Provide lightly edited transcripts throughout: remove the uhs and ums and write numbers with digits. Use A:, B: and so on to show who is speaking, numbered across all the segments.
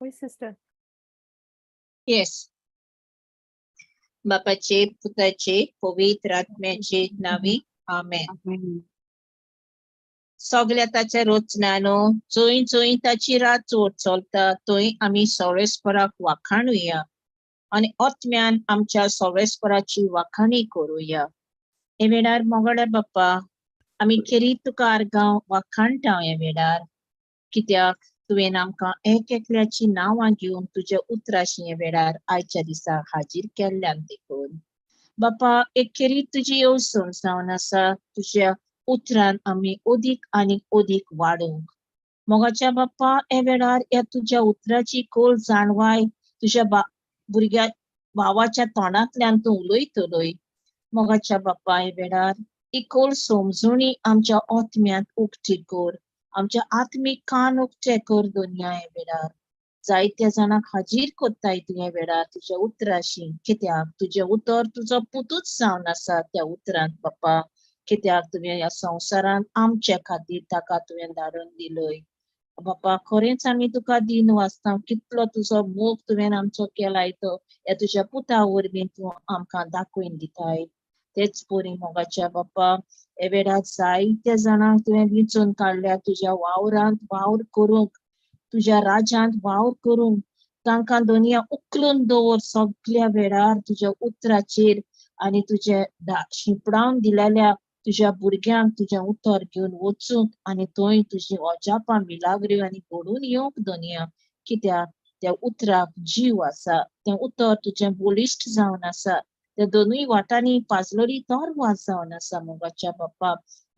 A: हय सिस्टर.
B: येस. बापाचे, पुताचे, पवित्र आत्म्याचे नावी, आमेन. सगल्या ताच्या रचनानो, जंय जंय ताची रात चलता थंय आमी सर्वेस्पराक वाखाणुया आनी आत्म्यान आमच्या सर्वेस्पराची वाखाणी करुया. हे वेळार मोगड्या बाप्पा, आमी खेरीत तुका आर्गां वाखाणटा ह्या वेळार, कित्याक तुवें आमकां एक एकल्याची नांवां घेवन तुज्या उतराशी ह्या वेळार आयच्या दिसा हाजीर केल्ल्यान. देखून बापा, एक खेरीत तुजी येवजण जावन आसा तुज्या उतरान आमी अदीक आनी अदीक वाडूंक. मोगाच्या बाप्पा, ह्या वेळार ह्या तुज्या उतराची खोल जाणवाय तुज्या बा भुरग्या भावाच्या तोंडांतल्यान तूं उलयतलोय. मोगाच्या बाप्पा, ह्या वेळार ही खोल समजणी आमच्या आत्म्यांत उक्ती कर, आमच्या आत्मीक कान उक्ते कर. दुनिया ह्या वेळार जायत्या जाणांक हाजीर कोत्ताय तूं ह्या वेळार तुज्या उतराशी, कित्याक तुजें उतर तुजो पुतूच जावन आसा त्या उतरांत बाप्पा, कित्याक तुवें ह्या संवसारांत आमच्या खातीर ताका तुवें धाडून दिलय. बाप्पा, खरेंच आमी तुका दिनवासता. कितलो तुजो मोग तुवें आमचो केलाय तो ह्या तुज्या पुता वरवीं तूं आमकां दाखोवन दिताय. तेच परी मोगाच्या बाप्पा, हे वेळार जायत्या जाणांक तुवें विंचून काडल्या तुज्या वावरांत वावर करूंक, तुज्या राज्यांत वावर करूंक. तांकां दोनया उखलून दवर सगल्या वेळार तुज्या उतराचेर आनी तुजे शिंपडावन दिलेल्या तुज्या भुरग्यांक तुजें उतर घेवन वचूंक आनी थंय तुजी अजापां, मिलाग्री आनी घडून येवंक दोनया, कित्याक त्या उतराक जीव आसा. तें उतर तुजें बळिश्ट जावन आसा, त्या दोनूय वाटांनी पाजलोली तरवार जावन आसा. मोगाच्या बाप्पा,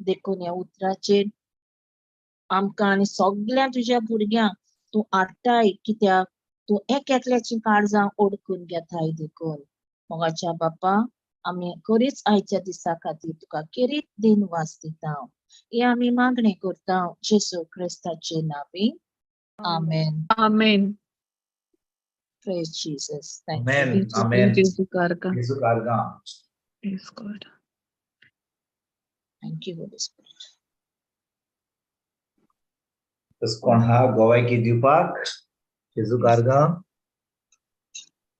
B: देखून ह्या उतराचेर आमकां आनी सगल्या तुज्या भुरग्यांक तूं हाडटाय, कित्याक तूं एक एकल्याची काळजां ओडकून घेताय. देखून मोगाच्या बाप्पा, आमी खरीच आयच्या दिसा खातीर तुका खेरीत दिनवास दिता. हे आमी मागणें करता जेजू क्रिस्ताचे नांवी, आमेन.
C: Amen.
B: Praise Jesus. Thank you.
D: Amen. Amen.
C: जेजू कार्गा.
D: जेजू कार्गा.
C: Praise God.
B: Thank you, Holy Spirit.
D: तस कोण हा गोवायकी दिवपाक जेजू कार्गा?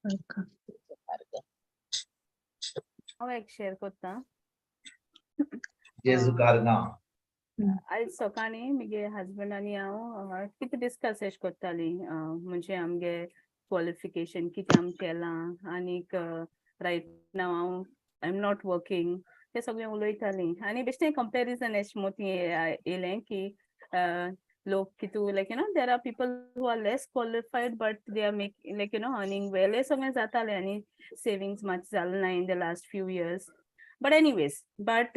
C: कार्गा.
A: हांव एक शेअर करता.
D: जेजू कार्गा.
A: आयज सकाळीं मुगे हजबंड आनी हांव कितें डिस्कस एश करतालीं, म्हणजे आमगे क्वॉलिफिकेशन कितें आमी केलां आनीक रायट नाव हांव I am not working, तें सगळें उलयतालीं. आनी बेश्टें कंपॅरिजन एश मोती येयलें की लोक कितू, like there are people who are less qualified but they are make like earning well. हें सगळें जातालें आनी सेविंग्स मातशें जालें ना in the last few years. But anyways, but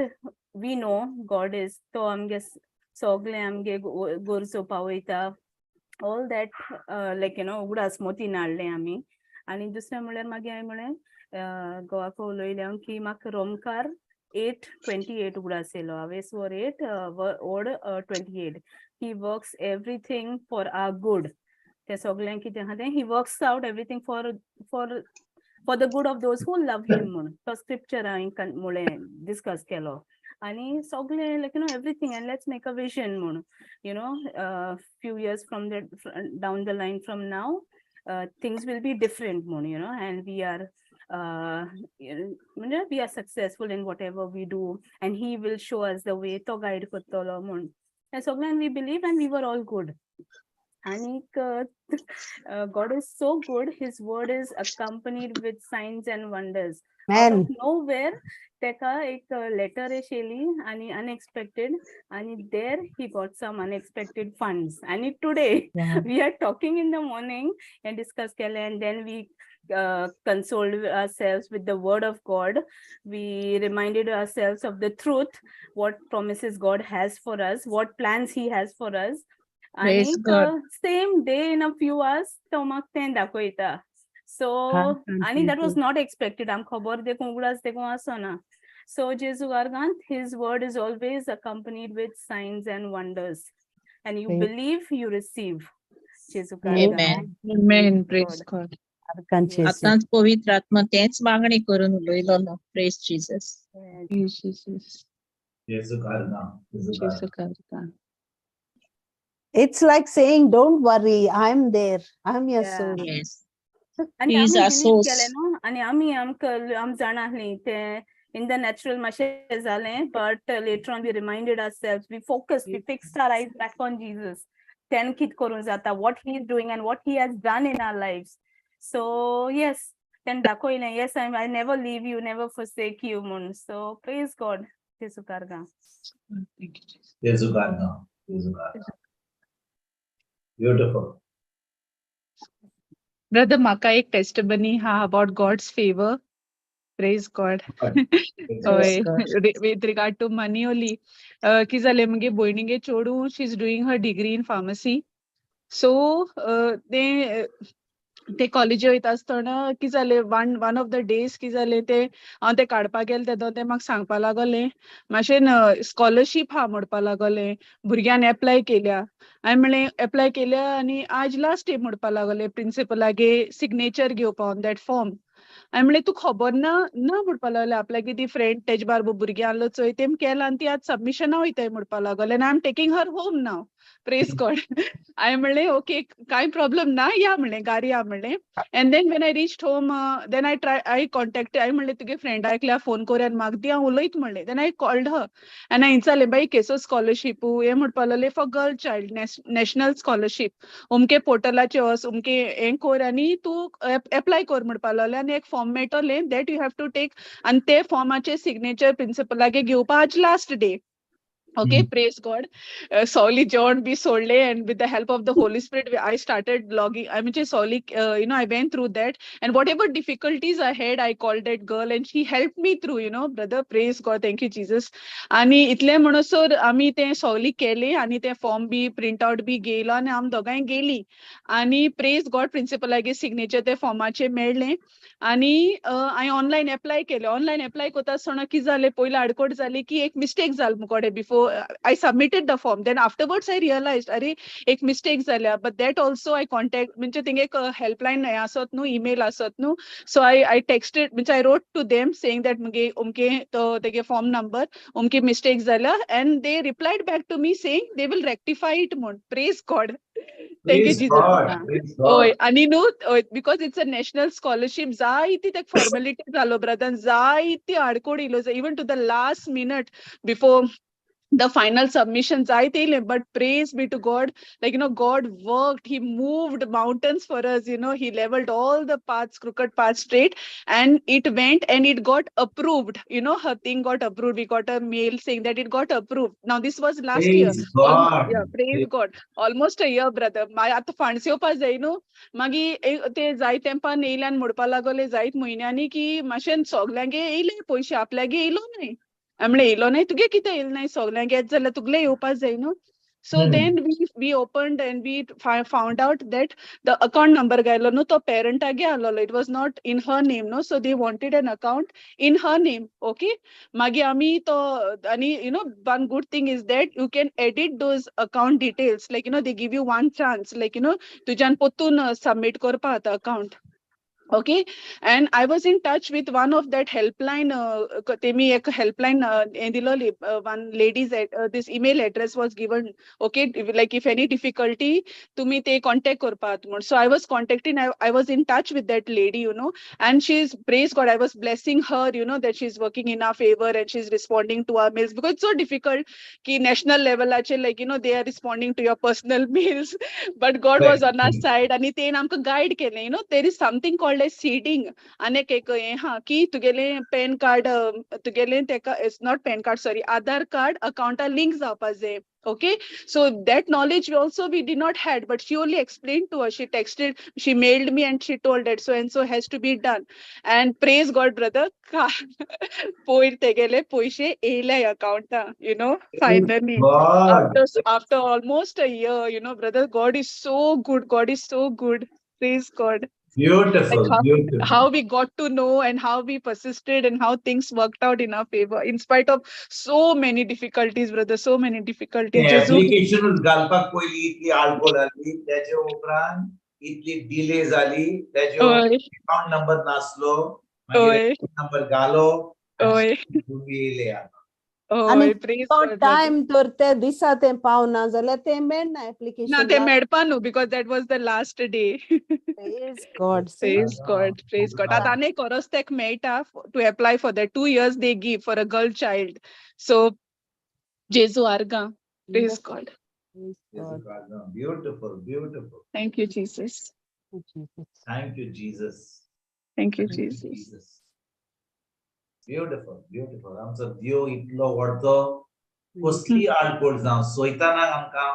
A: we know God is तो आमगे सगळें आमगे गरजो पावयता, ऑल that like उगडास मोतीन हाडलें आमी. आनी दुसरें म्हणल्यार मागीर हांवें म्हणलें, घोवाक उलयलें हांव की म्हाका रोमकार 8:28 उगडास येयलो. हांवें वर एट ओड 28, he works everything for our good. तें सगळें कितें आहा तें he works out everything for the good of those who love him म्हूण तो स्क्रिप्चर हांवें म्हणलें, डिस्कस केलो. आनी सगळें like everything and let's make a vision म्हूण, few years from the down the line from now, things will be different म्हूण, and we are म्हणजे we are successful in whatever we do and he will show us the way, तो guide करतलो म्हूण. हें सगळ्यान we believe and we were all good. आनीक God is so good. His word is accompanied with signs and wonders. Out
E: Amen.
A: Of nowhere तेका एक letter येयली आनी अनएक्सपेक्टेड आनी there he got some unexpected funds. आनी today we are talking in the morning and discuss केलें and then we consoled ourselves with the word of God. We reminded ourselves of the truth, what promises God has for us, what plans he has for us.
B: Praise
A: आनीक
B: God.
A: Same day in a few hours तो म्हाका तें दाखयता. So आनी that was not expected. आमकां खबर देखून उगडास देखून आसना. सो जेजू आर्गांत his word is always accompanied with signs and wonders, and you believe, you receive. जेजू
B: Amen.
C: Amen. Praise God.
B: आतांच पवित्र आत्मा तेच मागणी करून उलयलो. Praise Jesus.
C: Praise Jesus.
D: जेजू कार्गा, जेजू
C: जेजू
D: कार्गा.
C: कार्गा.
E: It's like saying, don't worry, I'm there. I'm your source.
B: Yes.
A: आनी
B: He is
A: आमी
B: our
A: believe
B: source.
A: केलें न्हू आनी आमी आमकां आम जाणा आसलीं तें इन the natural मातशें जालें, but later on we reminded ourself, we focus, we fixed our eyes back on Jesus. तेन कित करूं जाता, what he is doing and what he has done in our life. So yes, तेन दाखयलें, yes, I never leave you, never forsake you म्हूण. So प्रेज गॉड. जेजू कारगा.
C: Thank you, Jesus.
D: जेजू कारगा, जेजू कारगा. ब्युटिफुल.
C: Brother, म्हाका एक testimony हा about God's favor. Praise God. हय.
B: God.
C: With regard to money only. कितें जालें, मुगे भयणीगे चेडूं, she is doing her degree in pharmacy. So तें ते कॉलेजी वयता आसतना कितें जालें, one of the days कितें जालें, तें हांव तें काडपाक गेलें तेदो तें म्हाका सांगपा लागोलें, मातशें स्कॉलरशीप आहा म्हणपा लागोलें, भुरग्यान एप्लाय केल्या. हांवें म्हणलें, एप्लाय केल्या आनी आज लास्ट डे म्हणपा लागोलें प्रिंसिपलागे सिग्नेचर घेवपा ऑन that form. हांवें म्हणलें, तूं खबर ना ना म्हणपा लागलें, आपल्यागे ती फ्रेंड तेजे बारबो भुरगें आहलो चोय, तेम केलां आनी ती आतां सबमिशना वयताय म्हणपा लागोलें आनी I am taking her home now. Praise God. हांवें म्हणलें, ओके, कांय प्रॉब्लम ना, या म्हणलें, गाडी या म्हणलें. And then when I reach home, then I try, I contact, हांवें म्हणलें, तुगे फ्रेंडा एकल्या फोन कर आनी म्हाका दी, हांव उलयत म्हणलें. Then I called her आनी हांवें विचारलें, बाई, केसो स्कॉलरशीप हें? म्हणपा लागलें, for girl child national scholarship, अमके पोर्टलाचेर वच, अमके हें कर आनी तूं एप्लाय कर म्हणपा लागलें. आनी एक फॉर्म मेळटलें that you have to take आनी ते फॉर्माचे सिग्नेचर प्रिंसिपलागे घेवपा आज last day. Okay. Praise God. सवली जेवण बी सोडले and with the help of the Holy Spirit I started logging, I mean, सवली I went through that and whatever difficulties I had, I called that girl and she helped me through, brother. Praise God. Thank you, Jesus. आणि इतलें म्हणसर आमी तें सवली केलें आनी तें फॉर्म बी प्रिंट आउट बी घेयलो आनी आमी दोगांय गेलीं आनी प्रेज गॉड, प्रिंसिपलागे सिग्नेचर ते फॉर्माचेर मेळ्ळें आनी हांवें ऑनलायन एप्लाय केलें. ऑनलायन एप्लाय करता आसतना कितें जालें, पयलीं आडकोट जाली की एक मिस्टेक जाल मुकोडे. Before I submitted the form, then afterwards I realize, अरे, एक मिस्टेक जाल्या. But that also I contact, म्हणजे थिंग एक हेल्पलायन हें आसत न्हू, ईमेल आसत न्हू, सो आय आय टेक्स्टेड, म्हणजे I wrote to them saying that मुगे अमके तो तेगे फॉर्म नंबर अमके मिस्टेक जाल्या and they replied back to me saying they will rectify it म्हूण. Praise God. Thank you,
D: Praise
C: Jesus.
D: God. Praise God.
C: हय, आनी न्हू, because it's a national scholarship, जायती तेका फॉर्मेलिटी जालो ब्रदर, जायती आडकोड येयलो, even to the last minute before the final submission जायते येयले. But praise be to God, like God worked, he moved mountains for us. He leveled all the paths, crooked paths straight, and it went and it got approved. Her thing got approved. We got a mail saying that it got approved. Now this was last year.
D: Praise God.
C: Yeah, praise God. Almost a year, brother. आतां funds येवपा जाय न्हू. मागीर ते जायत तेंपान येयल्यान म्हणपा लागले जायत म्हयन्यांनी की मातशें सगल्यांगे येयले पयशे, आपल्यागे येयलो न्हय. हांवें म्हणलें, येयलो न्हय? तुगे कितें येयलो न्हय? सगल्यांक येत जाल्यार तुगले येवपा जाय न्हू. So then we opened and we found out that the account number घायलो न्हू, तो पेरंटागे आसलेलो. It was not in her name, no. So they wanted an account in her name. Okay, मागीर आमी तो आनी one good thing is that you can edit those account details, like they give you one chance, like तुज्यान परतून submit करपा जाता account. Okay, and I was in touch with one of that helpline, तेमी एक helpline हें दिलोली, one ladies, this email address was given, okay, like if any difficulty तुम्ही ते contact करपात म्हूण. So I was contacting, I was in touch with that lady, and she's, praise God, I was blessing her that she's working in our favor and she's responding to our mails, because it's so difficult की national level आचेर, like they are responding to your personal mails, but God was on our side आणि तेन आमकां guide केलें. There is something called as seeding. आनी एक हें हा की तुगेलें पॅन कार्ड, तुगेलें तेका, it's not PAN card, sorry, Aadhaar card अकाउंटा link जावपा जाय. Okay, so that knowledge also we did not had, but she only explained to us. She texted, she mailed me and she told that so and so has to be done. And praise God, brother, पयर तेगेले पयशे येयले अकाउंटा, finally.
D: God.
C: After almost a year, brother, God is so good. God is so good. Praise God.
D: Beautiful,
C: Like
D: beautiful.
C: how we got to know and how we persisted and how things worked out in our favor in spite of so many difficulties, brother, so many difficulties. जेजू
D: एप्लिकेशनूच घालपाक पयली इतली आडकोळ आली, त्याच्या उपरांत इतली delay जाली, त्याचे अकाउंट नंबर नासलो, मागीर नंबर घालो, तुमी येयले आता.
E: आनी
C: हय, प्रेज
E: तो
C: गॉड ब्रदर.
E: टायम तर ते दिसा तें पावना जाल्यार तें मेळना
C: ना,
E: एप्लिकेशन.
C: ते मेळपा न्हू because that was the last day.
E: Praise God, see.
C: Praise God, praise God. आतां आनी एक वरोस तेक मेळटा to apply for the 2 years they give for a girl child. So जेजू आर्गां. Praise God.
E: Praise God.
D: Beautiful, beautiful.
C: Thank you, Jesus.
E: Jesus.
D: Thank you, Jesus.
C: Thank you,
D: Thank you,
C: Jesus.
D: Jesus. Beautiful, beautiful. आमचो देव इतलो व्हडलो. कसली आडकोळ जावं, सोयतानाक आमकां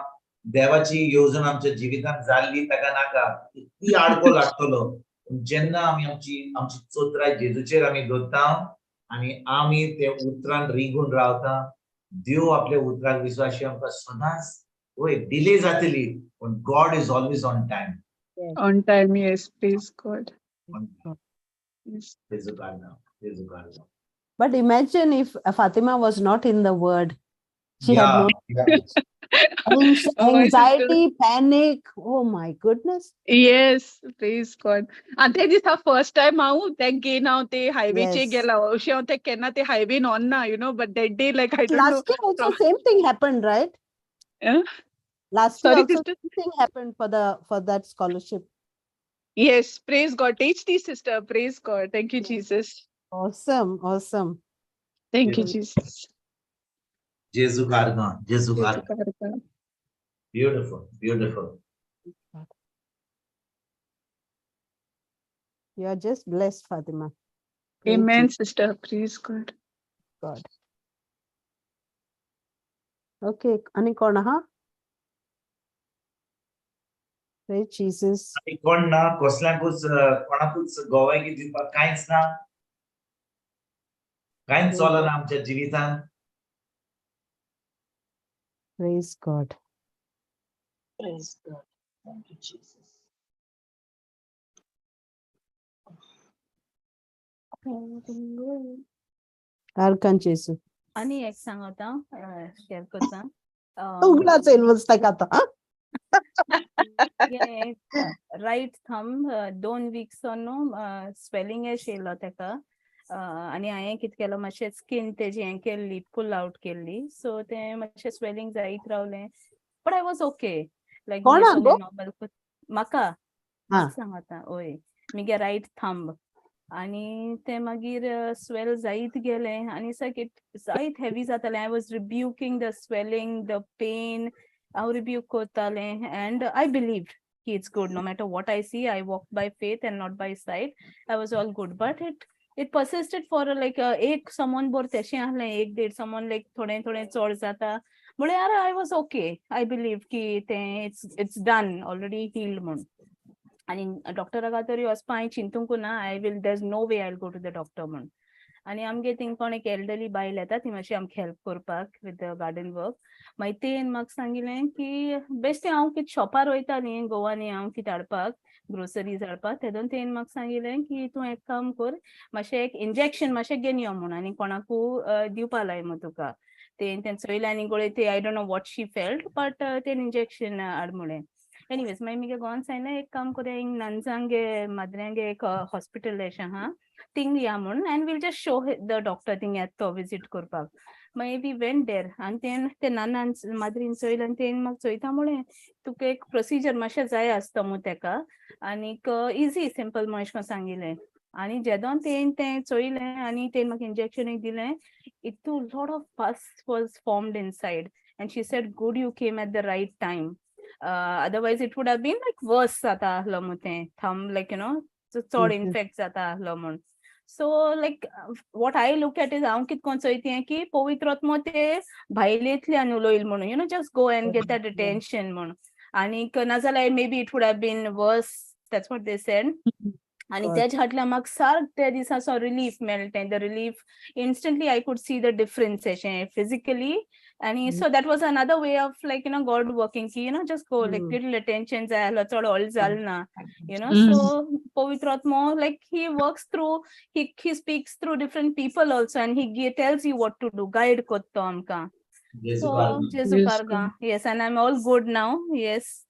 D: देवाची येवजण आमच्या जिवितांत जाल्ली ताका नाका. इतली आडकोळ लागतलो, पूण जेन्ना आमी आमची चोत्राय जेजूचेर आमी दवरता आनी आमी ते उतरान रिगून रावता, देव आपल्या उतराक विश्वासी. आमकां सदांच वय डिले जातली, पूण God is always on time.
C: On time, yes, praise God. Yes.
D: तेजो कारणां, तेजो कारणां.
E: But imagine if Fatima was not in the word. She had no
C: Oh, sister.
E: Anxiety, panic. Oh my goodness.
C: Yes, praise God. आनी ते दिसा first time हांव ते घेन हांव ते हायवेचेर गेला. अशें हांव ते केन्ना ते हायवेन वचना, but that day, like, I don't know.
E: Last year also same thing happened, right?
C: Huh?
E: Last year
C: Sorry,
E: also
C: sister?
E: Same thing happened for that scholarship.
C: Yes, praise God. Teach the sister. Praise God. Thank you, Jesus.
E: Awesome, awesome.
C: Thank you, Jesus.
D: जेजू कारगां, जेजू
C: जेजू
D: कारगां.
C: कारगां.
D: Beautiful, beautiful.
E: You are just blessed, Fatima. Praise
C: Amen,
E: Jesus.
C: Sister. Praise God.
E: God. Okay, आनी कोण आहा? Praise Jesus.
D: आनी कोण ना? कसल्यांकूच कोणाकूच गोवायकी दिवपाक कांयच ना? कांयच चलना आमच्या जिवितांत?
E: Praise God.
B: Praise God. Thank you, Jesus.
E: आर्गां जेजू.
A: आनी एक सांगता, शेअर करता.
E: उगडास येयल वचता आतां.
A: रायट थंब 2 वीक्स न्हू स्वेलिंग येयलो तेका आनी हांवें कितें केलो, मातशें स्कीन तेजी हें केल्ली, पुल आवट केल्ली. सो तें मातशें स्वेलिंग जायत रावलें, but I was okay, like
E: कोणाक गो?
A: नॉर्मल म्हाका सांगता, ओय, मुगे रायट थंब. आनी तें मागीर स्वेल जायत गेलें आनी सारकें जायत हेवी जातालें. I was rebuking the swelling, the pain. हांव रिब्यूक करतालें and I believe की it's good. No matter what I see, I walk by faith and not by sight. I was all good, but it persisted for like एक समोन बोर तेशें आहलें, एक देड समोन, लायक थोडें थोडें चड जाता म्हळ्यार I was okay. I believe की तें it's done already, healed म्हूण. आनी डॉक्टरा तरी वचपा हांवें चिंतूंक ना. I will there is no way I go to the doctor म्हूण. आनी आमगे थिंग कोण एक एल्डरली बायल येता, ती मातशी आमकां हेल्प करपाक विथ the garden work. मागीर तेन म्हाका सांगिलें की बेश्टें हांव कितें शॉपार वयता न्ही गोवा न्ही, हांव कितें हाडपाक, ग्रोसरीज हाडपाक, तेदोन तेन म्हाका सांगिलें की तूं एक काम कर, मातशें एक इंजेक्शन मातशें घेवन यो म्हूण आनी कोणाकू दिवपा लाय म्हूण तुका. तेन तें चोयलें आनी गोळे ते, I don't know what she felt, but तेन इंजेक्शन हाड म्हणलें. एनिवेज, मागीर मुगे घोवान सांगलें, एक काम करुया, हिंग नन्सांगे माद्र्यांगे एक हॉस्पिटल अशें आहा, थिंग या म्हूण and we'll just show the doctor. Thing येता तो विजीट करपाक. मागीर we went there आनी तेन ते ननान माद्रीन चोयलें आनी तेन म्हाका चोयता म्हणलें, तुका एक प्रोसिजर मातशें जाय आसता मु तेका आनीक इजी सिंपल म्हूण अशें करून सांगिलें. आनी जेदोन तेन तें चोयलें आनी तेन म्हाका इंजेक्शन एक दिलें, इतू lot of pus was formed inside and she said, "Good you came at the right time, otherwise it would have been like worse जाता आहलो मु तें थंब, लायक you know चड इन्फेक्ट जाता आहलो म्हूण." So like what I look at is हांव कितें कोन्न चोयता की पवित्र आत्मो ते भायलेंतल्यान उलयल म्हणून, just go and get that attention म्हूण. आनीक नाजाल्यार maybe it would have been worse. That's what they said. आनी तेज्या फाटल्यान म्हाका सारकें त्या दिसा असो रिलीफ मेळटा. The relief, instantly I could see the difference अशें फिजिकली. आनी so that was another way of like God working की just go, like little attention जाय आहलो, चड व्हडलें जालें ना. सो पवित्र आत्मो, like he works through, he speaks through different people also and he tells you what to do. Guide करता तो आमकां.
D: जेजू
A: So
D: कारगां.
A: जेजू कारगां. Yes, and I'm all good now. Yes.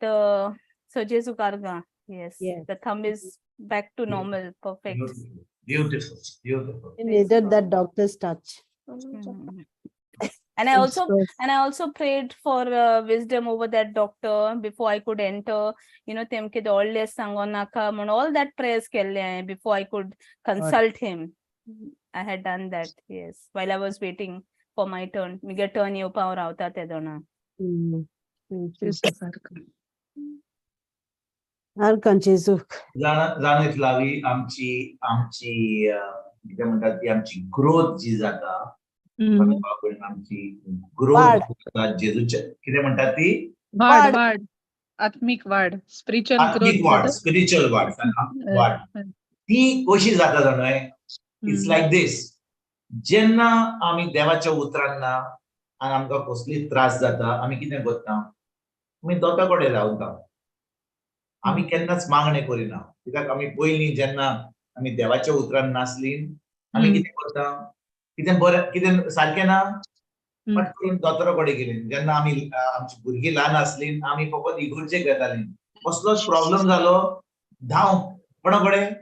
A: The so जेजू कारगां. Yes. The thumb is back to normal. Perfect.
D: Beautiful, beautiful.
E: You
A: Praise
E: needed
A: God.
E: That doctor's touch.
A: And I
C: It's
A: also
C: so
A: and I also prayed for wisdom over that doctor before I could enter, तेमके व्हडलें सांगो नाका म्हण all that prayers केल्ले हांवें before I could consult him. I had done that, yes, while I was waiting for my turn. मुगे turn येवपा हांव रावता तेदोना.
E: Thank you.
C: जेजू सारको.
E: आर्कान जेजूक.
D: जाणा फ्लावी, आमची आमची कितें म्हणटात ती, आमची ग्रोथ जी जाता, आमची ग्रोथ
E: वाढ.
D: जाता जेजूच्या, कितें म्हणटात ती?
C: वाढ.
E: वाढ.
C: वाढ, आत्मिक वाढ, स्पिरिच्युअल
D: आत्मिक
C: ग्रोथ.
D: वाढ, स्पिरिच्युअल वाढ, वाढ ती कशी जाता जाणा? It's like this. जेन्ना आमी देवाच्या उतरांना आनी आमकां कसलीच त्रास जाता, आमी कितें करता? आमी दोता कडेन रावता. आमी केन्नाच मागणें करिना, कित्याक आमी पयलीं जेन्ना आमी देवाच्या उतरान नासली, आमी कितें करता? कितें बरें, कितें सारकें ना, पट करून दोतोरा कडेन गेली. जेन्ना आमी आमची भुरगीं ल्हान आसली, आमी फकत इगर्जेक वेतालीं. कसलोच प्रॉब्लम जालो, धांव कोणा कडेन?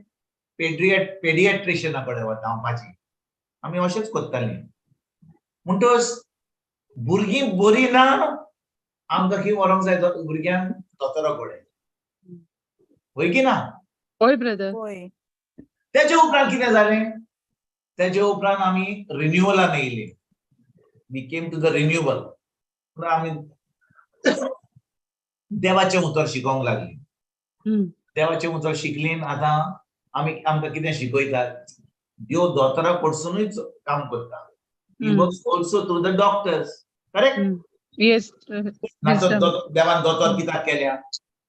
D: पेडिएट्रिशियना कडेन धांवपाची. आमी अशेंच करतालीं. म्हणटच भुरगीं बरीं ना, आमकां खंय व्हरोंक जाय भुरग्यांक? दोतोरा कडेन, वय की ना?
C: हय ब्रदर.
A: होय.
D: तेजे उपरांत कितें जालें? तेजे उपरांत आमी रिन्युअलान येयली. We came to the renewal. आमी देवाचें उतर शिकोवंक लागली. देवाचें उतर शिकली. आतां आमी, आमकां कितें शिकयतात? देव दोतोरा कडसुनूच काम करता. He works also through the doctors, correct?
C: Yes.
D: नातर देवान दोतोर कित्याक केल्या?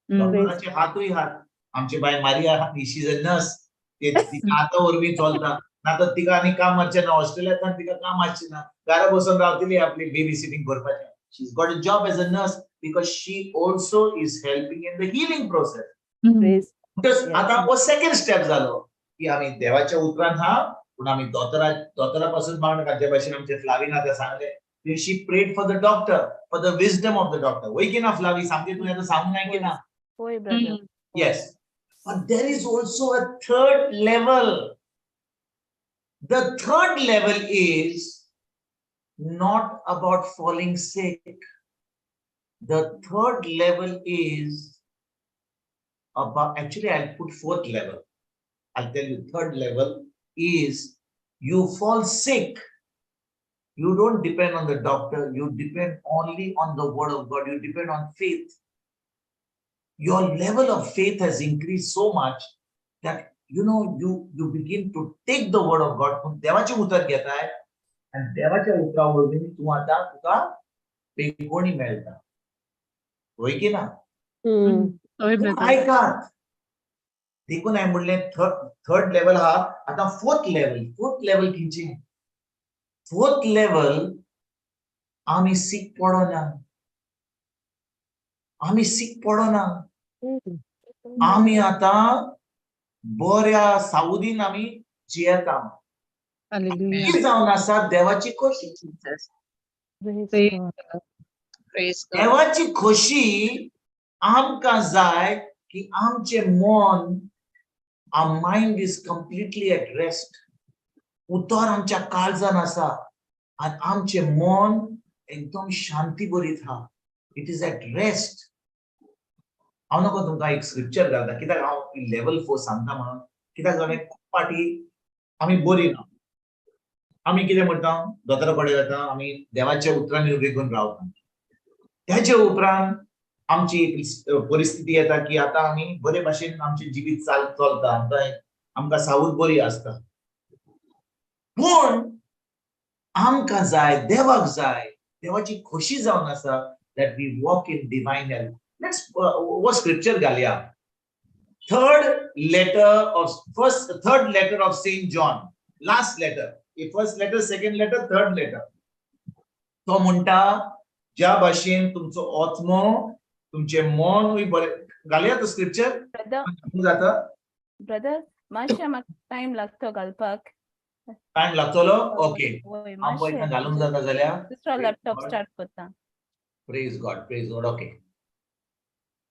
D: दोतोराचे हातूय हात. आमची बाय Maria, she is a nurse. तिच्या हाता वरवीं चलता. ना तर तिका आनी काम मारचें ना. ऑस्ट्रेलियांत तिका काम आसचें ना, घरा बसून रावतली आपली बेबी सिटींग करपाचें. She is got a job as a nurse because she also is helping in the healing process.
E: Praise.
D: म्हणटच आतां हो सेकंड स्टेप जालो की आमी देवाच्या उतरान हा, पूण आमी दोतोरा पासून मागणं. जे भाशेन आमचे फ्लावीन आतां सांगलें, she prayed for the doctor, for the wisdom of the doctor. वय की ना फ्लावी? सामकें तुवें आतां सांगूंक नाय की ना?
A: होय brother.
D: Yes. But there is also a third level. The third level is not about falling sick. The third level is about, actually, I'll put fourth level. I'll tell you, third level is you fall sick. You don't depend on the doctor. You depend only on the word of God. You depend on faith. Your level of faith has increased so much that you begin to take the word of God. तूं देवाचें उतर घेताय आनी देवाच्या उतरा वरवीं तूं आतां तुका पेगोणी मेळटा, वय की ना?
C: हय
D: तूं
C: ब्रदर.
D: आयकात. देखून हांवें म्हणलें, थर्ड लेवल आहा. आतां फोर्थ लेवल. फोर्थ लेवल खंयचें? फोर्थ लेवल, आमी सीक पडना. आमी सीक पडना. आमी आतां बऱ्या सावदीन आमी जियेता.
C: हालेलुया.
D: ही जावन आसा देवाची खोशी.
B: Jesus.
E: Praise
C: Praise
E: God.
B: Praise God.
D: देवाची खोशी आमकां जाय की आमचें मन, our mind is completely at rest. उतर आमच्या काळजान आसा आनी आमचें मन एकदम शांती भरीत आहा. It is at rest. हांव नको तुमकां एक स्क्रिप्चर घालता, कित्याक हांव लेवल फोर सांगता म्हणून. कित्याक जाणा, खूब फाटी आमी बरी ना. आमी कितें म्हणटा? दोतोरा कडेन वता, आमी देवाच्या उतरांनी रिगून रावता. त्याचे उपरांत आमची एक परिस्थिती येता की आतां आमी बरे भाशेन आमचें जिवीत चलता. आमकां आमकां सावूद बरी आसता, पूण आमकां जाय, देवाक जाय, देवाची खोशी जावन आसा that we walk in divine health. Let's हो स्क्रिप्चर घालया. Third letter of first third letter of Saint John, last letter. First letter, second letter, third letter. तो म्हणटा, ज्या भाशेन तुमचो आत्मो, तुमचें मनूय बरें. घालया तो स्क्रिप्चर.
A: ब्रदर.
D: जाता.
A: ब्रदर, मातशें म्हाका टायम लागतो घालपाक.
D: टायम लागतलो, ओके.
A: वय.
D: हांव पळयता.
A: मातशें.
D: घालूंक जाता जाल्यार.
A: दुसरो लॅपटॉप स्टार्ट करता.
D: Praise God, praise God. Okay,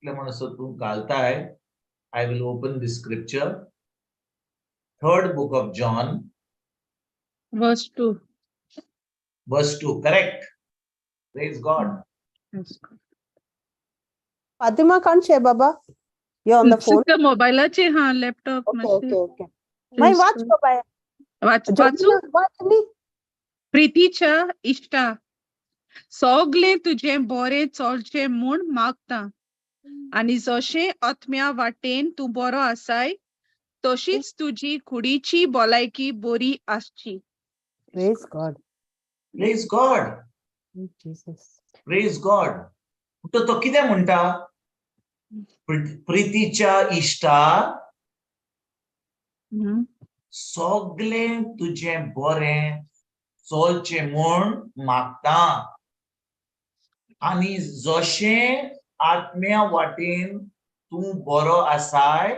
D: इतलें म्हणसर तूं घालताय, I will open the scripture, third book of John.
C: Verse 2.
D: Verse 2, correct. Praise God.
E: Fatima can't Baba. You on the phone.
C: Sister मोबायलाचेर हा लॅपटॉप
E: ओके
C: मातशें.
E: Okay okay मागीर वाच बाबा.
C: वाच वाचू.
E: वाच न्ही.
C: प्रितीच्या इश्टा, सगळें तुजें बरें चलचें म्हूण मागता आनी जशें आत्म्या वाटेन तूं बरो आसाय तशीच तुजी कुडीची भलायकी बरी आसची.
E: Praise God.
D: Praise God.
E: Jesus.
D: Praise God. तो तो कितें म्हणटा? प्रितीच्या इश्टा, सगळें तुजें बरें चलचें म्हूण मागता आनी जशें आत्म्या वाटेन तूं बरो आसाय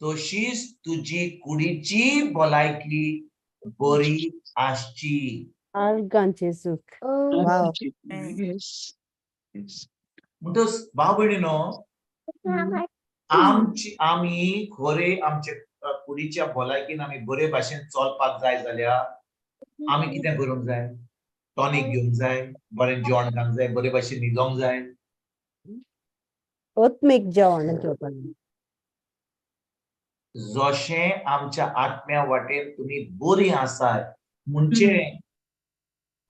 D: तशीच तुजी कुडीची भलायकी बरी आसची.
E: आर्गां जेजूक. Wow.
C: Yes. Yes.
D: म्हणटच भाव भयणीनो, आमची आमी खरे आमचे कुडीच्या भलायकेन आमी बरे भाशेन चलपाक जाय जाल्यार आमी कितें करूंक जाय? टॉनीक घेवंक जाय, बरें जेवण खावंक जाय, बरे भाशेन न्हिदोंक जाय.
E: आत्मीक जेवण घेवपाक.
D: जशें आमच्या आत्म्या वाटेन तुमी बरी आसात म्हणजे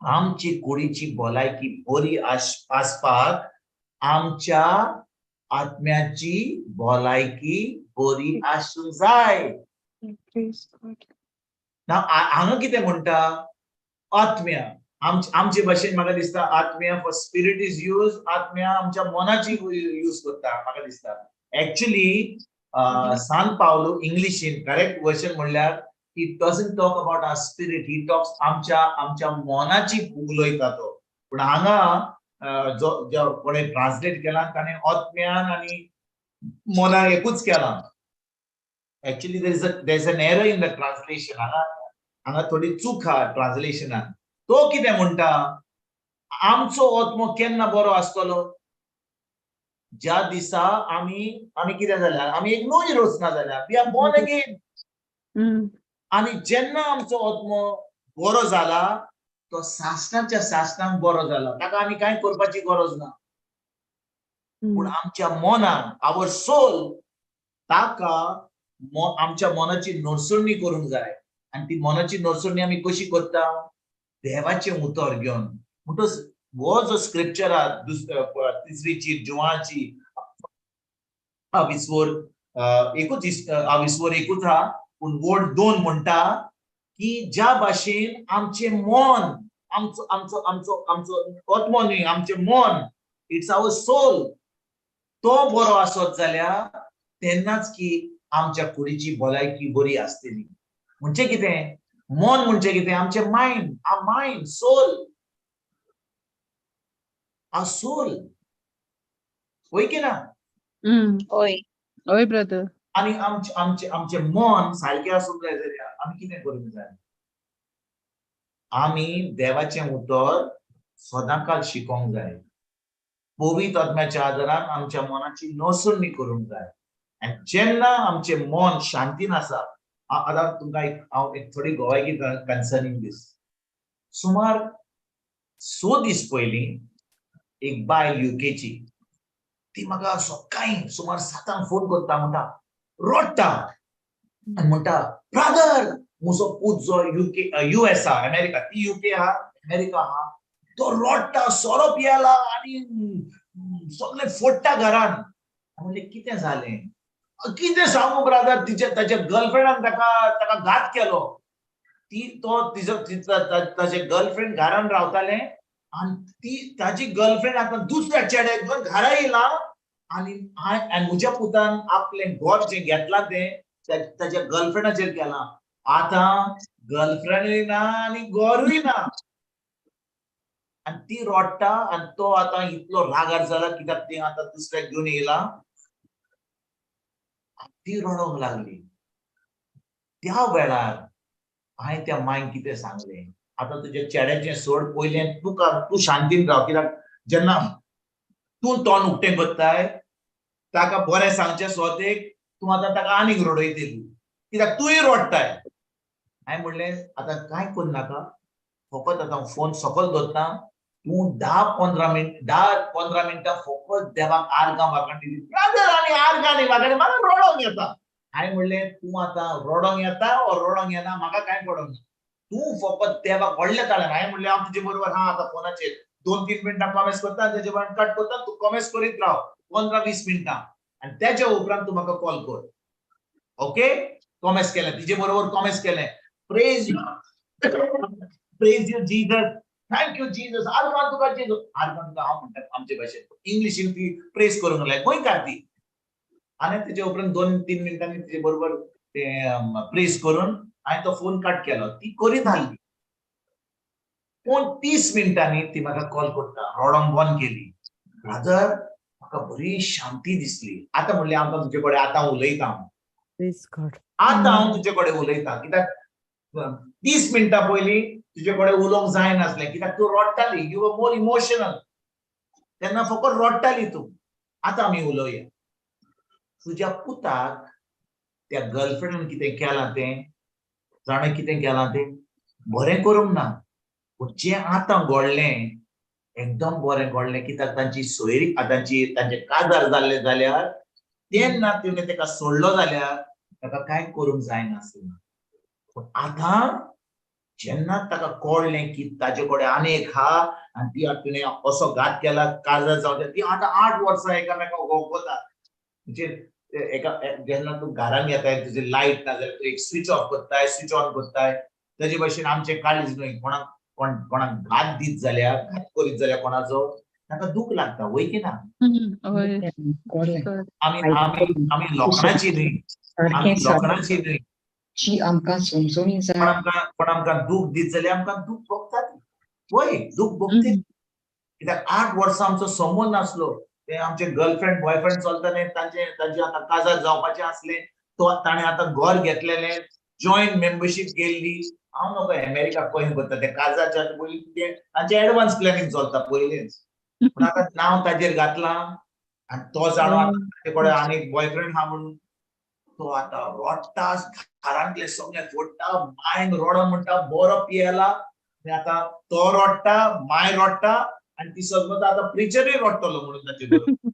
D: आमची कुडीची भलायकी बरी आसपाक आमच्या आत्म्याची भलायकी बरी आसूंक जाय.
C: Praise God.
D: ना हांगा कितें म्हणटा? आत्म्या. आमचे भाशेन म्हाका दिसता आत्म्या फॉर स्पिरिट is use. आत्म्या आमच्या मनाची यूज करता म्हाका दिसता. एक्चुली सान पावलो इंग्लिशीन करेक्ट वर्जन म्हणल्यार he doesn't talk about our spirit, he talks आमच्या आमच्या मनाची उलयता तो. पूण हांगा जो जो कोणे ट्रान्सलेट केला ताणें आत्म्यान आनी मनाक एकूच केलां. Actually there is an error in the translation. हांगा हांगा थोडी चूक आहा ट्रान्सलेशनान. तो कितें म्हणटा? आमचो आत्मो केन्ना बरो आसतलो? ज्या दिसा आमी आमी कितें जाल्या, आमी एक नवी रचना जाल्या, we are born again. आनी जेन्ना आमचो आत्मो बरो जाला तो सासणाच्या सासणाक बरो जाला, ताका आनी कांय करपाची गरज ना. पूण आमच्या मनान, our soul, ताका आमच्या मनाची नरसुणी करूंक जाय. आनी ती मनाची नरसुणी आमी कशी करता? देवाचें उतर घेवन. म्हणटच हो जो स्क्रिप्चर आहा, तिसरी चीट जुवाची आविस्वोर एकूच, आविस्वोर एकूच आहा पूण वर्ड दोन म्हणटा की ज्या भाशेन आमचें मन, आमचो आमचो आमचो आमचो आत्मो न्ही, आमचें मन, it's our soul, तो बरो आसत जाल्यार तेन्नाच की आमच्या कुडीची भलायकी बरी आसतली. म्हणजे कितें मन? म्हणजे कितें? आमचें mind, our mind, soul, our soul. वय की ना?
B: हय.
C: हय ब्रदर.
D: आनी आमचें आमचें आमचें मन सारकें आसूंक जाय जाल्यार आमी कितें करूंक जाय? आमी देवाचें उतर सदांकाळ शिकोंक जाय. पवित्र आत्म्याच्या आदारान आमच्या मनाची नसरणी करूंक जाय. आनी जेन्ना आमचें मन शांतीन आसा, आतां तुमकां एक हांव एक थोडी गवायकी कन्सर्नींग दीस. सुमार 6 दीस पयलीं एक बायल युकेची, ती म्हाका सकाळीं सुमार 7 फोन करता, म्हणटा, रडटा आनी म्हणटा, ब्रदर, म्हजो पूत जो युके युएस आहा, अमेरिका, ती युके आहा, अमेरिका आहा, तो रडटा, सोरो पियेला आनी सगळें फोडटा घरान. म्हणलें कितें जालें? कितें सांगू ब्रदर, तिच्या ताच्या गर्लफ्रेंडान ताका ताका घात केलो. ती तो तिजो ताचे गर्लफ्रेंड घरान रावतालें आनी ती ताजी गर्लफ्रेंड आतां दुसऱ्या चेड्याक घेवन घरा येयला आनी आनी म्हज्या पुतान आपलें घर जें घेतलां तें ताच्या गर्लफ्रेंडाचेर केलां. आतां गर्लफ्रेंडूय ना आनी घरूय ना. आनी ती रडटा आनी तो आतां इतलो रागार जाला कित्याक ती आतां दुसऱ्याक घेवन येयला. ती रडोंक लागली. त्या वेळार हांवें त्या मांयक कितें सांगलें, आतां तुज्या चेड्याचें सोड, पयलें तुका तूं शांतीन राव, कित्याक जेन्ना तूं तोंड उक्तें करताय ताका बरें सांगचें स्वतेक तूं आतां ताका आनीक रडयतली, कित्याक तूंय रडटाय. हांवें म्हणलें आतां कांय करूं नाका, फकत आतां फोन सकयल दवरता, तूं 10-15 मिनट 10-15 मिनटां फकत देवाक आर्गां वाखाण दिली. ब्रदर आनी आर्गां न्ही वाखाण, म्हाका रडोंक येता. हांवें म्हणलें तूं आतां रडोंक येता ओ रडोंक येना म्हाका कांय पडोंक ना, तूं फकत देवाक व्हडल्या ताळ्यान. हांवें म्हणलें हांव तुजे बरोबर हा आतां फोनाचेर 2-3 मिनटां कॉमेस करता, तेजे उपरांत कट करता, तूं कॉमेस करीत राव 15-20 मिनटां आनी तेच्या उपरांत तूं म्हाका कॉल कर. ओके, कॉमेस केलें तिजे बरोबर, कॉमेस केलें. Praise you, praise you Jesus, thank you Jesus, आर्गां तुका जेजू, आर्गां तुका. हांव म्हणटा आमचे भाशेन इंग्लिशीन ती प्रेज करूंक लाय गोंयकार ती. आनी तेजे उपरांत 2-3 मिनटांनी तिजे बरोबर ते प्रेज करून हांवें तो फोन कट केलो. ती करीत आहली, पूण 30 मिनटांनी ती म्हाका कॉल करता, रडोंक बंद केली. ब्रदर म्हाका बरी शांती दिसली. आतां म्हणलें हांव तुजे कडेन आतां उलयता, हांव आतां हांव तुजे कडेन उलयता, कित्याक 30 मिनटां पयलीं तुजे कडेन उलोवंक जायनासलें, कित्याक तूं रडटाली, you were more emotional, तेन्ना फकत रडटाली तूं. आतां आमी उलोवया. तुज्या पुताक त्या गर्लफ्रेंडान कितें केलां तें जाणें, कितें केलां तें बरें करूंक ना, पूण जें आतां घडलें एकदम बरें घडलें, कित्याक तांची सोयरी तांची तांचे काजार जाल्ले जाल्यार तेन्ना तिणें ताका सोडलो जाल्यार ताका कांय करूंक जायनासलें. पूण आतां जेन्ना ताका कळ्ळें की ताजे कडेन आनी एक हा आनी ती तिणें असो घात केला काजार जावचें, ती आतां 8 वर्सां एकामेकाक वळखता. म्हणजे एका जेन्ना तूं घरान येताय तुजी लायट ना जाल्यार तूं एक स्विच ऑफ करताय, स्विच ऑन करताय, तेजे भशेन आमचें काळीज न्हय कोणाक कोणाक घात दीत जाल्यार, घात करीत जाल्यार कोणाचो ताका दूख लागता, वय की ना? आमी आमी आमी लोखणाची न्हय, आमी लोखणाची न्हय,
F: आमकां समजून
D: कोण आमकां कोण आमकां दूख दीत जाल्यार आमकां दूख भोगता, वय दूख भोगता. कित्याक 8 वर्सां आमचो संबंद नासलो, ते आमचे गर्लफ्रेंड बॉयफ्रेंड चलताले, तांचे तांचे आतां काजार जावपाचें आसलें, तो ताणें आतां घर घेतलेलें, जॉयंट मेंबरशीप केल्ली. हांव नको अमेरिका खंय करता ते काजाच्या पयलीं ते तांचें एडवान्स प्लॅनिंग चलता पयलींच. पूण आतां नांव ताजेर घातलां आनी तो जाणो आतां ताजे कडेन आनी बॉयफ्रेंड आहा म्हणून तो आतां रडटा, घरांतले सगळे फोडटा, मायन रडोन म्हणटा बरो पियेला. आनी आतां तो रडटा, माय रडटा, आनी ती सजमता आतां प्रिचरूय रडटलो म्हणून ताचे बरोबर.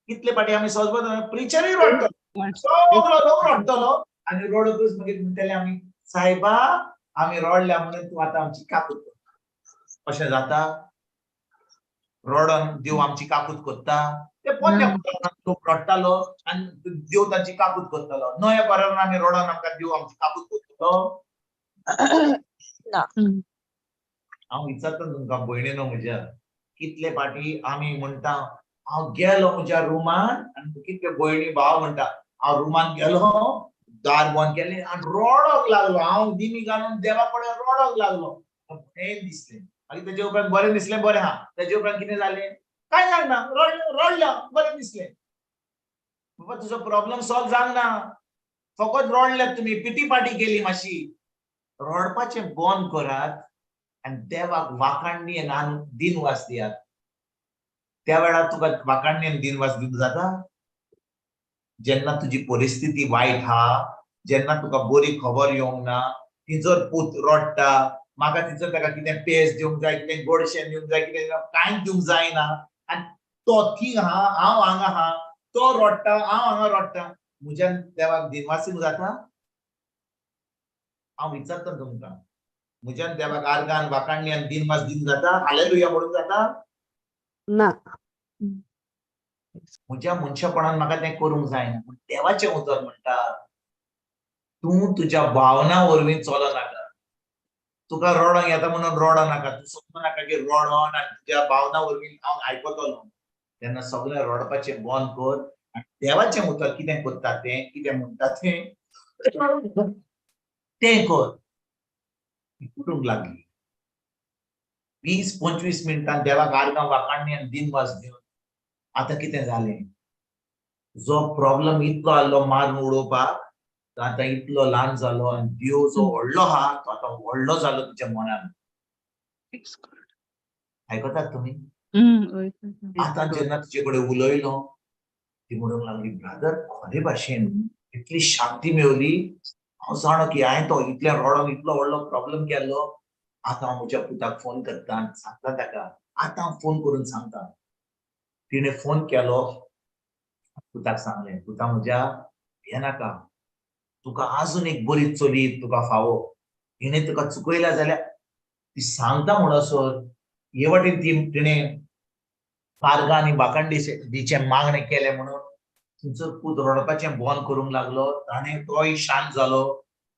D: कितले फाटी आमी सजमता प्रिचरूय रडटलो, सगळो लोक रडटलो आनी रडतूच मागीर म्हणटले आमी सायबा आमी रडल्या म्हणून तूं आतां आमची काकूत करता. अशें जाता? रडोन देव आमची काकूत करता? ते पोन्न्या कोरान लोक रडटालो आनी देव तांची काकूत करतालो. नव्या कोरान आमी रडोन आमकां देव आमची काकूत करतलो?
B: ना.
D: हांव विचारता तुमकां भयणीनो म्हज्या, कितले फाटी आमी म्हणटा हांव गेलो म्हज्या रुमान, आनी कितले भयणी भाव म्हणटा हांव रुमान गेलो, दार बंद केलें आनी रडोंक लागलो, हांव दिमी घालून देवा कडेन रडोंक लागलो, बरें दिसलें. मागीर तेजे उपरांत बरें दिसलें, बरें आहा. तेजे उपरांत कितें जालें? कांय जावंक ना, रडलो, बरें दिसलें. बाबा तुजो प्रॉब्लम सॉल्व जावंक ना, फकत रडल्यात तुमी, पिटी पाटी केली मातशी. रडपाचें बंद करात आनी देवाक वाखाणणी आनी दिनवास दियात. त्या वेळार तुका वाखाणणी आनी दिनवास दिवंक जाता? जेन्ना तुजी परिस्थिती वायट हा, जेन्ना तुका बरी खबर येवंक ना, ती जर पूत रडटा, म्हाका तिचो ताका कितें पेज दिवंक जाय, कितें गोडशें दिवंक जाय, कितें कांयच दिवंक जायना, आनी तो थी आहा, हांव हांगा आहा, तो रडटा, हांव हांगा रडटा, म्हज्यान देवाक दिनवास दिवंक जाता? हांव विचारता तुमकां, म्हज्यान देवाक आर्गान वाखाणणी आनी दिनवास दिवंक जाता? हालेलुया म्हणूंक जाता?
E: ना.
D: म्हज्या मनशापणान म्हाका तें करूंक जायना. पूण देवाचें उतर म्हणटा तूं तुज्या भावना वरवीं चलो नाका. तुका रडोंक येता म्हणून रडो नाका, तूं समजू नाका की रडोन आनी तुज्या भावना वरवीं हांव आयकतलो. तेन्ना सगळें रडपाचें बंद कर आनी देवाचें उतर कितें करता तें, कितें म्हणटा तें तें कर. ती करूंक लागली. 20-25 मिनटां देवाक आर्गां वाखाणणी आनी दिनवास दिवन आतां कितें जालें? जो प्रॉब्लम इतलो आहलो मारून उडोवपाक, तो आतां इतलो ल्हान जालो आनी देव जो व्हडलो आहा तो आतां व्हडलो जालो तुज्या मनान. आयकतात तुमी? आतां जेन्ना तुजे कडेन उलयलो, ती म्हणूंक लागली ब्रादर खरे भाशेन इतली शांती मेवली, हांव जाणो की हांवें तो इतलें रडोन इतलो व्हडलो प्रॉब्लम केल्लो, आतां हांव म्हज्या पुताक फोन करता आनी सांगता ताका, आतां हांव फोन करून सांगता. तिणें फोन केलो, पुताक सांगलें, पुता म्हज्या भियेनाका, तुका आजून एक बरी चली तुका फावो, हिणें तुका चुकयला जाल्यार ती सांगता म्हणसर हे वाटेन ती तिणें पार्गां आनी बाकांडीचें मागणें केलें म्हणून थंयसर पूत रडपाचें बंद करूंक लागलो. ताणें तोय शांत जालो,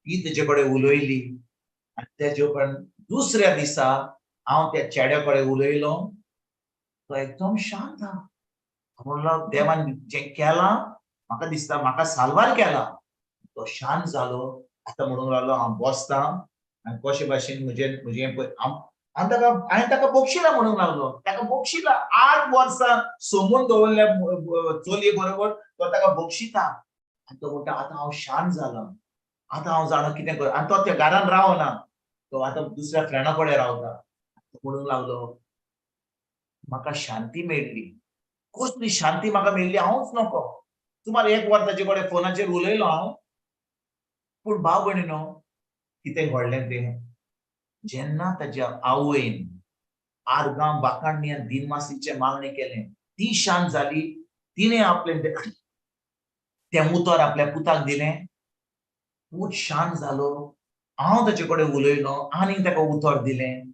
D: ती तेजे कडेन उलयली. आनी तेजे उपरांत दुसऱ्या दिसा हांव त्या चेड्या कडेन उलयलो, तो एकदम शांत आहा. म्हणलो देवान जें केलां म्हाका दिसता म्हाका साल्वार केला. तो शांत जालो. आतां म्हणूंक लागलो हांव बसतां आनी कशे भाशेन म्हजें म्हजें हांव ताका, हांवें ताका बक्षिला म्हणूंक लागलो. ताका बक्षिला 8 वर्सां सोमून दवरल्या चलये बरोबर तो ताका बक्षिता. आनी तो म्हणटा आतां हांव शांत जालां, आतां हांव जाणा कितें कर. आनी तो त्या घरान रावना, तो आतां दुसऱ्या फ्रेंडा कडेन रावता. तो म्हणूंक लागलो म्हाका शांती मेळ्ळी. कसली शांती म्हाका मेळ्ळी हांवूच नको. सुमार 1 वर ताचे कडेन फोनाचेर उलयलो हांव. पूण भाव भयणीनो कितें घडलें तें, जेन्ना ताच्या आवयन आर्गां बाकांनी आनी दिनवासीचें मागणें केलें, ती शांत जाली. तिणें आपलें तें उतर आपल्या पुताक दिलें, पूत शांत जालो. हांव ताचे कडेन उलयलो आनी ताका उतर दिलें.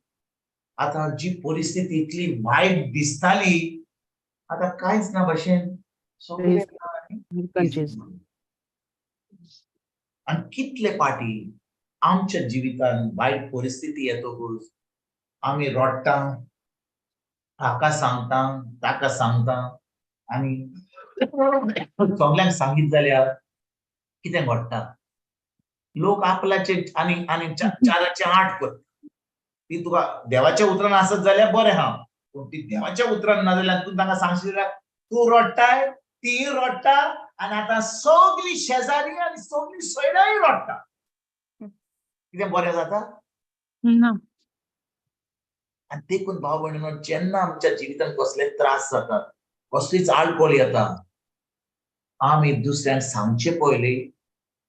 D: आतां जी परिस्थिती इतली वायट दिसताली आतां कांयच ना भशेन सगळें. आनी कितले पाटी आमच्या जिवितान वायट परिस्थिती येतकूच आमी रडटा, हाका सांगता ताका सांगता आनी सगल्यांक सांगीत जाल्यार कितें घडटा, लोक आपल्याचे आनी आनी 4चे 8 करता. ती तुका देवाच्या उतरान आसत जाल्यार बरें आहा, पूण ती देवाच्या उतरान ना जाल्यार तूं तांकां सांगशीत जाल्यार तूं रडटाय, ती रडटा आनी आतां सगळी शेजारी आनी सगळी सोयऱ्याय रडटा. कितें बरें जाता
C: ना.
D: आनी देखून भाव भयणीनो जेन्ना आमच्या जिवितांत कसले त्रास जातात, कसलीच आडखळ येता, आमी दुसऱ्यांक सांगचे पयलीं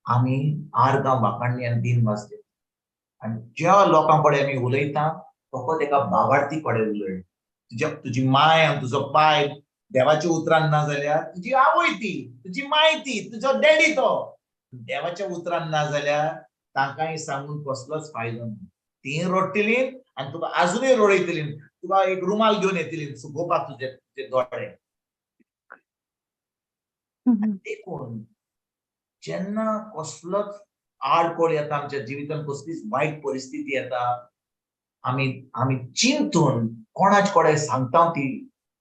D: आमी आर्गां वाखाणणी आनी दिन वाचले. आनी ज्या लोकां कडेन आमी उलयता फकत एका भावार्थी कडेन उलय. तुजी माय आनी तुजो पाय देवाच्या उतरान ना जाल्यार तुजी आवय ती, तुजी माय ती, तुजो डॅडी तो देवाच्या उतरान ना जाल्यार तांकांय सांगून कसलोच फायदो ना. ती रडटली आनी तुका आजुनूय रडयतली, तुका एक रुमाल घेवन येतली सुकोवपाक तुजे तुजे दोळे. देखून जेन्ना कसलोच आडखळ येता आमच्या जिवितांत, कसलीच वायट परिस्थिती येता, आमी आमी चिंतून कोणाच कडेन सांगता ती,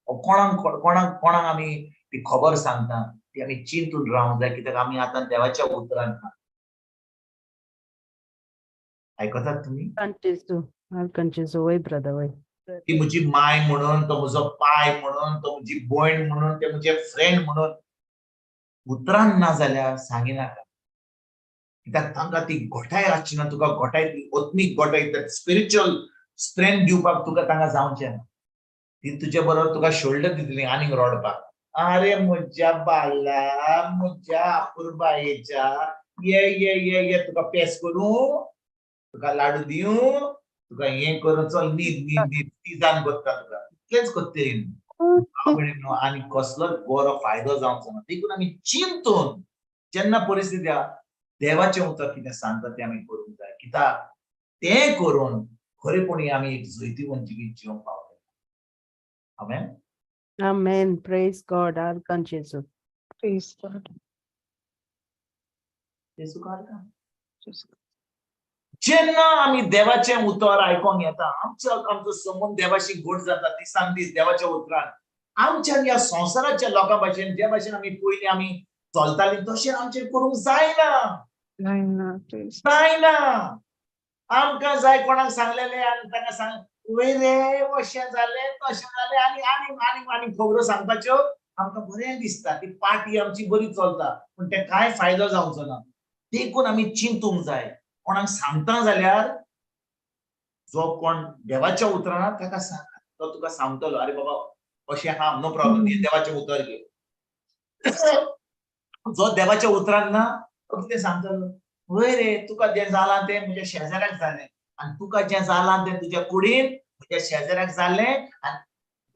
D: कोणाक कोणाक कोणाक आमी ती खबर सांगता ती आमी चिंतून रावंक जाय. कित्याक आमी आतां देवाच्या उतरान आहा. आयकतात तुमी? ती म्हजी माय म्हणून, तो म्हजो पाय म्हणून, तो म्हजी भयण म्हणून, ते म्हजे फ्रेंड म्हणून उतरान ना जाल्यार सांगिनाका. कित्याक तांकां ती घोटाय आसची ना, तुका घोटाय ती आत्मीक घोटाय, स्पिरिच्युअल स्ट्रेंथ दिवपाक तुका तांकां जावचें ना. ती तुजे बरोबर तुका शोल्डर दितली आनीक रडपाक. अरे म्हज्या बाला, म्हज्या अपुरबायेच्या, ये ये ये ये, तुका पेस करूं, तुका लाडू दिवं, तुका हें करूं, चल न्हीद न्हीद न्हीद, तिजान करता तुका, इतलेंच करतली. आनी कसलोच बरो फायदो जावचो ना. देखून आमी चिंतून जेन्ना परिस्थिती आहा देवाचें उतर कितें सांगता तें आमी करूंक जाय. कित्याक तें करून खरेपणी आमी एक जैतिवंत जिवीत जिवंक पावतले. आमेन.
E: Amen. Praise God. आर्गां जेजू.
C: Praise God.
D: जेजूक आर्गां. जेन्ना आमी देवाचें उतर आयकोंक येता, आमचो आमचो संबंद देवाशी घट जाता दिसान दीस देवाच्या उतरान. आमच्या ह्या संवसाराच्या लोकां भाशेन जे भाशेन आमी पयलीं आमी चलतालीं तशें आमचें करूंक जायना. जायना. आमकां जाय कोणाक सांगलेलें आनी तांकां सांग वय रे अशें जालें तशें जालें आनी आनी आनी आनी खबरो सांगपाच्यो आमकां बरें दिसता. ती पार्टी आमची बरी चलता, पूण तें कांय फायदो जावचो ना. देखून आमी चिंतूंक जाय. कोणाक सांगता जाल्यार जो कोण देवाच्या उतरान ताका सांग, तो तुका सांगतलो अरे बाबा अशें आहा, नो प्रॉब्लम, देवाचें उतर घे. जो देवाच्या उतरान ना तो कितें सांगतलो, वय रे तुका जें जालां तें म्हज्या शेजाऱ्याक जालें आनी तुका जें जालां तें तुज्या कुडीन तुज्या शेजाऱ्याक जालें आनी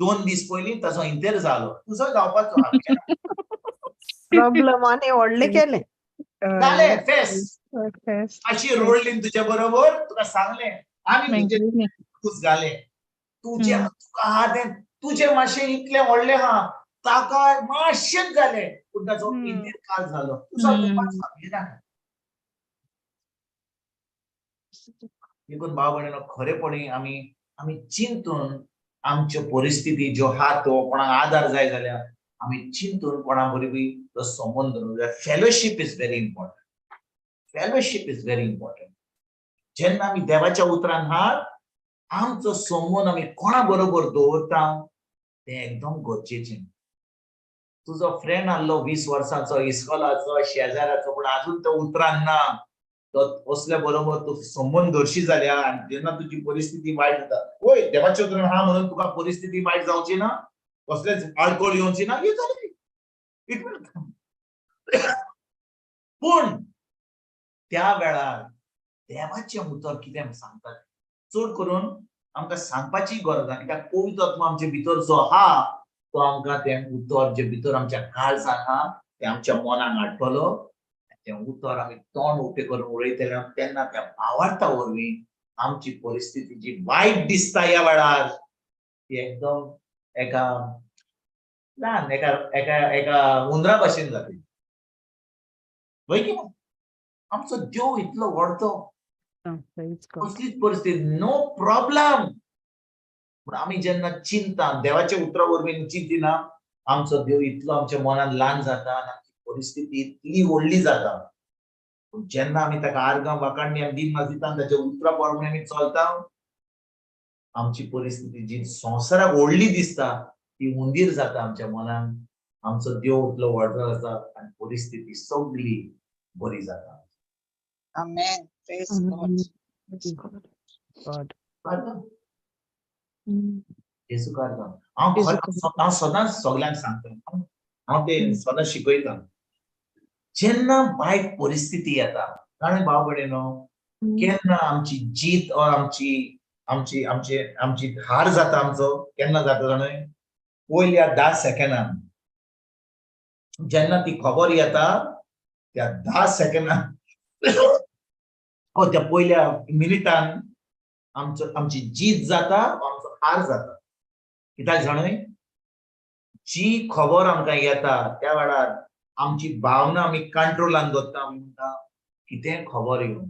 D: 2 दीस पयलीं ताचो इंतेर जालो, तुजो जावपाचो
E: प्रॉब्लेम आनी व्हडलें केलें
D: जालें फेस अशी रोडली तुजे बरोबर, तुका सांगलें आमी तुजे कूस घालें, तुजें तुका आहा तें तुजें मातशें इतलें व्हडलें आहा, ताका मातशेंच जालें पूण ताचो इंतेर काल जालो, तुजो. देखून भाव भयणीनो खरेपणी आमी आमी चिंतून आमच्यो परिस्थिती ज्यो आहा त्यो कोणाक आदार जाय जाल्यार आमी चिंतून कोणा बरोबर तो संबंद दवरूंक जाय. Fellowship is very important, fellowship is very important. जेन्ना आमी देवाच्या उतरान आहात आमचो संबंद आमी कोणा बरोबर दवरता तें एकदम गरजेचें. तुजो फ्रेंड आहलो 20 वर्सांचो इस्कोलाचो शेजाऱ्याचो, पूण आजून तो उतरान ना, तो असल्या बरोबर तूं संबंद दवरशी जाल्यार आनी जेन्ना तुजी परिस्थिती वायट जाता, वय देवाच्या उतरान आहा म्हणून तुका परिस्थिती वायट जावची ना, कसलेच आडखळ येवची ना, येतली, it will come. पूण त्या वेळार देवाचें उतर कितें सांगता चड करून आमकां सांगपाची गरज ना, कित्याक पवित्र आत्मो आमचे भितर जो आहा तो आमकां तें उतर जे भितर आमच्या काळजान आहा तें आमच्या मनाक हाडटलो. तें उतर आमी तोंड उक्तें करून उडयतले तेन्ना त्या भावार्था वरवीं आमची परिस्थिती जी वायट दिसता ह्या वेळार ती एकदम एका ल्हान एका एका एका हुंदरा भशेन जातली. वय की ना? आमचो देव इतलो व्हडतो, कसलीच परिस्थिती नो प्रॉब्लम. पूण आमी जेन्ना चिंता देवाच्या उतरा वरवीं चिंतिना, आमचो देव इतलो आमच्या मनान ल्हान जाता आनी आमची परिस्थिती इतली व्हडली जाता. पूण जेन्ना आमी ताका आर्गां वाखाणणी आमी दिन दिता ताच्या उतरा प्रमाणे आमी चलता, आमची परिस्थिती जी संवसाराक व्हडली दिसता ती उंदीर जाता आमच्या मनान. आमचो देव इतलो व्हडलो जाता आनी परिस्थिती सगळी बरी जाता.
B: Amen. Praise God.
E: God.
D: जेजू कारगांव. हांव हांव सदांच सगल्यांक सांगता, हांव ते सदांच शिकयता, जेन्ना वायट परिस्थिती येता कारण भाव भयणीनो केन्ना आमची जीत और आमची आमची आमची आमची हार जाता आमचो केन्ना जाता जाणा, पयल्या 10 सेकंडान जेन्ना ती खबर येता त्या 10 सेकंडान त्या पयल्या मिनिटान आमचो आमची जीत जाता, आमचो हार जाता. कित्याक जाणय, जी खबर आमकां येता त्या वेळार आमची भावना आमी कंट्रोलान दवरता. आमी म्हणटा कितें खबर येवन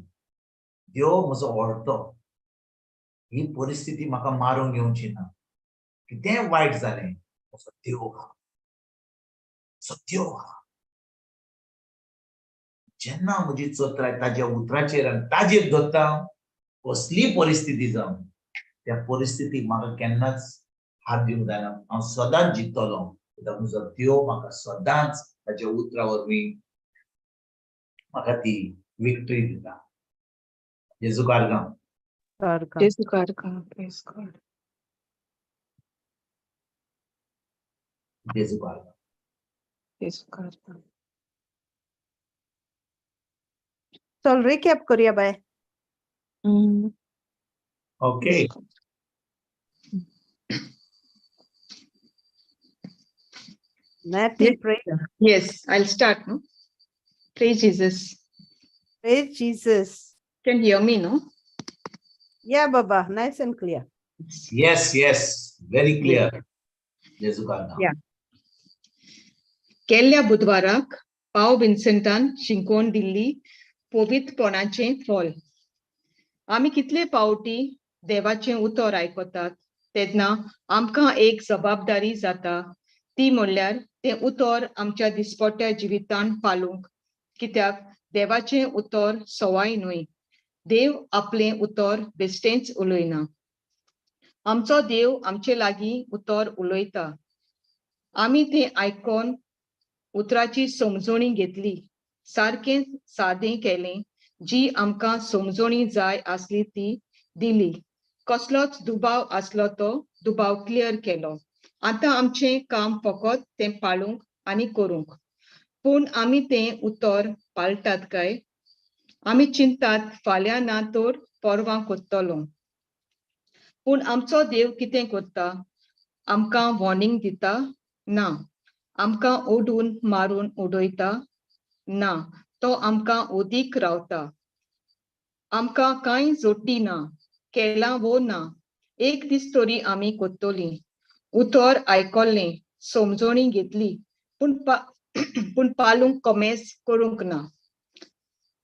D: देव म्हजो व्हडतो, ही परिस्थिती म्हाका मारूंक येवची ना, कितें वायट जालें म्हजो देव आहा, म्हजो देव आहा. जेन्ना म्हजी चत्राय ताज्या उतराचेर आनी ताजेर दवरता, कसली परिस्थिती जावं त्या परिस्थितीक म्हाका केन्नाच हात दिवंक जायना, हांव सदांच जिखतलो, कित्याक म्हजो देव म्हाका सदांच ताज्या उतरा वरवीं म्हाका ती विक्ट्री दिता. जेजू कारगांव.
C: जेजू कारगांव. Praise God.
D: जेजू कारगांव.
C: जेजू कारगांव.
E: चल रिकॅप करूया बाय.
D: Okay.
E: Matthew, pray.
F: Yes, I'll start. No? Praise Jesus.
E: Praise Jesus.
F: Can hear me, no?
E: Yeah, Baba, nice and clear.
D: Yes, yes, very clear. जेजू कारगांव.
F: Yeah. केल्ल्या बुधवाराक पाव विन्सेंटान शिंकोवन दिल्ली पवित्रपणाचें फल. आमी कितले पावटी देवाचें उतर आयकतात तेन्ना आमकां एक जबाबदारी जाता, ती म्हणल्यार तें उतर आमच्या दिसपट्ट्या जिवितान पालूंक. कित्याक देवाचें उतर सवाय न्हय. देव आपलें उतर बेश्टेंच उलयना. आमचो देव आमचे लागीं उतर उलयता. आमी तें आयकोन उतराची समजोणी घेतली, सारकें सादें केलें, जी आमकां समजोणी जाय आसली ती दिली, कसलोच दुबाव आसलो तो दुबाव क्लियर केलो. आतां आमचें काम फकत तें पाळूंक आनी करूंक. पूण आमी तें उतर पाळटात काय? आमी चिंतात फाल्यां ना तर पर्वां कोत्तलो. पूण आमचो देव कितें करता? आमकां वॉर्निंग दिता ना, आमकां ओडून मारून उडयता ना, तो आमकां ओदीक रावता. आमकां कांय जोटी ना, केलां वो ना, एक दीस तरी आमी कोत्तली. उतर आयकल्लें, समजणी घेतली, पूण पालूंक कमेस करूंक ना.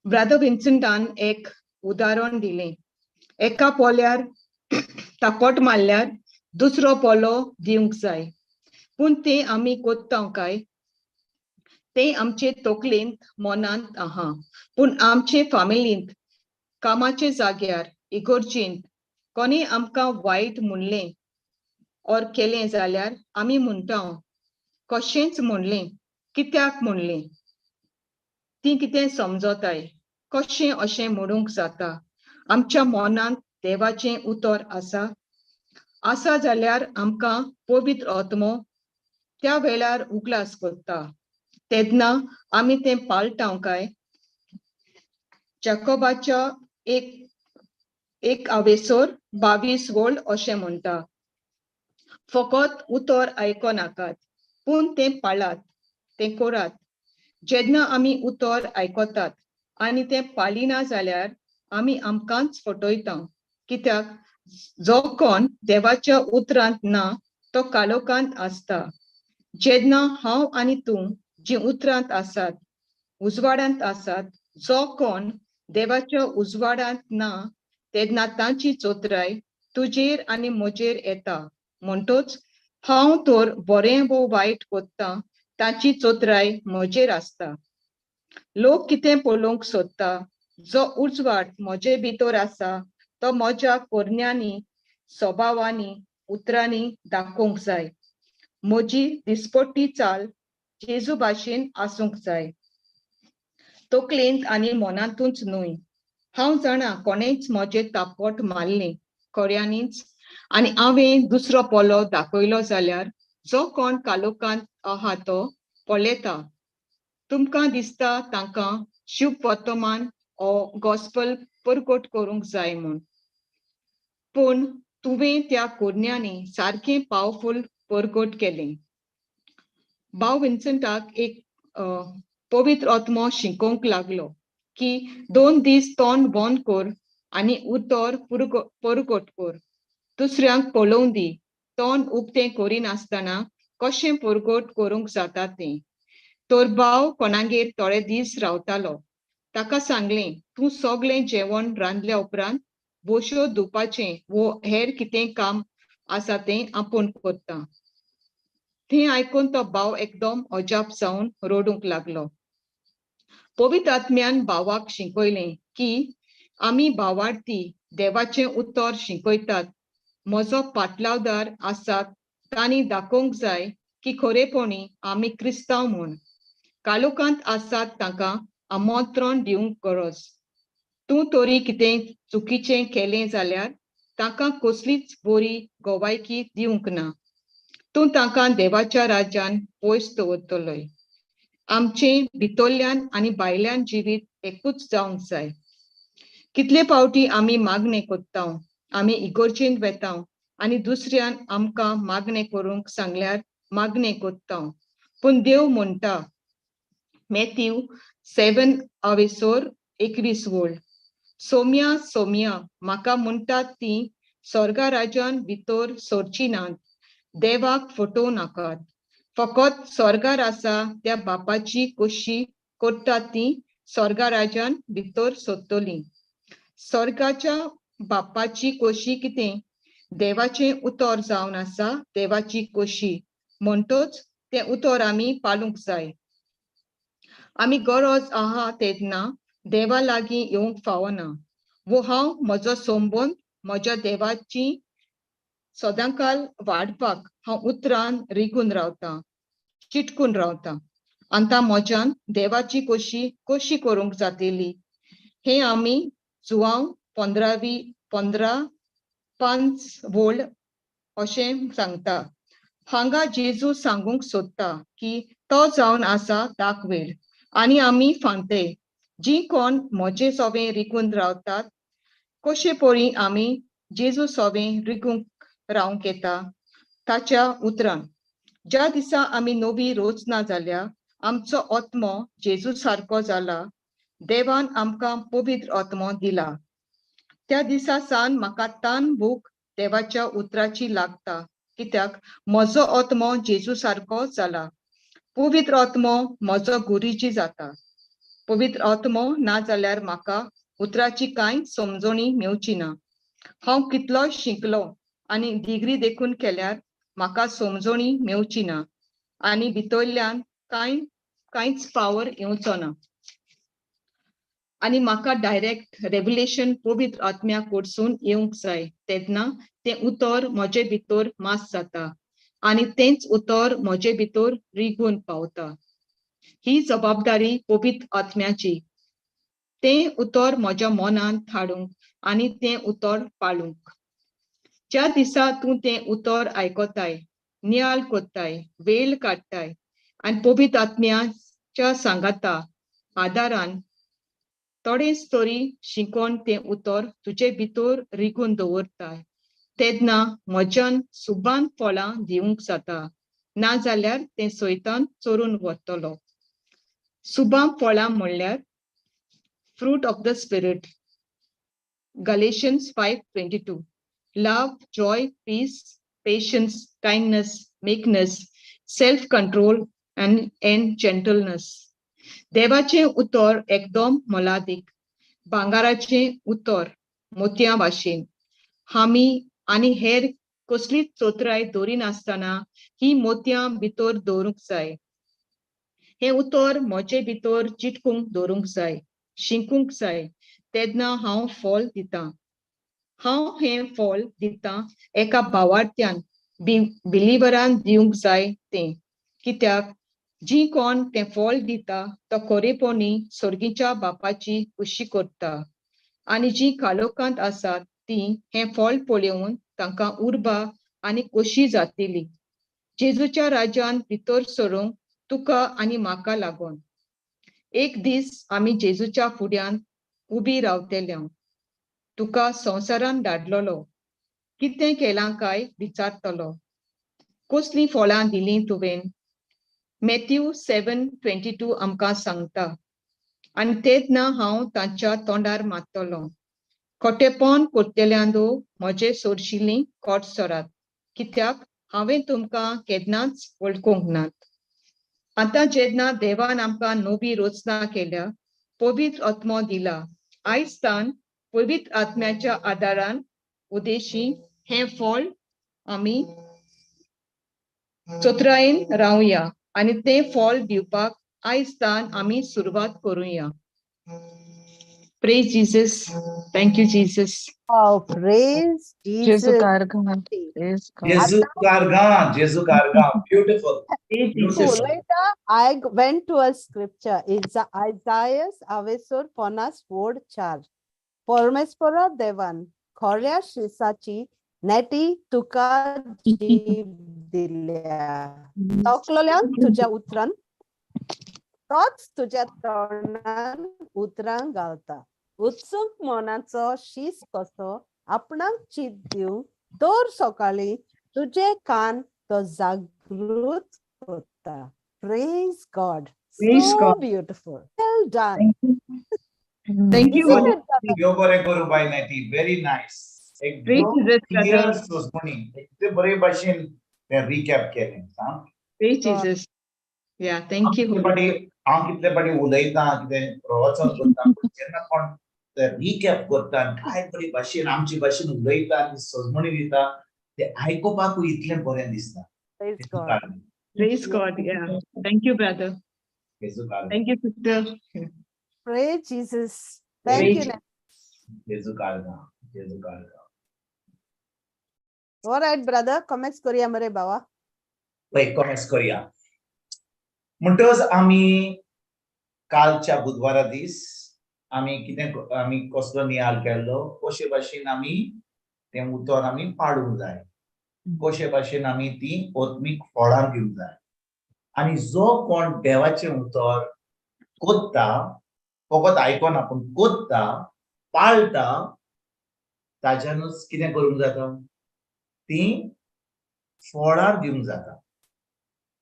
F: ब्रादर विन्संटान एक उदाहरण दिलें. एका पोल्यार तापट मारल्यार दुसरो पोलो दिवंक जाय, पूण तें आमी कोत्ता काय? तें आमचे तकलेंत मनांत आहा, पूण आमचे फामिलींत, कामाचे जाग्यार, इगोर्जेंत कोणी आमकां वायट म्हणलें ऑर केलें जाल्यार आमी म्हणटा कशेंच म्हणलें, कित्याक म्हणलें, ती कितें समजताय, कशें अशें म्हणूंक जाता? आमच्या मनांत देवाचें उतर आसा? आसा जाल्यार आमकां पवित्र आत्मो त्या वेळार उगलास करता, तेन्ना आमी तें पाळटा काय? जाकोबाच्या 1:22 वळ अशें म्हणटा, फकत उतर आयकनाकात पूण तें पाळात, तें करात. जेन्ना आमी उतर आयकतात आनी तें पाळिना जाल्यार आमी आमकांच फटयता. कित्याक जो कोण देवाच्या उतरांत ना तो कालोकांत आसता. जेन्ना हांव आनी तूं जीं उतरांत आसात, उजवाडांत आसात, जो कोण देवाच्या उजवाडांत ना तेन्ना तांची चोत्राय तुजेर आनी म्हजेर येता. म्हणटोच हांव तर बरें वो वायट कोत्ता तांची चोत्राय म्हजेर आसता. लोक कितें पळोवंक सोदता? जो उजवाड म्हजे भितर आसा तो म्हज्या कोरण्यांनी, स्वभावांनी, उतरांनी दाखोवंक जाय. म्हजी दिसपट्टी चाल जेजू भाशेन आसूंक जाय, तकलेंत आनी मनांतूच न्हय. हांव जाणा कोणेच म्हजें तापट मारलें खऱ्यांनीच आनी हांवें दुसरो पोलो दाखयलो जाल्यार जो कोण कालोकांत आहा तो पळयता. तुमकां दिसता तांकां शुभ वर्तमान ओ गॉस्पल परगट करूंक जाय म्हूण, पूण तुवें त्या कोरण्यांनी सारकें पावरफूल परगट केलें. भाव विन्संटाक एक पवित्र आत्मो शिकोवंक लागलो की 2 दीस तोंड बंद कर आनी उतर परगट कर, दुसऱ्यांक पळोवं दी, तोंड उक्तें करिनासतना कशें परगट करूंक जाता तें. तर भाव कोणागेर थोडे दीस रावतालो. ताका सांगलें, तूं सगळें जेवण रांदल्या उपरांत बोश्यो धुवपाचें वो हेर कितें काम आसा तें आपूण करता. थंय आयकून तो भाव एकदम अजाप जावन रडूंक लागलो. पवित्र आत्म्यान भावाक शिकयलें की आमी भावार्थी देवाचें उतर शिकयतात, म्हजो पाटलावदार आसात तांणी दाखोवंक जाय की खरेपणी आमी क्रिस्तांव म्हूण. कालोकांत आसात तांकां आमंत्रण दिवंक गरज. तूं तरी कितें चुकीचें केलें जाल्यार तांकां कसलीच बरी गवायकी दिवंक ना. तूं तांकां देवाच्या राज्यान पयस दवरतलोय. आमचें भितरल्यान आनी भायल्यान जिवीत एकूच जावंक जाय. कितले फावटी आमी मागणें करता, आमी इगोर्जेंत वेता आनी दुसऱ्यान आमकां मागणें करूंक सांगल्यार मागणें करता, पूण देव म्हणटा मॅथ्यू 7:21 सोम्या सोम्या म्हाका म्हणटात ती स्वर्गा राज्यान भितर सरची नात. देवाक फटोवं नाकात. फकत स्वर्गार आसा त्या बापाची कोशी करतात ती स्वर्गा राज्यान भितर सरतली. स्वर्गाच्या बापाची कोशी कितें? देवाचें उतर जावन आसा देवाची कोशी, म्हणटोच तें उतर आमी पाळूंक जाय. आमी गरज आहा तेन्ना देवा लागीं येवंक फावना. वो हांव म्हजो संबंद म्हज्या देवाची सदांकाल वाडपाक हांव उतरान रिगून रावता, चिटकून रावता. आतां म्हज्यान देवाची कोशी कोशी करूंक जातली हें आमी जुवांव 15:5 अशें सांगता. हांगा जेजू सांगूंक सोदता की तो जावन आसा दाखवेल आनी आमी फांते. जी कोण म्हजे सोबें रिगून रावतात कशे परी आमी जेजू सोवें रिगूंक रावंक येता ताच्या उतरान. ज्या दिसा आमी नवी रचना जाल्या, आमचो आत्मो जेजू सारको जाला, देवान आमकां पवित्र आत्मो दिला. त्या दिसा सावन म्हाका तान भूक देवाच्या उतराची लागता, कित्याक म्हजो आत्मो जेजू सारको जाला. पवित्र आत्मो म्हजो गुरुजी जाता. पवित्र आत्मो ना जाल्यार म्हाका उतराची कांय समजणी मेवची ना. हांव कितलो शिकलो आनी डिग्री देखून केल्यार म्हाका समजणी मेवची ना आनी भितरल्यान कांयच पावर येवचो ना. आनी म्हाका डायरेक्ट रेवलेशन पवित्र आत्म्या कडसून येवंक जाय, तेन्ना तें उतर म्हजे भितर मास जाता आनी तेंच उतर म्हजे भितर रिगून पावता. ही जबाबदारी पवित्र आत्म्याची, तें उतर म्हज्या मनांत हाडूंक आनी तें उतर पाळूंक. ज्या दिसा तूं तें उतर आयकताय, नियाळ कोत्ताय, वेळ काडटाय आनी पवित्र आत्म्याच्या सांगाता आदारान थोडेच तरी शिकोवन तें उतर तुजे भितर रिगून दवरताय, तेन्ना म्हज्यान सुबान फळां दिवंक जाता, ना जाल्यार तें सैतान चोरून व्हरतलो. सुबान फळां म्हणल्यार fruit of the spirit. Galatians 5:22. Love, joy, peace, patience, kindness, meekness, self-control, and gentleness. देवाचें उतर एकदम मोलादीक, भांगराचें उतर मोतयां भाशेन. आमी आनी हेर कसलीच चोत्राय दवरिनासतना ही मोतयां भितर दवरूंक जाय. हें उतर म्हजे भितर चिटकूंक दवरूंक जाय, शिकूंक जाय, तेन्ना हांव फळ दितां. हांव हें फळ दितां एका भावार्थ्यान बिलिवरान दिवंक जाय तें, कित्याक जी कोण तें फळ दिता तो खरेपणी सर्गीच्या बापाची खुशी करता. आनी जी कालोकांत आसात ती हें फळ पळोवन तांकां उर्बा आनी खोशी जातली. जेजूच्या राज्यान भितर सरूंक तुका आनी म्हाका लागून एक दीस आमी जेजूच्या फुड्यान उबी रावतले. तुका संवसारान धाडलेलो, कितें केलां काय विचारतलो, कसलीं फळां दिलीं तुवें? मॅथ्यू 7:22 आमकां सांगता. आनी तेन्ना हांव तांच्या तोंडार मारतलो, खोटेपण करतल्यांदो म्हजे सोरशिलीं कोट सरात, कित्याक हांवें तुमकां केन्नाच वळखूंक नात. आतां जेन्ना देवान आमकां नवी रचना केल्या, पवित्र आत्मो दिला, आयज तान पवित्र आत्म्याच्या आदारान उदेशी हें फळ आमी चतुरायेन रावया आनी तें फळ दिवपाक आयज तान आमी सुरवात करुया. Praise Jesus. Thank you Jesus.
E: Oh, praise Jesus.
D: Jesu Karga, Jesu Karga. Beautiful. Beautiful.
E: Later, I went to a scripture. It's Isaiah Avesur Ponas 4:4. परमेश्वरा देवान खऱ्या शिसाची नेटी तुका जीव दिल्या, तकलोल्यान तुज्या उतरान तोच तुज्या तोंडान उतरां घालता. उत्सूक मनाचो शीस कसो आपणाक चीत दिवंक दर सकाळी तुजे कान तो जागृत करता. Praise God.
F: Praise
E: So
F: God.
E: Beautiful. Well done.
F: Thank you.
E: Isn't it, brother?
D: देव बरें करूं बाय नॅटी, व्हेरी नायस.
F: Praise
D: एकदम
F: Jesus, brother.
D: Clear सोजमणी, एकदम बरे भाशेन तें रिकॅप केलें.
F: Praise Jesus. Yeah, thank you.
D: हांव कितले फाटी उलयतां, कितें प्रवचन करता, पूण जेन्ना कोण ते रिकॅप करता आनी काय बरी भाशेन आमची भाशेन उलयता आनी सजमणी दिता, ते आयकुपाकूय इतलें बरें दिसता.
E: Praise God.
F: Praise God. Yeah. Thank you, brother. Thank you, sister.
E: Praise Jesus. Thank you.
D: जेजू कारगा, जेजू कारगा.
E: All right, brother. Comments करूया मरे बाबा.
D: पळय कॉमेंट्स करूया. म्हणटकच आमी कालच्या बुधवारा दीस आमी कितें, आमी कसलो नियाळ केल्लो, कशे भाशेन आमी तें उतर आमी पाडूंक जाय, कशे भाशेन आमी ती आत्मीक फळां दिवंक जाय. आनी जो कोण देवाचें उतर कोत्ता, फकत आयकना पूण कोत्ता, पाळटा, ताज्यानूच कितें करूंक जाता, तीं फळां दिवंक जाता.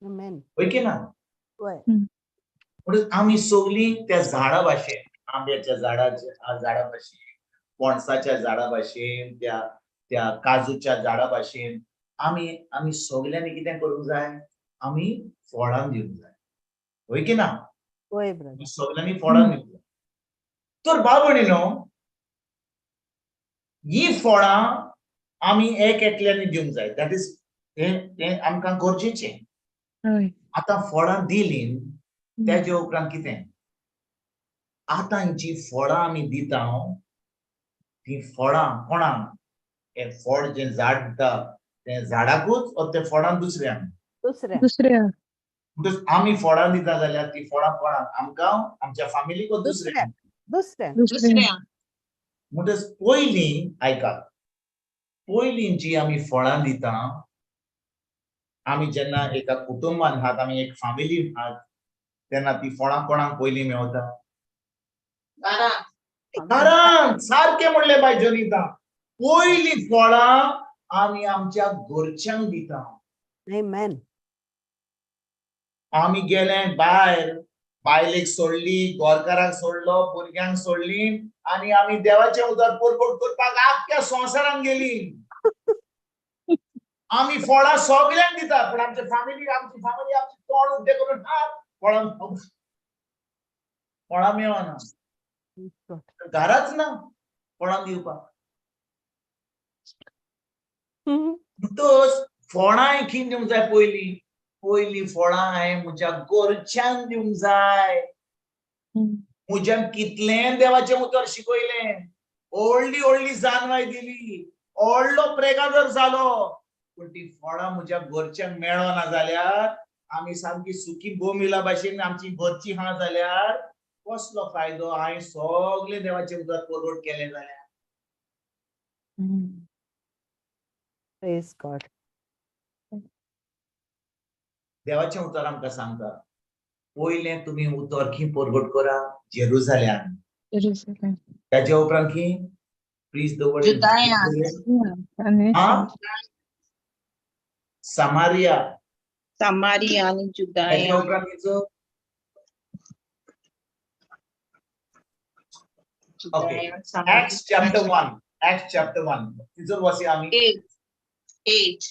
E: Amen.
D: हय की ना?
E: वय.
D: म्हणून आमी सगळीं त्या झाडा भाशेन, आंब्याच्या झाडाच्या झाडा भाशेन, पणसाच्या झाडा भाशेन, त्या त्या काजूच्या झाडा भाशेन आमी आमी सगल्यांनी कितें करूंक जाय, आमी फळां दिवंक जाय. हय की ना?
E: वय ब्रदर.
D: सगल्यांनी फळां दिवंक जाय. तर भाव भयणीनो, ही फळां आमी एक एकल्यांनी दिवंक जाय. That is हें आमकां गरजेचें. आतां फळां दिलीं तेजे उपरांत कितें, आतां जी फळां आमी दिता ती फळां कोणाक, हें फळ जें झाड दिता तें झाडाकूच ओ तें फळां दुसऱ्यांक?
E: दुसऱ्या.
C: दुसऱ्या.
D: म्हणटच आमी फळां दिता जाल्यार ती फळां कोणाक, आमकां, आमच्या फामिलीक ओ दुसऱ्यांक?
E: दुसऱ्या.
C: दुसऱ्या.
D: म्हणटच पयलीं आयकात, पयलीं जी आमी फळां दिता, आमी जेन्ना एका कुटुंबान आहात, आमी एक फामिलीन आहात, तेन्ना ती फळां कोणाक पयलीं मेवता? घरान. सारकें म्हणलें बाय जनिता. पयलीं फळां आमी आमच्या घरच्यांक दिता.
E: Amen.
D: आमी गेले भायर, बायलेक सोडली, गोरकाराक सोडलो, भुरग्यांक सोडली आनी आमी देवाचें उदक परगट करपाक आख्ख्या संवसारान गेली. आमी फळां सगल्यांक दिता, पूण आमच्या फामिली, आमची फामिली आमची तोंड उक्तें करून हात फळां फळां मेळना, घराच ना फळां दिवपाक. म्हणटच फळां खी दिवंक जाय पयलीं, पयलीं फळां हांवें म्हज्या घरच्यांक दिवंक जाय. म्हज्यान कितलें देवाचें उतर शिकयलें, व्हडली व्हडली जानवाय दिली, व्हडलो प्रेगादर जालो, पूण ती फळां म्हज्या घरच्यांक मेळना जाल्यार, आमी सामकी सुकी बोमिला भाशेन आमची घरची आहा जाल्यार कसलो फायदो? हांवें सगळें देवाचें उतर परगट केलें जाल्यार.
E: Praise God.
D: देवाचें उतर आमकां सांगता, पयलें तुमी उतर खी परगट करा, जेरुजाल्यान. ताज्या उपरांत खी please the word Samaria,
B: Samaria आनी
D: ताज्या
B: जुदाया.
D: उपरांत खंयचो? Okay. Acts chapter 1, Acts chapter 1 तिचोर वचया आमी.
B: 8 8.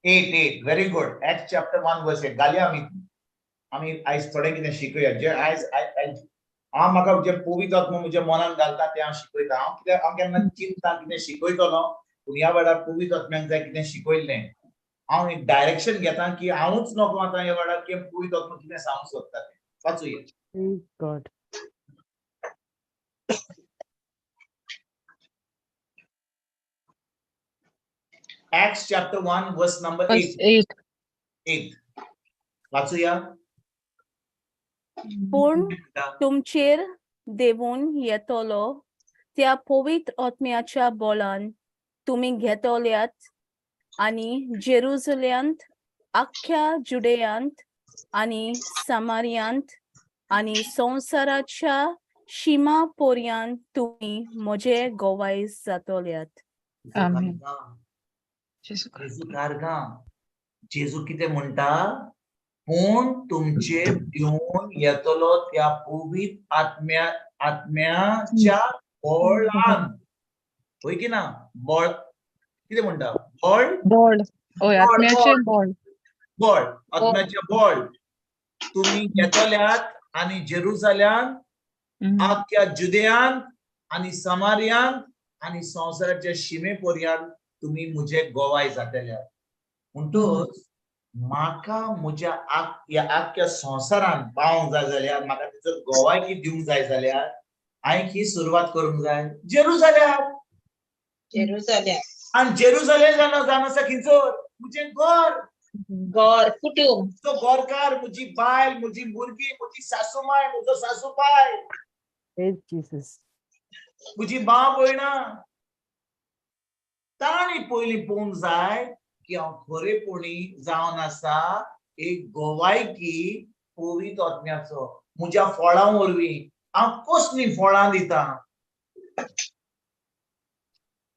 D: 8 8, very good. Acts chapter 1 verse 8 घालया आमी. आमी आयज थोडें कितें शिकूया. जे आयज हांव म्हाका जे पवित्र आत्मो म्हज्या मनान घालता तें हांव शिकयता. हांव कित्याक हांव केन्ना चिंता कितें शिकयतलो, पूण ह्या वेळार पवित्र आत्म्याक जाय कितें शिकयल्लें हांव एक डायरेक्शन घेता की हांवूच नको आतां ह्या वेळार की पवित्र आत्मो कितें सांगूंक सोदता तें. वाचुया.
E: Praise God.
D: Acts chapter 1 verse number 8.
C: 8.
D: 8 वाचुया.
A: पूण तुमचेर देवून येतलो त्या पवित्र आत्म्याच्या बोलान तुमी घेतल्यात आनी जेरुजल्यांत, आख्ख्या जुडेयांत आनी सामारियांत आनी संवसाराच्या शिमा पर्यंत तुमी म्हजे गोवाय जातल्यात.
C: आमेन.
D: जेजू कारगां जेजू कितें म्हणटा, पूण तुमचेर दिवन येतलो त्या पवित्र आत्म्या आत्म्याच्या बळान. हय की ना? बळ कितें म्हणटा? बळ,
C: बळ. हय, आत्म्याचें बळ.
D: बळ, आत्म्याचें बळ तुमी घेतल्यात आनी जेरुजाल्यांत, आख्ख्या जुदेयांत आनी समारियांत आनी संवसाराच्या शिमे पर्यंत तुमी म्हजे गोवाय जातल्यात. म्हणटच म्हाका म्हज्या ह्या आख्ख्या संवसारान पावंक जाय जाल्यार, म्हाका तिचो गोवायकी दिवंक जाय जाल्यार हांवें ही सुरवात करूंक जाय जेरुजाल्यार.
B: जेरुजाल्यार.
D: आनी जेरुजालेम जावन जावन आसा खंयसर? म्हजें घर,
B: घर, कुटुंब.
D: तो घरकार, म्हजी बायल, म्हजी भुरगीं, म्हजी सासूमाय, म्हजो सासूबाय,
E: Praise Jesus.
D: म्हजी मां भयणां, तांणी पयलीं पळोवंक जाय की हांव खरेपणी जावन आसा एक गोवायकी पवित्र आत्म्याचो. म्हज्या फळां वरवीं हांव कसलीं फळां दिता.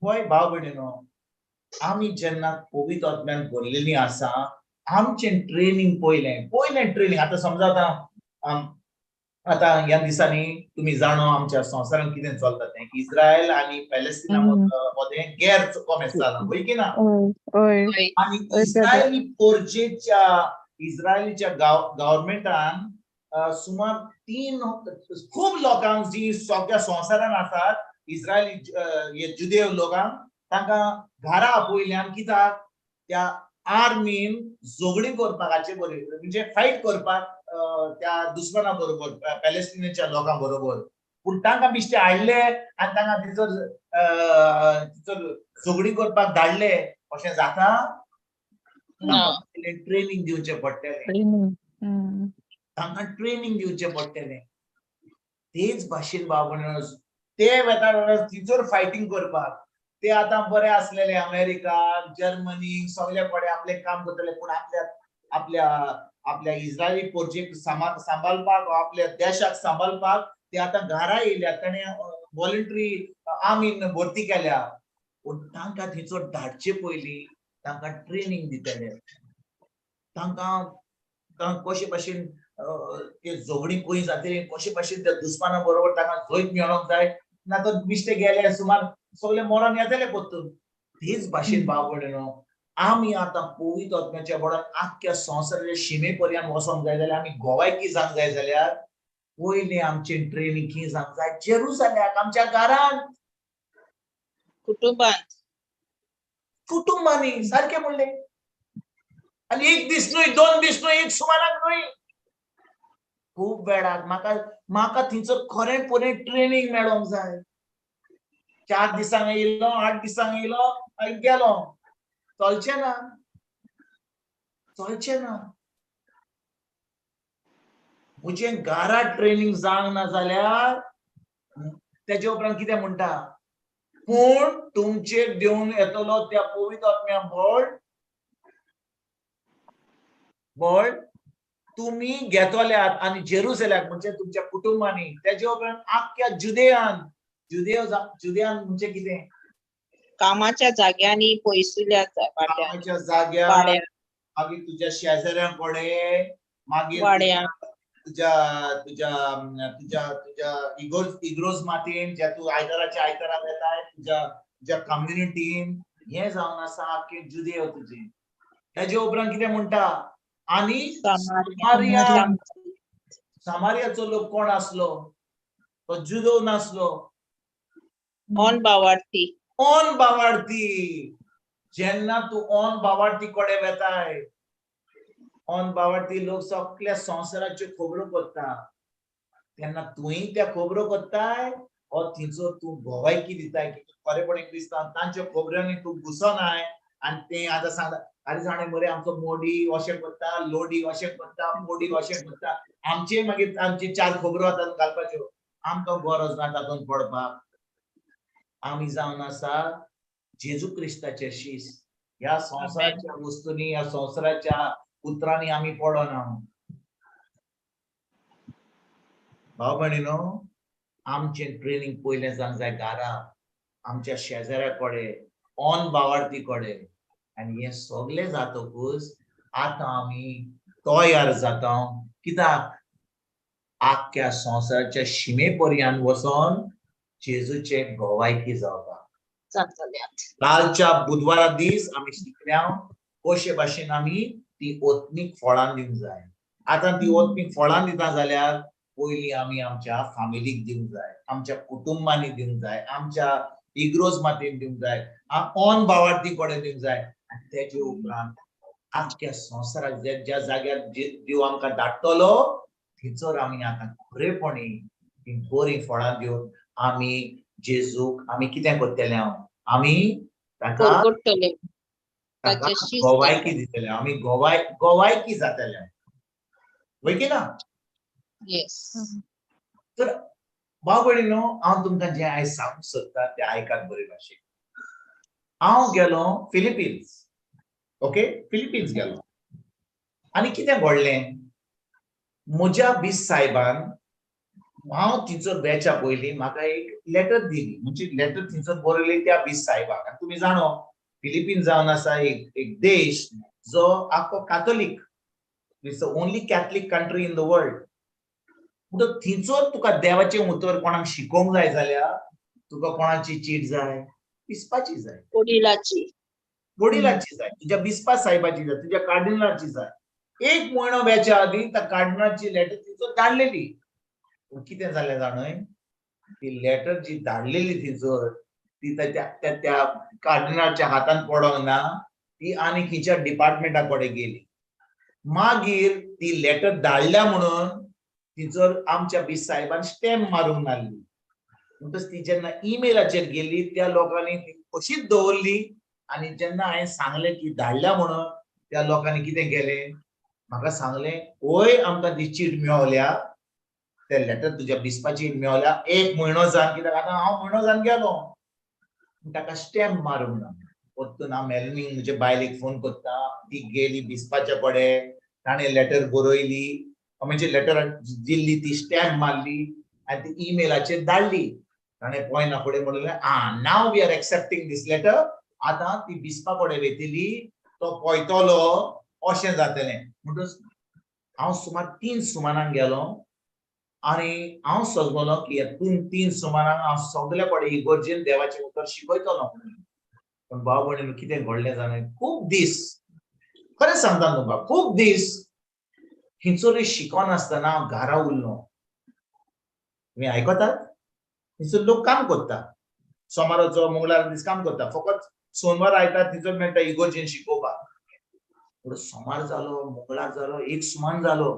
D: पळय भाव भयणीनो, आमी जेन्ना पवित्र आत्म्यान भरलेली आसा, आमचें ट्रेनिंग पयलें पयलें ट्रेनिंग. आतां समजा आतां आतां ह्या दिसांनी तुमी जाणो आमच्या संवसारांत कितें चलता तें, इस्रायल आनी पॅलेस्टिना मदें गैर कॉमेस जालां, वय की ना?
C: हय.
D: आनी इस्रायली पोर्जेच्या इस्रायलीच्या गव्हर्मेंटान सुमार 3 खूब लोकांक जी सगळ्या संवसारान आसात इस्रायली हे जुदेव लोकांक तांकां घरा आपयल्यान. कित्याक? त्या आर्मीन झगडीं करपाक हाचे बरोबर, म्हणजे फायट करपाक त्या दुस्माना बरोबर, पॅलेस्टिनाच्या लोकां बरोबर. पूण तांकां बेश्टे हाडले आनी तांकां थंयसर थंयसर झगडीं करपाक धाडले, अशें जाता? ट्रेनिंग दिवचें पडटलें तांकां, ट्रेनिंग दिवचें पडटलें. तेच भाशेन बाबा ते वेता थंयसर फायटींग करपाक. ते आतां बरे आसलेले अमेरिका, जर्मनी सगळे कडेन आपलें काम करतले, पूण आपल्या आपल्या आपल्या इस्रायली पोर्जेक सांबाळपाक, आपल्या देशाक सांबाळपाक ते आतां घरा येयल्यात. ताणें वॉलंटरी आर्मीन भरती केल्या. पूण तांकां थंयसर धाडचे पयलीं तांकां ट्रेनिंग दितले, तांकां कशे भाशेन ते झगडीं खंय जातली, कशे भाशेन त्या दुस्माना बरोबर तांकां जैत मेळोंक जाय, ना तर बेश्टे गेले सुमार सगळे मरण येतले परतून. तेच भाशेन भाव भयणीनो, आमी आतां पवित्र आत्म्याच्या बळान आख्ख्या संवसाराच्या शिमे पर्यंत वचोंक जाय जाल्यार, आमी गोवायकी जावंक जाय जाल्यार पयलें आमचें ट्रेनिंग खंय जावंक जाय? जेरुसलेमाक, आमच्या घरांत,
B: कुटुंबांत,
D: कुटुंबांनी. सारकें म्हणलें. आनी एक दीस न्हय, 2 दीस न्हय, एक सुमाराक न्हय, खूब वेळाक म्हाका म्हाका थंयसर खरेंपणी ट्रेनिंग मेळोंक जाय. 4 दिसांक येयलो, 8 दिसांक येयलो आनी गेलो, चलचें ना, चलचें ना. म्हजें घरा ट्रेनिंग जावंक ना जाल्यार तेजे उपरांत कितें म्हणटा? पूण तुमचेर देवन येतलो त्या पवित्र आत्म्या बळ बळ तुमी घेतल्यात आनी जेरुसलेमाक म्हणजे तुमच्या कुटुंबांनी, तेजे उपरांत आख्ख्या जुदेयान, जुदेयान म्हणजे कितें?
B: कामाच्या जाग्यांनी, पयसुल्या
D: कामाच्या जाग्यार, मागीर तुज्या शेजाऱ्यां कडेन, मागीर तुज्या तुज्या तुज्या तुज्या इग्रोज मातयेन ज्या तूं आयताराच्या आयताराक येताय, तुज्या तुज्या कम्युनिटीन, हें जावन आसा आख्खें जुदेव तुजें. तेजे उपरांत कितें म्हणटा? आनी सामारिया, सामारियाचो लोक कोण आसलो? तो जुदो नासलो,
B: ऑन बावार्थी,
D: ऑन बावार्थी. जेन्ना तूं ऑन बावार्थी कडेन वेताय, ऑन बावार्थी लोक सगळ्या संवसाराच्यो खबरो करता, तेन्ना तुंय त्या खबरो करताय ओ थंयचो तूं गोवायकी दिताय की खरेपणी क्रिस्तांव, तांच्या खबरांनी तूं घुसनाय. आनी ते आतां सांगता, आरे जाणें मरे आमचो मोडी अशें करता, लोडी अशें करता, मोडी अशें करता, आमचे मागीर आमचे 4 खबरो आतां घालपाच्यो. आमकां गरज ना तातूंत पडपाक. आमी जावन आसा जेजू क्रिस्ताचे शीस. ह्या संवसाराच्या वस्तूंनी, ह्या संवसाराच्या उतरांनी आमी पडना. भाव भयणीनो, आमचें ट्रेनिंग पयलें जावंक जाय घरा, आमच्या शेजाऱ्या कडेन, ऑन बावार्थी कडेन. आनी हें सगळें जातकूच आतां आमी तयार जाता. कित्याक? आख्ख्या संवसाराच्या शिमे पर्यंत वचोन जेजूचे गोवायकी जावपाक. कालच्या बुधवारा दीस आमी शिकल्या कशे भाशेन आमी ती ओत्मीक फळां दिवंक जाय. आतां ती ओत्मीक फळां दिता जाल्यार पयलीं आमी आमच्या फामिलीक दिवंक जाय, आमच्या कुटुंबांनी दिवंक जाय, आमच्या इग्रोज मातयेन दिवंक जाय, ऑन बावार्थी कडेन दिवंक जाय. आनी तेजे उपरांत आख्ख्या संवसाराक ज्या जाग्यार देव आमकां धाडटलो थंयसर आमी आतां खरेपणी ती बरीं फळां दिवन आमी जेजूक आमी कितें करतले? आमी ताका गोवायकी दितले, आमी गोवायकी जातले, वय की ना? तर भाव भयणीनो, हांव तुमकां जें आयज सांगूंक सोदता तें आयकात बरे भाशेन. हांव गेलो फिलिपिन्स, ओके, फिलिपिन्स गेलो आनी कितें घडलें? म्हज्या बीस सायबान हांव थंयसर वेच्या पयलीं म्हाका एक लेटर दिली, म्हणजे लेटर थंयसर बरयली त्या बीस साहेबाक. आनी तुमी जाणो, फिलिपीन जावन आसा एक एक देश जो आख्खो Catholic, it's the only Catholic country in the world. म्हणटकच थंयसर तुका देवाचें उतर कोणाक शिकोवंक जाय जाल्यार तुका कोणाची चीट जाय? बिस्पाची जाय.
B: वडिलाची.
D: वडिलाची जाय, तुज्या बिस्पा साहेबाची जाय, तुज्या कार्डिनलाची जाय. एक म्हयनो वेच्या आदीं त्या कार्डिनलाची लेटर थंयसर धाडलेली. पूण कितें जालें जाणय, ती लेटर जी धाडलेली थंयसर ती त्या त्या त्या कार्डिनलाच्या हातान पडोंक ना, ती आनी खंयच्या डिपार्टमेंटा कडेन गेली. मागीर ती लेटर धाडल्या म्हणून थंयसर आमच्या बीस साहेबान स्टॅम्प मारूंक नासली. म्हणटच ती जेन्ना ईमेलाचेर गेली त्या लोकांनी ती अशीच दवरली. आनी जेन्ना हांवें सांगलें की धाडल्या म्हणून, त्या लोकांनी कितें केलें, म्हाका सांगलें, वय आमकां ती चीट मेवल्या, ते लेटर तुज्या बिस्पाची मेवल्या एक म्हयनो जावन, कित्याक आतां हांव म्हयनो जावन गेलो, ताका स्टॅम्प मारूंक ना. परतून हांव मेलनीक म्हजे बायलेक फोन करता, ती गेली बिस्पाच्या कडेन, ताणें लेटर बरयली, म्हणजे लेटर दिल्ली ती स्टॅम्प मारली आनी ती ईमेलाचेर धाडली. ताणें पळयना फुडें म्हणलें, आं, now we are accepting this letter, आतां ती बिस्पा कडेन वयतली, तो पळयतलो, अशें जातलें. म्हणटच हांव सुमार 3 सुमारांक गेलो आनी हांव सजगलो की ह्या 3 सुमारांक हांव सगल्या कडेन इगर्जेन देवाचें उतर शिकयतलो. पूण भाव भयणीन कितें घडलें जाणा, खूब दीस, खरें सांगता तुमकां, खूब दीस खंयसरूय शिकनासतना हांव घरा उरलो. तुमी आयकतात? थंयसर लोक काम करता, सोमाराचो मंगळार दीस काम करता, फकत सोनवार आयतार थंयसर मेळटा इगर्जेन शिकोवपाक. पूण सोमार जालो, मंगळार जालो, एक सुमान जालो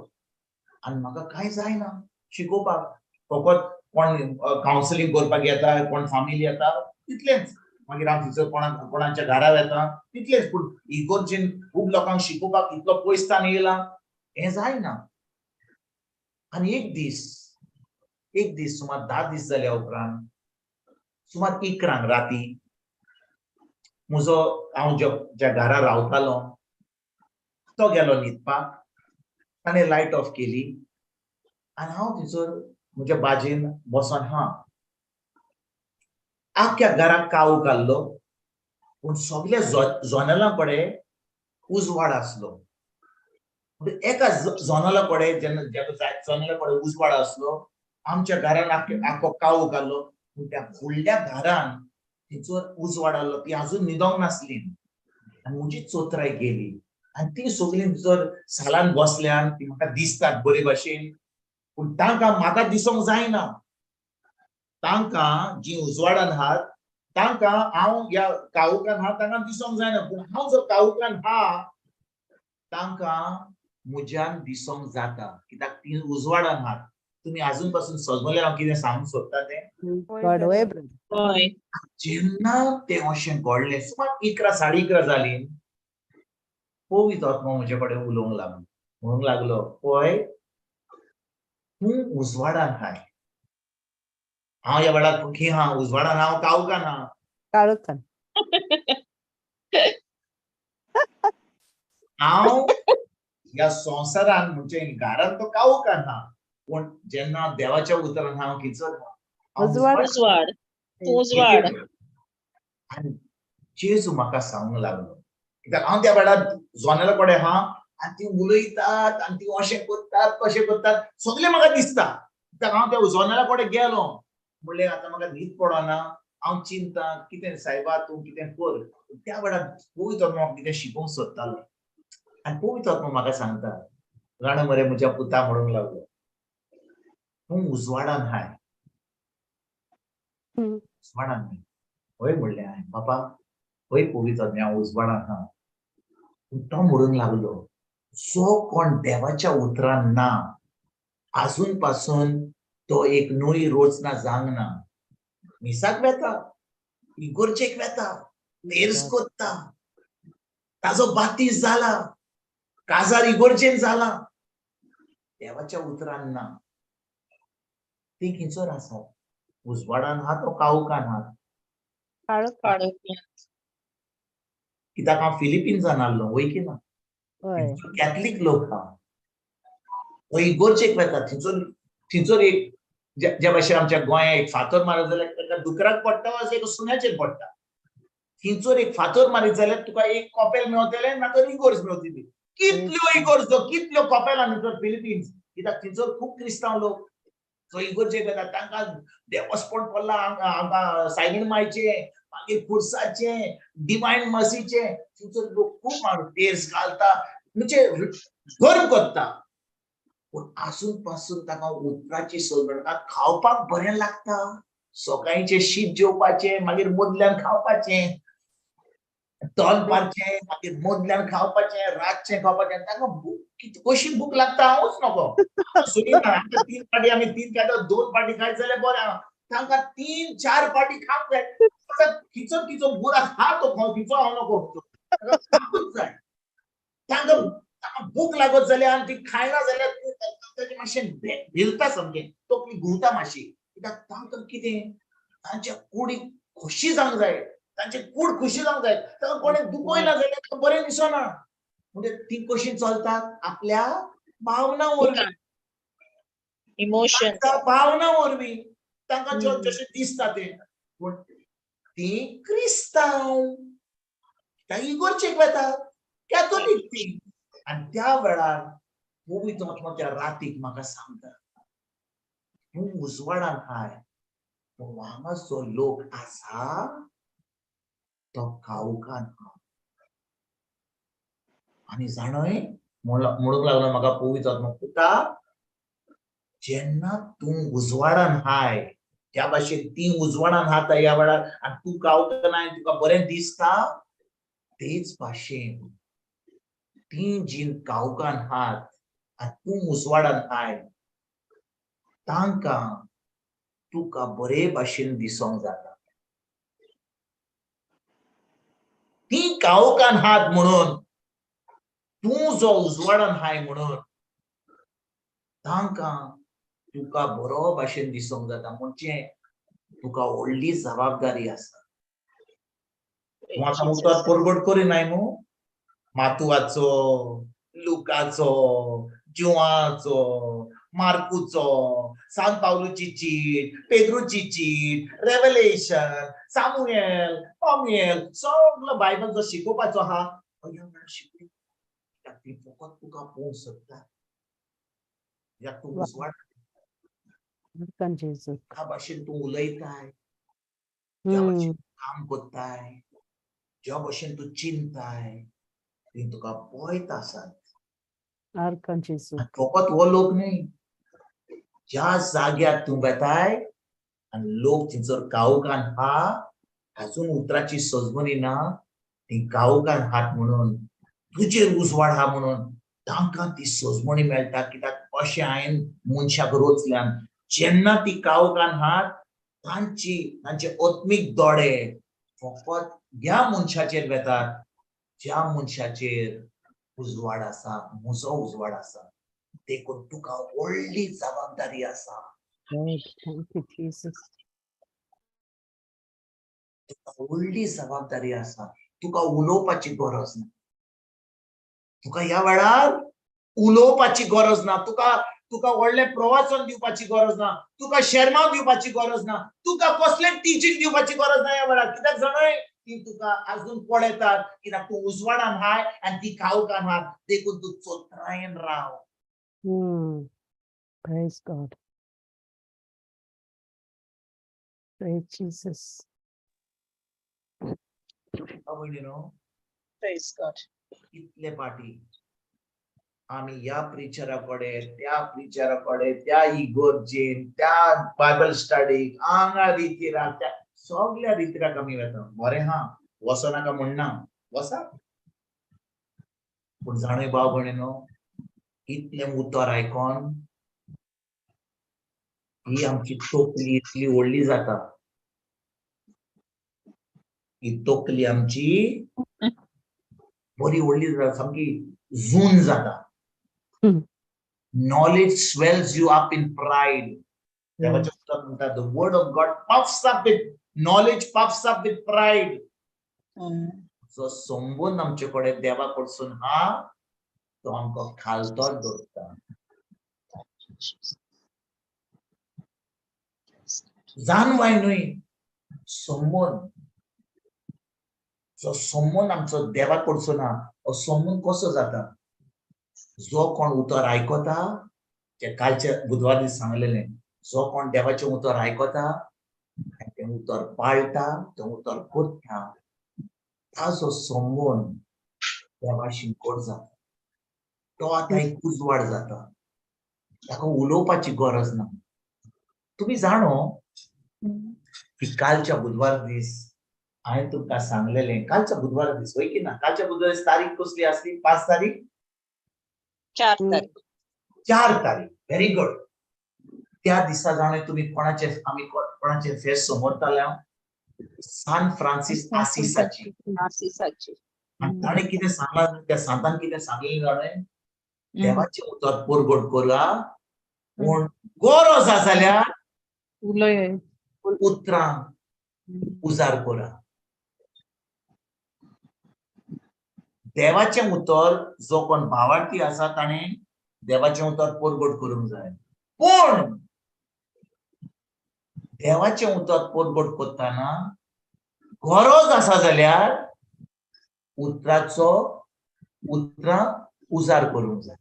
D: आनी म्हाका कांय जायना शिकोवपाक. फकत कोण कावन्सिलींग करपाक येता, कोण फामिली येता, तितलेंच. मागीर हांव थंयसर कोणाच्या घरा वेता, तितलेंच. पूण इगर्जेन खूब लोकांक शिकोवपाक इतलो पयसतान येयला हें जायना. आनी एक दीस सुमार 10 दीस जाल्या उपरांत सुमार 11 राती म्हजो हांव ज्या घरा रावतालो तो गेलो न्हिदपाक, ताणें लायट ऑफ केली आनी हांव थंयसर म्हज्या बाजेन बसोन हा. आख्ख्या घराक काळोख घाल्लो, पूण सगल्या जनेलां कडेन उजवाड आसलो. एका जनेला कडेन जेन्ना जनेला कडेन उजवाड आसलो, आमच्या घरान आख्खो काळोख घाल्लो, पूण त्या फुडल्या घरान थंयसर उजवाड आसलो, ती अजून न्हिदोंक नासली. आनी म्हजी चोत्राय गेली आनी ती सगळीं जर सालान बसल्यान ती म्हाका दिसतात बरे भाशेन, पूण तांकां म्हाका दिसोंक जायना. तांकां जी उजवाडान आहात तांकां हांव ह्या काळोखान आहा तांकां दिसोंक जायना, पूण हांव जर काळोखान आहा तांकां म्हज्यान दिसोंक जाता, कित्याक ती उजवाडान आहात. तुमी आजून पासून सजमले हांव कितें सांगूंक सोदता तें?
B: हय.
D: जेन्ना तें अशें घडलें सुमार 11 11:30 जालीं, पवित्र आत्मो म्हजे कडेन उलोवंक लागलो, म्हणूंक लागलो, पळय तूं उजवाडान हाय, हांव ह्या वेळार खंय आहा, उजवाडान हांव काळोखान आहा?
E: काळोखान.
D: हांव ह्या संवसारान म्हणजे घरान तो काळोखान आहा, पूण जेन्ना देवाच्या उतरान हांव खंयसर आहा?
E: उजवाड.
B: उजवाड. उजवाड.
D: आनी जेजू म्हाका सांगूंक लागलो, कित्याक हांव त्या वेळार जनेला कडेन आहा आनी ती उलयतात आनी ती अशें करतात तशें करतात, सगळें म्हाका दिसता. कित्याक हांव त्या जनेला कडेन गेलो, म्हणलें आतां म्हाका न्हीद पडना, हांव चिंता कितें सायबा तूं कितें कर. त्या वेळार पवित्र आत्मो म्हाका कितें शिकोवंक सोदतालो आनी पवित्र आत्मो म्हाका सांगता, जाणा मरे म्हज्या पुता, म्हणूंक लागलो, तूं उजवाडान हाय. उजवाडान न्ही. हय म्हणलें हांवें, बाबा हय पवित्र आत्म्या, हांव उजवाडान आहा. पूण तो म्हणूंक लागलो, जो कोण देवाच्या उतरान ना आजून पासून तो एक नवी रोचना जावंक ना. मिसाक वेता, इगोर्जेक वेता, तेर्स करता, ताजो बातीस जाला, काजार इगोर्जेन जाला, देवाच्या उतरान ना. ती खंयसर आसा? उजवाडान आहा तो काळोखान आहा?
B: काळोखान.
D: कित्याक हांव फिलिपिन्सान आसलो, वय की ना? कॅथलीक लोक आहा, थंय इगोर्जेक वेता, थंयसर एक ज्या भाशेन आमच्या गोंया एक फातर मारत जाल्यार ताका दुकराक पडटा वा एक सुण्याचेर पडटा, थंयसर एक फातर मारीत जाल्यार तुका एक कॉपेल मेवतलें ना तर इगोर्ज मेवतली. कितल्यो इगोर्जो, कितल्यो कॉपेलां थंयसर फिलिपिन्स, कित्याक थंयसर खूब क्रिस्तांव लोक सो इगोर्जेक वतात. तांकां देवस्पण पडलां, हांगा सायबीण मायचें, मागीर खुर्साचें, डिवायन मर्सीचें. थंयसर लोक खूब तेर्स घालता, म्हणजे धर्म करता, पूण आसून पासून ताका उतराची सोद. खावपाक बरें लागता, सकाळचें शीत जेवपाचें, मागीर मदल्यान खावपाचें, दनपारचें, मागीर मदल्यान खावपाचें, रातचें खावपाचें. ताका भूक कशी भूक लागता हांवूच नको. तीन पाटी आमी तीन खायता, दोन पाटी खायत जाल्यार बरें, तांकां 3-4 पाटी खावंक जाय. खिचो खिचो बुरा खा तो खाव, खिचो हांव नको, खावंकूच जाय. तांकां भूक लागत जाल्यार आनी ती खायना जाल्यार ताचें मातशें भिरता, सामकें तकली घुंवता मातशी. कित्याक तांकां कितें तांच्या कुडीक खोशी जावंक जाय, तांचे कूड खुशी जावंक जाय. तांकां कोणें दुखयना जाल्यार तांकां बरें दिसना. म्हणजे ती कशी चलतात आपल्या भावना वरवीं,
B: इमोशन,
D: भावना वरवीं तांकां जशें दिसता तें. पूण ती क्रिस्तांव, तांकां इगोर्जेक वतात, कॅथोलीक ती. आनी त्या वेळार पवित्र आत्मो त्या रातीक म्हाका सांगता, तूं उजवाडान हाय, पूण हांगा जो लोक आसा तो काळोखान आहा. आनी जाणय म्हणूंक लागलो म्हाका पवित्र आत्मो, पुता जेन्ना तूं उजवाडान हाय, त्या भाशेन ती उजवाडान हाता ह्या वेळार आनी तूं काळोखान हाय, तुका बरें दिसता, तेच भाशेन ती जी काळोखान हात आनी तूं उजवाडान हाय, तांकां तुका बरे भाशेन दिसोंक जाता. ती काळोखान हात म्हणून तूं जो उजवाडान हाय म्हणून तांकां तुका बरो भाशेन दिसोंक जाता. म्हणजे तुका व्हडली जबाबदारी आसा. तूं आतां उतर परगट करिनाय न्हू, मातुवाचो, लुकाचो, जुवाचो, मार्कुचो, सान पावलूची चीट, पेद्रूची चीट, रेवलेशन, सामुएल, पॉम्युएल, सगलो बायबल जो शिकोवपाचो आहा ह्या वेळार शिकय. ती फकत तुका पळोवंक सोदता, कित्याक तूं उजवाड त्या भाशेन तूं उलयताय, ज्या भाशेन काम करताय, ज्या भाशेन तूं चिंताय, ती तुका पळयत आसात. फकत हो लोक न्हय, ज्या जाग्यार तूं वेताय आनी लोक थंयसर काळोखान हा, अजून उतराची सजमणी ना, ती काळोखान हात म्हणून तुजेर उजवाड हा म्हणून तांकां ती सजमणी मेळटा. कित्याक अशें हांवें मनशाक रोचल्यान, जेन्ना ती काळोखान हात तांची तांचे आत्मीक दोळे फकत ह्या मनशाचेर वेतात ज्या मनशाचेर उजवाड आसा, म्हजो उजवाड आसा. देखून तुका व्हडली जबाबदारी आसा. तुका व्हडली जबाबदारी आसा. तुका उलोवपाची गरज ना, तुका ह्या वेळार उलोवपाची गरज ना, तुका तुका व्हडलें प्रवाचन दिवपाची गरज ना, तुका शेरमांव दिवपाची गरज ना, तुका कसलें टिचींग दिवपाची गरज ना ह्या वेळार. कित्याक जाणय, ती तुका अजून पळयतात, कित्याक तूं उजवाडान हाय आनी ती काळोखान हाय, देखून तूं चोत्रायेन राव.
E: Praise God. Praise Jesus.
B: Praise God.
D: कितले पाटी आमी ह्या प्रिचरा कडेन, त्या प्रिचरा कडेन, त्या इगोर्जेन, त्या बायबल स्टडीक, हांगा रितीराक, त्या सगल्या रितीराक आमी वेता. बरें हा, वचो नाका म्हणना, वसा. पूण जाणूय भाव भयणीनो, इतलें उतर आयकोन ही आमची तकली इतली व्हडली जाता, ही तकली आमची बरी व्हडली जाता, सामकी जून जाता. Knowledge swells you up in pride. देवाचें उतर म्हणटा, the word of God puffs up with knowledge, puffs up with pride. जो संबंद आमचे कडेन देवा कडसून हा, तो आमकां खालतोच दवरता. जानवाय न्हय, संबंद. जो संबंद आमचो देवा कडचो ना, हो संबंद कसो जाता? जो कोण उतर आयकता, ते कालच्या बुधवार दीस सांगलेलें, जो कोण देवाचें उतर आयकता आनी तें उतर पाळटा, तें उतर करता, ताजो संबंद देवाशी गोड जाता. तो आतां एक उजवाड जाता, ताका उलोवपाची गरज ना. तुमी जाणो की कालच्या बुधवार दीस हांवें तुमकां सांगलेलें, कालच्या बुधवार दीस वय की ना? कालच्या बुधवार दीस तारीख कसली आसली? 5 तारीख?
B: 4 तारीख.
D: 4 तारीख. Very good. त्या दिसा जाणो तुमी कोणाचे, आमी कोणाचे फेस्त समोरताले? सान फ्रांसीस आसिसाची.
B: आसिसाची.
D: आनी ताणें कितें सांगलां, त्या सांतान कितें सांगलें जाणें? देवाचें उतर परगट करा, पूण गरज आसा जाल्यार उतरां उजार करा. देवाचें उतर जो कोण भावार्थी आसा ताणें देवाचें उतर परगट करूंक जाय, पूण देवाचें उतर परगट करतना गरज आसा जाल्यार उतराचो उतरां उजार करूंक जाय.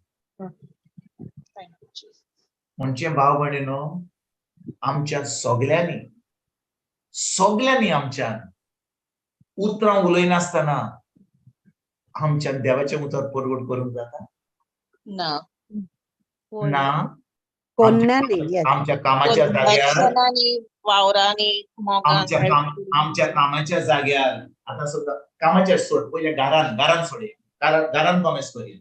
D: म्हणजे भाव भयणीनो, आमच्या सगल्यांनी सगल्यांनी आमच्यान उतरां उलयनासतना आमच्यान देवाचें उतर परगट करूंक जाता
B: ना.
D: ना. आमच्या कामाच्या जाग्यार,
B: वावरांनी,
D: आमच्या कामाच्या जाग्यार, आतां सुद्दां कामाच्या सोड, पयलें घरान, घरान सोडया, घरान कॉमेस करुया.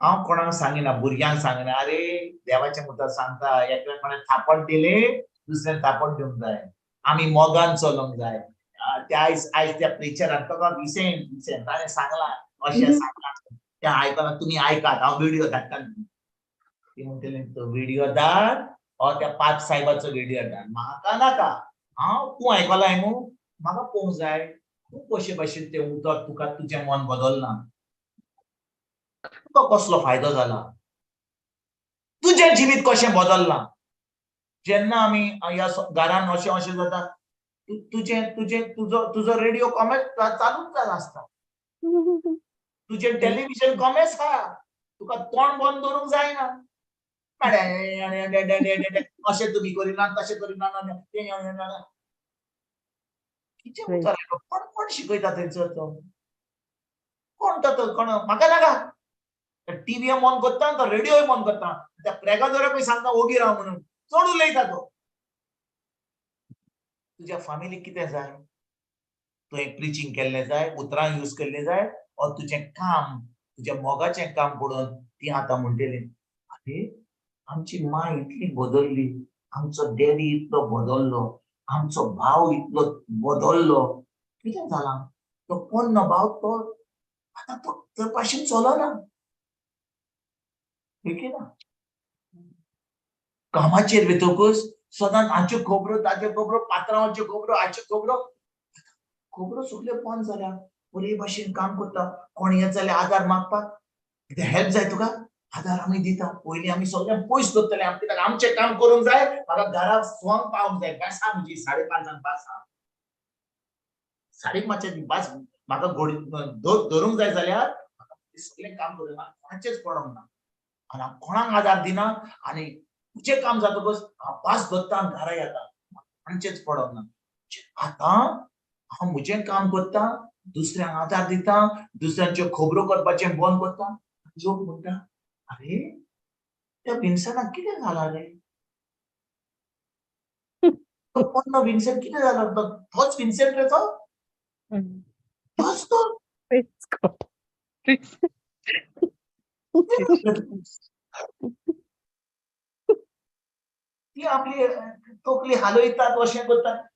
D: हांव कोणाक सांगिना, भुरग्यांक सांगिना, अरे देवाचें उतर सांगता, एकल्या कोणें थापट दिलें दुसऱ्यान थापट दिवंक जाय, आमी मोगान चलोवंक जाय. त्या आयज आयज त्या प्रिचरान तुका विसेंट विसेंट ताणें सांगलां, अशें सांगलां, तें आयकलां, तुमी आयकात, हांव विडियो धाडटा. ती म्हणटली तो विडियो धाड ओ त्या पाप साहेबाचो विडियो धाड, म्हाका नाका. हांव तूं आयकलां न्हू, म्हाका पळोवंक जाय तूं कशे भाशेन तें उतर तुका तुजें मन बदलना, तुका कसलो फायदो जाला, तुजें जिवीत कशें बदललां. जेन्ना आमी ह्या घरान अशें अशें जाता, तुजें तुजें तुजो तुजो रेडियो कॉमेस चालूच जाला आसता, तुजें टेलिविजन कॉमेस आहा, तुका तोंड बंद दवरूंक जायना. अशें तुमी करिना, तशें करिना, कितें उतर आयको? कोण कोण शिकयता थंयसर तो? कोण तो कोण? म्हाका नाका. टीव्ही बंद करता, तो रेडियोय बंद करता, त्या प्रेगादोराकूय सांगता ओगी राव म्हणून, चड उलयता तो. तुज्या फामिलीक कितें जाय? तुवें प्रिचींग केल्लें जाय, उतरां यूज केल्लीं जाय, or तुजें काम, तुज्या मोगाचें काम पळोवन ती आतां म्हणटली, अरे आमची माय इतली बदल्ली, आमचो डॅडी इतलो बदल्लो, आमचो भाव इतलो बदल्लो, कितें जालां? तो पोन्नो भाव तो आतां तो ते भाशेन चलना. ठीक ना? कामाचेर वतकूच सदांच हाच्यो खबरो, ताच्यो खबरो, पात्रांवाच्यो खबरो, हाच्यो खबरो, खबरो सगल्यो बंद जाल्या. बरे भाशेन काम करता. कोण येत जाल्यार आदार मागपाक, कितें हेल्प जाय तुका, आदार आमी दिता. पयलीं आमी सगळ्यांक पयस दवरतले, कित्याक आमचें काम करूंक जाय, म्हाका घरा स्वांग पावंक जाय. बस म्हजी 5:30 बस आहा, 5:30 बस म्हाका धरूंक जाय जाल्यार म्हाका सगळें काम करूंक, म्हाका कोणाचेंच पडोंक ना आनी हांव कोणाक आदार दिना. आनी तुजें काम जातकच हांव बस धरता आनी घरा येता, कोणाचेंच पडोंक ना. आतां हांव म्हजें काम करता, दुसऱ्यांक आदार दिता, दुसऱ्यांच्यो खबरो करपाचें बंद करता. लोक म्हणटा, अरे त्या विन्सनाक कितें जालां रे? तो पोन्नो विन्सेंट कितें जाला? तोच विन्सेंट रे तो, तोच तो. ती आपली तकली हालयतात, अशें करतात.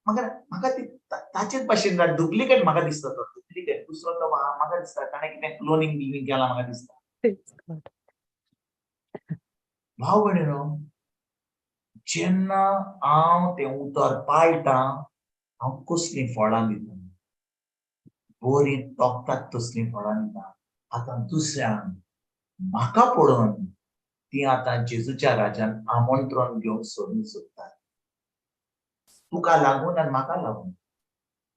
D: म्हाका म्हाका ती ताचेच भाशेन डुप्लिकेट म्हाका दिसता तो, डुप्लिकेट दुसरो तो म्हाका दिसता ताणें कितें क्लोनींग बिनींग केलां म्हाका दिसता. भाव भयणीनो, जेन्ना हांव तें उतर पाळटां, हांव कसलीं फळां दिता, बरीं तोखतात तसलीं फळां दिता. आतां दुसऱ्यांक म्हाका पळोवन ती आतां जेजूच्या राज्यान आमंत्रण घेवंक सोदून सोदतात. तुका लागून आनी म्हाका लागून.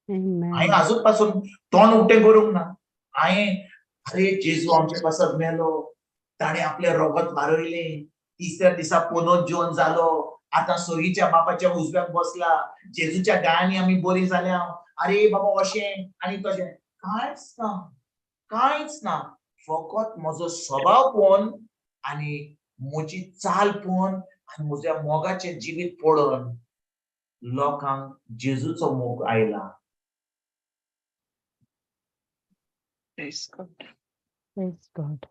D: हांवें
E: Amen.
D: अजून पासून तोंड उक्तें करूंक ना. हांवें अरे जेजू आमचे पासत मेलो, ताणें आपलें रगत मारयलें, तिसऱ्या दिसा पुनर्जीवन जालो, आतां सोरीच्या बापाच्या उजव्याक बसला, जेजूच्या गायांनी आमी बरी जाल्या. अरे बाबा अशें आनी तशें कांयच ना, कांयच ना. फकत म्हजो स्वभाव पळोवन आनी म्हजी चाल पळोवन आनी म्हज्या मोगाचें जिवीत पळोवन लोकांक जेजूचो मोग आयला.
C: Praise God.
E: Praise God.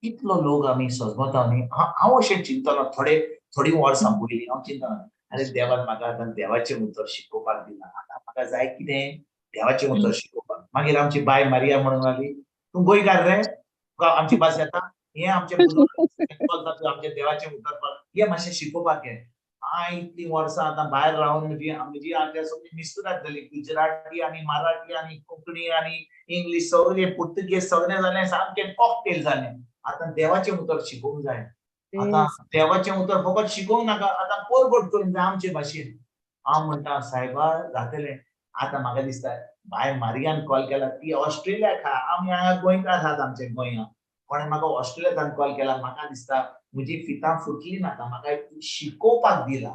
D: इतलो लोक आमी सजमता न्ही. हांव अशें चिंतलो थोडे थोडीं वर्सां पयलीं हांव चिंतलो अरे देवान म्हाका आतां देवाचें उतर शिकोवपाक दिलां, आतां म्हाका जाय कितें देवाचें उतर शिकोवपाक. मागीर आमची बाय मारिया म्हणूंक लागली, तूं गोंयकार रे, तुका आमची भास येता, हें आमचें आमचें देवाचें उतर हें मातशें शिकोवपाक हें. हांव इतलीं वर्सां आतां भायर रावन म्हजी आमच्या सगळी मिस्तुरात जाली, गुजराती आनी मराठी आनी कोंकणी आनी इंग्लीश सगळें पुर्तुगेज सगळें जालें, सामकें कॉकटेल जालें. आतां देवाचें उतर शिकोवंक जाय. आतां देवाचें उतर फकत शिकोवंक नाका, आतां परगट करूंक जाय आमचे भाशेन. हांव म्हणटा सायबा जातलें. आतां म्हाका दिसता बाय मारियान कॉल केला, ती ऑस्ट्रेलियाक आहा, आमी हांगा गोंयकार आहात आमच्या गोंयांत. कोणें म्हाका ऑस्ट्रेलियांतल्यान कॉल केला, म्हाका दिसता म्हजी फितां फुटली नाका, म्हाका शिकोवपाक दिला.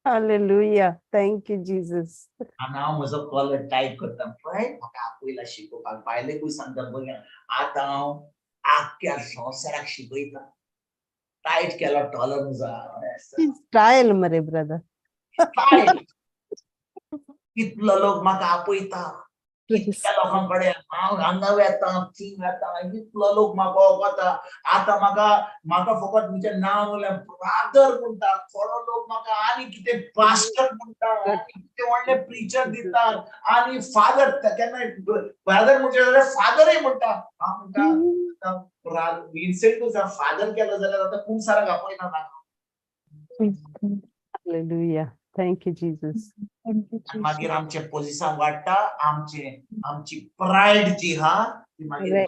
E: Hallelujah. Thank you, Jesus.
D: आनी हांव म्हजो कॉलर टायप करता, पळय म्हाका आपयला शिकोवपाक. बायलेकूय सांगता भुरग्यांक, आतां हांव आख्ख्या संवसाराक शिकयता. टायट केलो टॉलर म्हजो.
E: Style, मरे brother.
D: कितलो लोक म्हाका आपयता, कितल्या लोकां कडेन हांव हांगा वेता थंय वेता, इतलो लोक म्हाका वळखता. आतां म्हाका म्हाका फकत म्हजें नांव म्हणल्यार ब्रादर म्हणटा, थोडो लोक म्हाका आनी कितें पास्टर म्हणटा, आनी कितें व्हडले प्रिचर दितात, आनी फादर केन्ना ब्रादर म्हणचे जाल्यार फादरय म्हणटा. हांव म्हणटा विन्सेंटूच फादर केलो जाल्यार आतां कुमसाराक आपयना म्हाका.
E: Hallelujah. Thank you, Jesus.
D: मागीर आमचे पोजिशन वाडटा, आमचे आमची प्रायड जी हा ती मागीर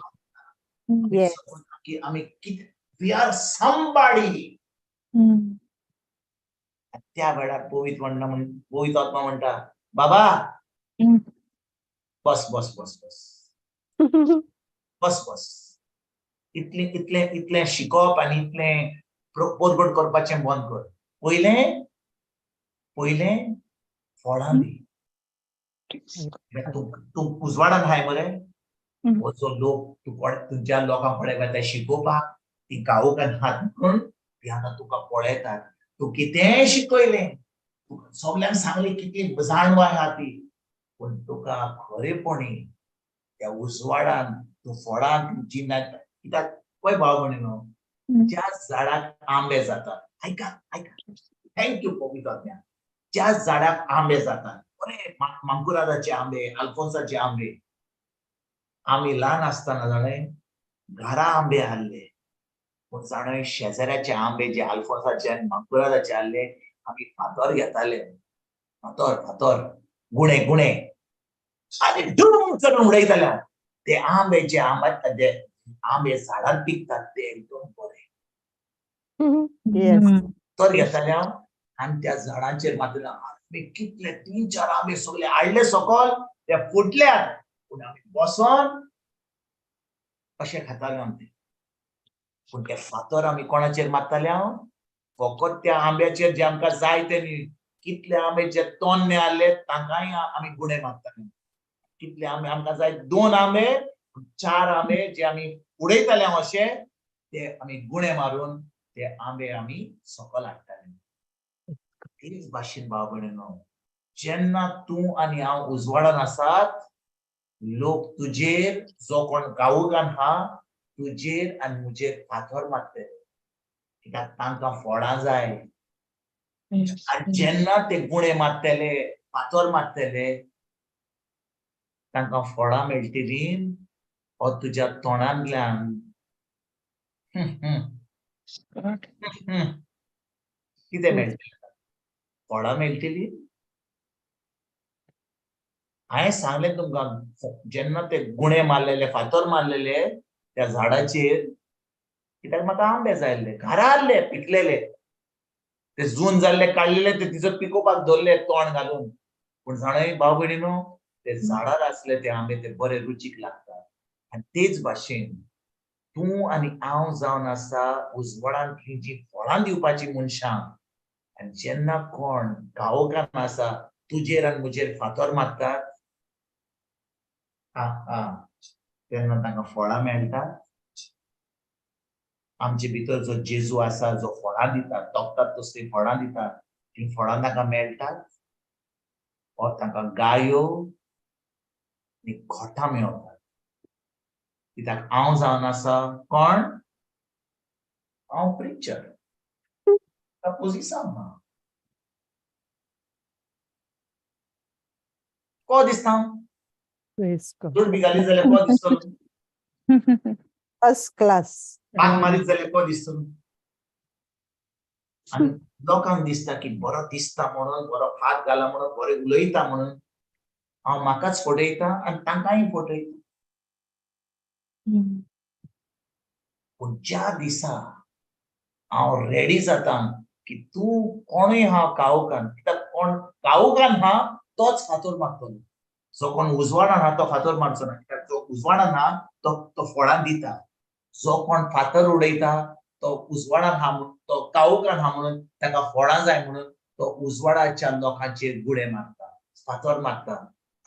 D: आमी कितें we are somebody. त्या वेळार पवित्र म्हणटा पवित्र आत्मा म्हणटा, बाबा बस बस बस बस बस बस, इतलें इतलें इतलें शिकोवप आनी इतलें परगट करपाचें बंद कर. पयलें पयलें फळां दी. तूं तूं उजवाडान हाय मरे, हो जो लोक तूं तुमच्या लोकांक पळयता ते शिकोवपाक ती गावोकान हात म्हणून ती आतां तुका पळयतात. तूं कितेंय शिकयलें, तुका सगल्यांक सांगलें कितली जाणवाय आहा ती, पूण तुका खरेपणी त्या उजवाडान तूं फळां जिन्नात. कित्याक पळय भाव भयणीनो, ज्या झाडाक आंबे जातात, आयका आयका, thank you पवित्र आत्म्या, ज्या झाडाक आंबे जातात, बरे मांकुरादाचे आंबे, आल्फोन्साचे आंबे, आमी ल्हान आसतना जाणें घरा आंबे हाडले, पूण जाणें शेजाऱ्याचे आंबे जे आल्फोन्साचे आनी मांकुरादाचे हाडले, आमी फातर घेताले, फातर फातर गुणे गुणे आनी डूम करून उडयताले. ते आंबे जे आंबे जे आंबे झाडार पिकतात ते एकदम बरे. तर घेताले आनी त्या झाडांचेर मात्र आमी कितले 3-4 आंबे सगळे हाडले सकल, ते फुटल्यात, पूण आमी बसोन अशें खाताले आमी. पूण ते फातर आमी कोणाचेर मारताले? हांव फकत त्या आंब्याचेर जे आमकां जाय ते न्ही, कितले आंबे जे तोन्ने आहले तांकांय आमी गुणे मारताले. कितले आंबे आमकां जाय, 2 आंबे 4 आंबे जे आमी उडयताले अशे ते आमी गुणे मारून ते आंबे आमी सकल हाडटाले. तेच भाशेन भाव भयणीनो, जेन्ना तूं आनी हांव उजवाडान आसात, लोक तुजेर जो कोण गावगान हा तुजेर आनी म्हजेर फातर मारतले, कित्याक तांकां फळां जाय. आनी जेन्ना ते गुणे मारतले, फातर मारतले, तांकां फळां मेळटली हो तुज्या तोंडांतल्यान कितें मेळटलें? फळां मेळटली. हांवें सांगलें तुमकां, जेन्ना ते गुणे मारलेले, फातर मारलेले त्या झाडाचेर, कित्याक म्हाका आंबे जाय आसले, घरा आसले पिकलेले, ते जून जाल्ले काडलेले, ते तिचो पिकोवपाक दवरले तोंड घालून. पूण जाणाय भाव भयणीनो, ते झाडार आसले ते आंबे ते बरे रुचीक लागतात. आनी तेच भाशेन तूं आनी हांव जावन आसा उजवाडांतली जी फळां दिवपाची मनशां. आनी जेन्ना कोण गांवकान आसा तुजेर आनी म्हजेर फातर मारतात, तेन्ना तांकां फळां मेळटा. आमचे भितर जो जेजू आसा, जो फळां दिता, तोखतात तसलीं फळां दिता, तीं फळां तांकां मेळटात. वा तांकां गायो आनी खोटां मेळटात. कित्याक हांव जावन आसा कोण? हांव प्रिचर, पोजिसांव ना. को दिसता? चड बिगाली जाल्यार को दिसतलो?
E: First class.
D: पाक मारीत जाल्यार को दिसतलो? आनी लोकांक दिसता की बरो दिसता म्हणून, बरो हात घाला म्हणून, बरें उलयता म्हणून, हांव म्हाकाच फटयता आनी तांकांय फटयता. पूण ज्या दिसा हांव रेडी जाता की तूं कोणूय हा काळोखान, कित्याक कोण काळोखान हा तोच फातर मारतलो, जो कोण उजवाडान हा तो फातर मारचो ना, कित्याक जो उजवाडान हा तो फळां दिता. जो कोण फातर उडयता तो उजवाडान हा म्हणून, तो काळोखान हा म्हणून ताका फळां जाय म्हणून तो उजवाडाच्या लोकांचेर गुडे मारता, फातर मारता.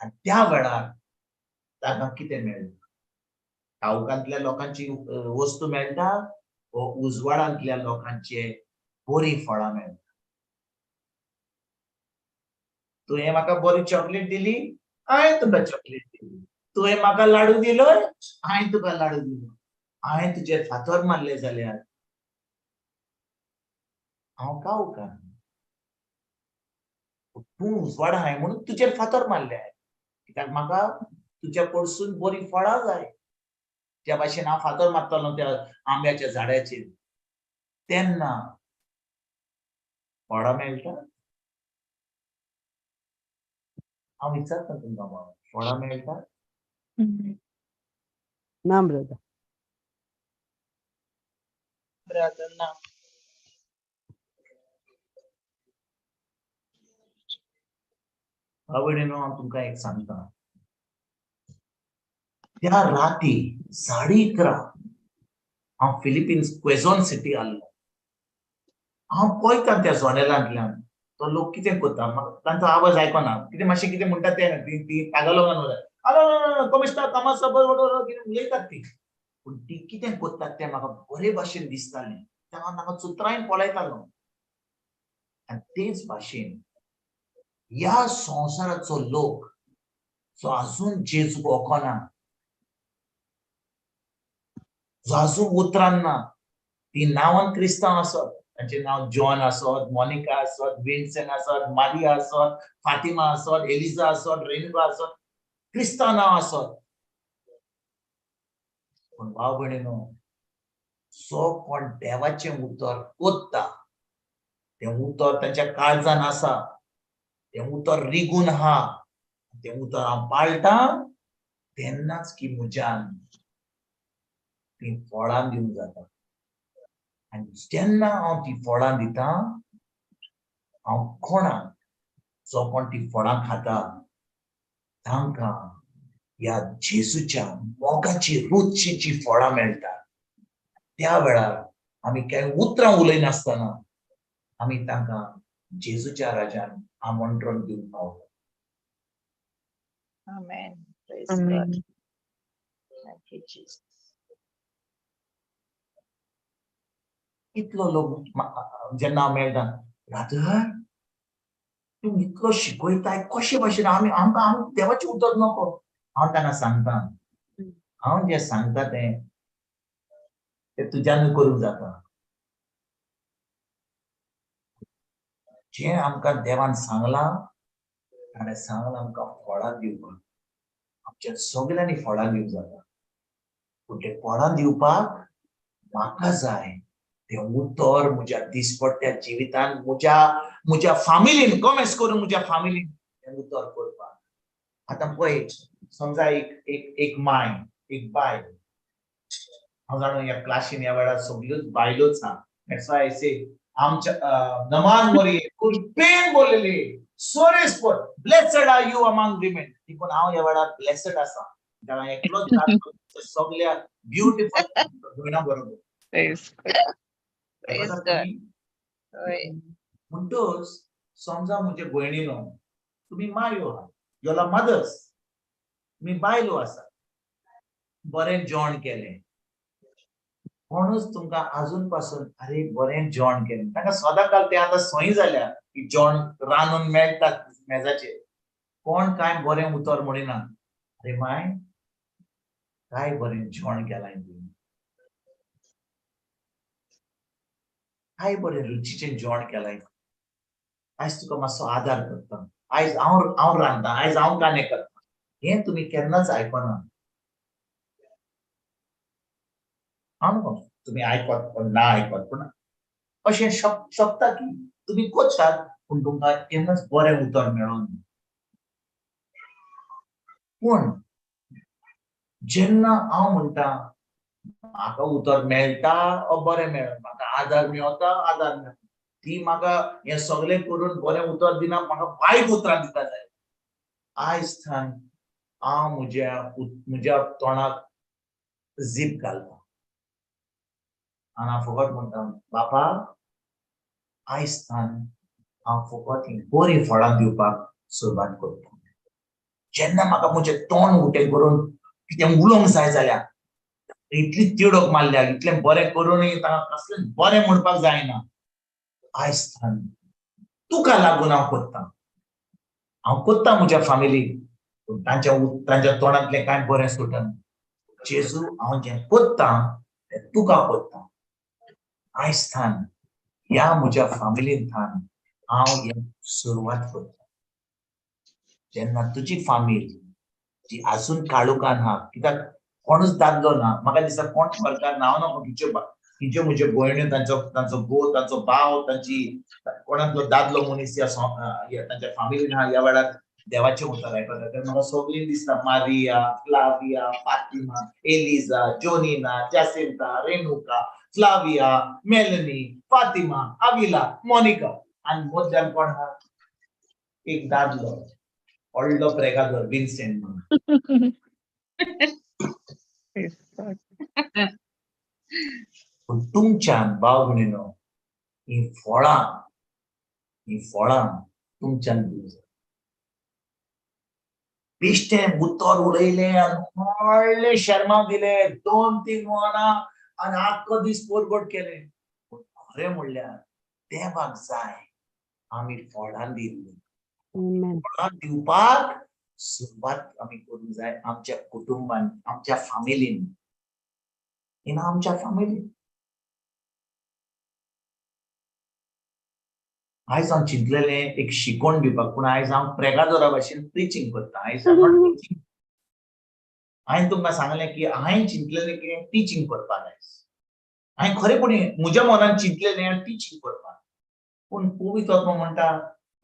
D: आनी त्या वेळार ताका कितें मेळटा? काळोखांतल्या लोकांची वस्तू मेळटा वो उजवाडांतल्या लोकांचे बरीं फळां मेळटा. तुवें म्हाका बरी चॉकलेट दिली, हांवें तुका चॉकलेट दिली. तुवें म्हाका लाडू दिलो, हांवें तुका लाडू दिलो. हांवें तुजेर फातर मारले जाल्यार हांव काळोखान, तूं उजवाड हांवें म्हणून तुजेर फातर मारले, कित्याक म्हाका तुज्या कडसून बरीं फळां जाय. त्या भाशेन हांव फातर मारतलो त्या आंब्याच्या झाडाचेर, तेन्ना फळां मेळटा? हांव विचारता तुमकां बाबा, फळां मेळटा?
E: ना ब्रदर.
B: ब्रदर ना.
D: भाव भयणीनो, हांव तुमकां एक सांगता, त्या राती 11:30 हांव फिलिपिन्स क्वेझॉन सिटी आसलो. हांव पळयता त्या जोनेलांतल्यान तो लोक कितें करता, तांचो आवाज आयकना, कितें मातशें कितें म्हणटा तें, ती तागालोगान उलयता, कमिश्नर तमाशा बरोबर कितें उलयतात ती. पूण ती कितें करतात तें म्हाका बरे भाशेन दिसतालें, तेन्ना तांकां चुत्रायन पळयतालो. आनी तेच भाशेन ह्या संवसाराचो लोक जो अजून जेजूक वळखना, जो अजून उतरान ना, ती नांवान क्रिस्तांव आसत, तांचें नांव जॉन आसत, मोनिका आसत, विन्सन आसत, मारिया आसत, फातिमा आसत, एलिजा आसत, रेणुका आसत, क्रिस्तांव नांव आसत. पूण भाव भयणीनो, जो कोण देवाचें उतर कोत्ता, तें उतर तांच्या काळजान आसा, तें उतर रिगून आहा, तें उतर हांव पाळटां, तेन्नाच की म्हज्यान ती फळां दिवंक जाता. आनी जेन्ना हांव ती फळां दिता, हांव कोणाक, जो कोण ती फळां खाता तांकां ह्या जेजूच्या मोगाची रुचीची फळां मेळटा. त्या वेळार आमी कांय उतरां उलयनासतना आमी तांकां जेजूच्या राजान आमंत्रण दिवंक पावता.
B: Amen. Praise God. Thank you, Jesus.
D: इतलो लोक जेन्ना हांव मेळटा, ब्रादर तूं इतलो शिकयताय कशे भाशेन, आमी आमकां आमी देवाचें उतर नको. हांव तांकां सांगता, हांव जें सांगता तें तें तुज्यानूय करूंक जाता. जें आमकां देवान सांगलां, ताणें सांगलां आमकां फळां दिवपाक, आमच्या सगल्यांनी फळां दिवंक जाता. पूण तें फळां दिवपाक म्हाका जाय तें उतर म्हज्या दिसपट्ट्या जिवितान, म्हज्या म्हज्या फामिलीन, कॉमेस करून म्हज्या फामिलीन तें उतर करपाक. आतां पळय, समजा एक एक एक माय, एक बायल, हांव जाणा ह्या क्लासीन ह्या वेळार सगल्योच बायलोच आहा. That's why I say आमच्या नमान मोरये कृपेन बोललेली सोरेस्पर, blessed are you among women. देखून हांव ह्या वेळार ब्लेसड आसा, कारण एकलोच दादलो सगल्या ब्युटिफूल भयणां बरोबर.
C: Praise God.
B: Praise God. हय.
D: म्हणटच समजा म्हजे भयणीनो, तुमी मायो आहा, you are mother's, तुमी बायलो आसा, बरें जेवण केलें, कोणूच तुमकां आजून पासून अरे बरें जेवण केलें, तांकां सदां काल तें आतां संय जाल्या की जेवण रांदून मेळटा मेजाचेर, कोण कांय बरें उतर म्हणिना, अरे माय काय बरें जेवण केलां तुवें, काय बरें रुचीचें जेवण केलां, आयज तुका मातसो आदार करता, आयज हांव हांव रांदता, आयज हांव कांदे करता, हें तुमी केन्नाच आयकना. हांव न्हू तुमी आयकत ना आयकत, पूण अशें शकता की तुमी करतात पूण तुमकां केन्नाच बरें उतर मेळना. पूण जेन्ना हांव म्हणटा म्हाका उतर मेळटा ओ बरें मेळना, म्हाका आदार मेळता आदार मेळटा, ती म्हाका हें सगळें करून बरें उतर दिना, म्हाका वायट उतरां दिता जाय, आयज थावन हांव म्हज्या तोंडाक जीप घालता आनी हांव फकत म्हणटा, बापा आयज थावन हांव फकत हीं बरीं फळां दिवपाक सुरवात करता. जेन्ना म्हाका म्हजें तोंड उटें करून कितें उलोवंक जाय जाल्यार इतली तिडक मारल्या, इतलें बरें करूनय तांकां कसलें बरें म्हणपाक जायना, आयज थावन तुका लागून हांव करता, हांव करता म्हज्या फामिलीक, पूण तांच्या तोंडांतलें कांय बरें सुटना. जेजू हांव जें करता तें तुका करता, आयज थावन ह्या म्हज्या फामिलीन थावन हांव हें सुरवात करता. जेन्ना तुजी फामील जी आजून काळोखान आहा, कित्याक कोणूच दादलो ना, म्हाका दिसता कोण फरकार ना, हांव न्हू खंयच्यो म्हज्यो भयण्यो, तांचो घोव, तांचो भाव, तांची कोणांतलो दादलो मनीस ह्या तांच्या फामिलीन आहा ह्या वेळार देवाचें उतर आयकता, तेन्ना म्हाका सगळीं दिसता, Maria, Flavia, Fatima, Eliza, Jonina, Jacinta, Renuka, Flavia, Melanie, Fatima, Avila, Monica, आनी मदल्यान कोण आहा, एक दादलो व्हडलो प्रेगादोर विन्सेंट म्हणून. पूण तुमच्यान भाव भयणीनो ही फळां, ही फळां तुमच्यान दिवंक जाय. बेश्टें उतर उलयलें आनी व्हडलें शेर्मांव दिलें, 2-3 वरां आनी आख्खो दीस पोरगोट केलें, पूण खरें म्हणल्यार देवाक जाय आमी फळां दिल्लीं. फळां दिवपाक सुरवात आमी करूंक जाय आमच्या कुटुंबान, आमच्या फामिलीन, आमच्या फामिलीन. आयज हांव चिंतलेलें एक शिकोवन दिवपाक, पूण आयज हांव प्रेगादोरा भाशेन प्रिचींग करता. आयज हांवें तुमकां सांगलें की हांवें चिंतलेलें की टिचींग करपाक आयज, हांवें खरेपणी म्हज्या मनान चिंतलेलें टिचींग करपाक, पूण पवित्र आत्मा म्हणटा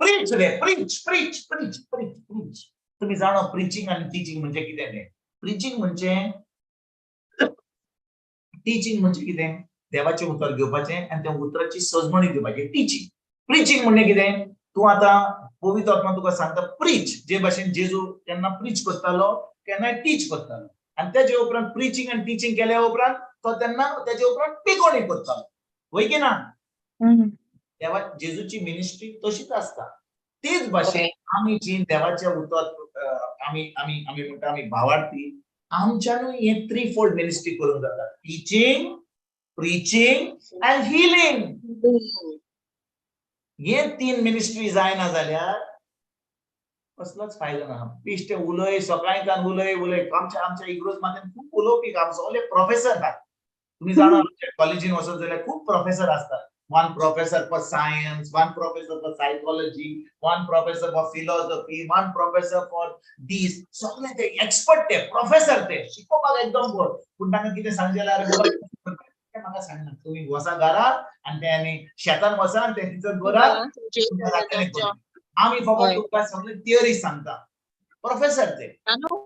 D: प्रीच रे, preach, preach, preach, preach, preach. तुमी जाणा प्रिचींग आनी टिचींग म्हणजे कितें तें? प्रिचींग म्हणजे टिचींग म्हणजे कितें? देवाचें उतर घेवपाचें आनी त्या उतराची सजमणी दिवपाची, टिचींग. प्रिचींग म्हणजे कितें? तूं आतां पवित्र आत्मा तुका सांगता प्रीच, जे भाशेन जेजू केन्ना प्रीच करतालो केन्नाय टीच करतालो, आनी तेजे उपरांत प्रिचींग आनी टिचींग केल्या उपरांत तो तेन्ना तेजे उपरांत पिकोणी करतालो, वय की ना? देवा जेजूची मिनिस्ट्री तशीच आसता. तेच भाशेन आमी जी देवाचें उतर आमी आमी आमी म्हणटा आमी भावार्थी, आमच्यानूय हे थ्री फोल्ड मिनिस्ट्री करूंक जाता, टिचींग, प्रिचींग आनी हिलींग. हे 3 मिनिस्ट्री जायना जाल्यार कसलोच फायदो ना. बेश्टे उलय, सकाळी कान उलय उलय. आमच्या आमच्या इग्रोज माथ्यान खूब उलोवपी, आमचो सगळे प्रोफेसर आहात. तुमी जाणा आमच्या कॉलेजीन वचत जाल्यार खूब प्रोफेसर आसतात. 1 professor for science, 1 professor for psychology, 1 professor for philosophy, 1 professor for this. सगळे ते एक्सपर्ट, ते प्रोफेसर, ते शिकोवपाक एकदम बरो. पूण तांकां कितें सांगचें जाल्यार म्हाका सांगना, तुमी वसा घरात आनी ते आनी शेतान वसा आनी ते टिचर बरात, आमी फकत तुमकां सगळे थियरी सांगता. प्रोफेसर ते.
B: नानू.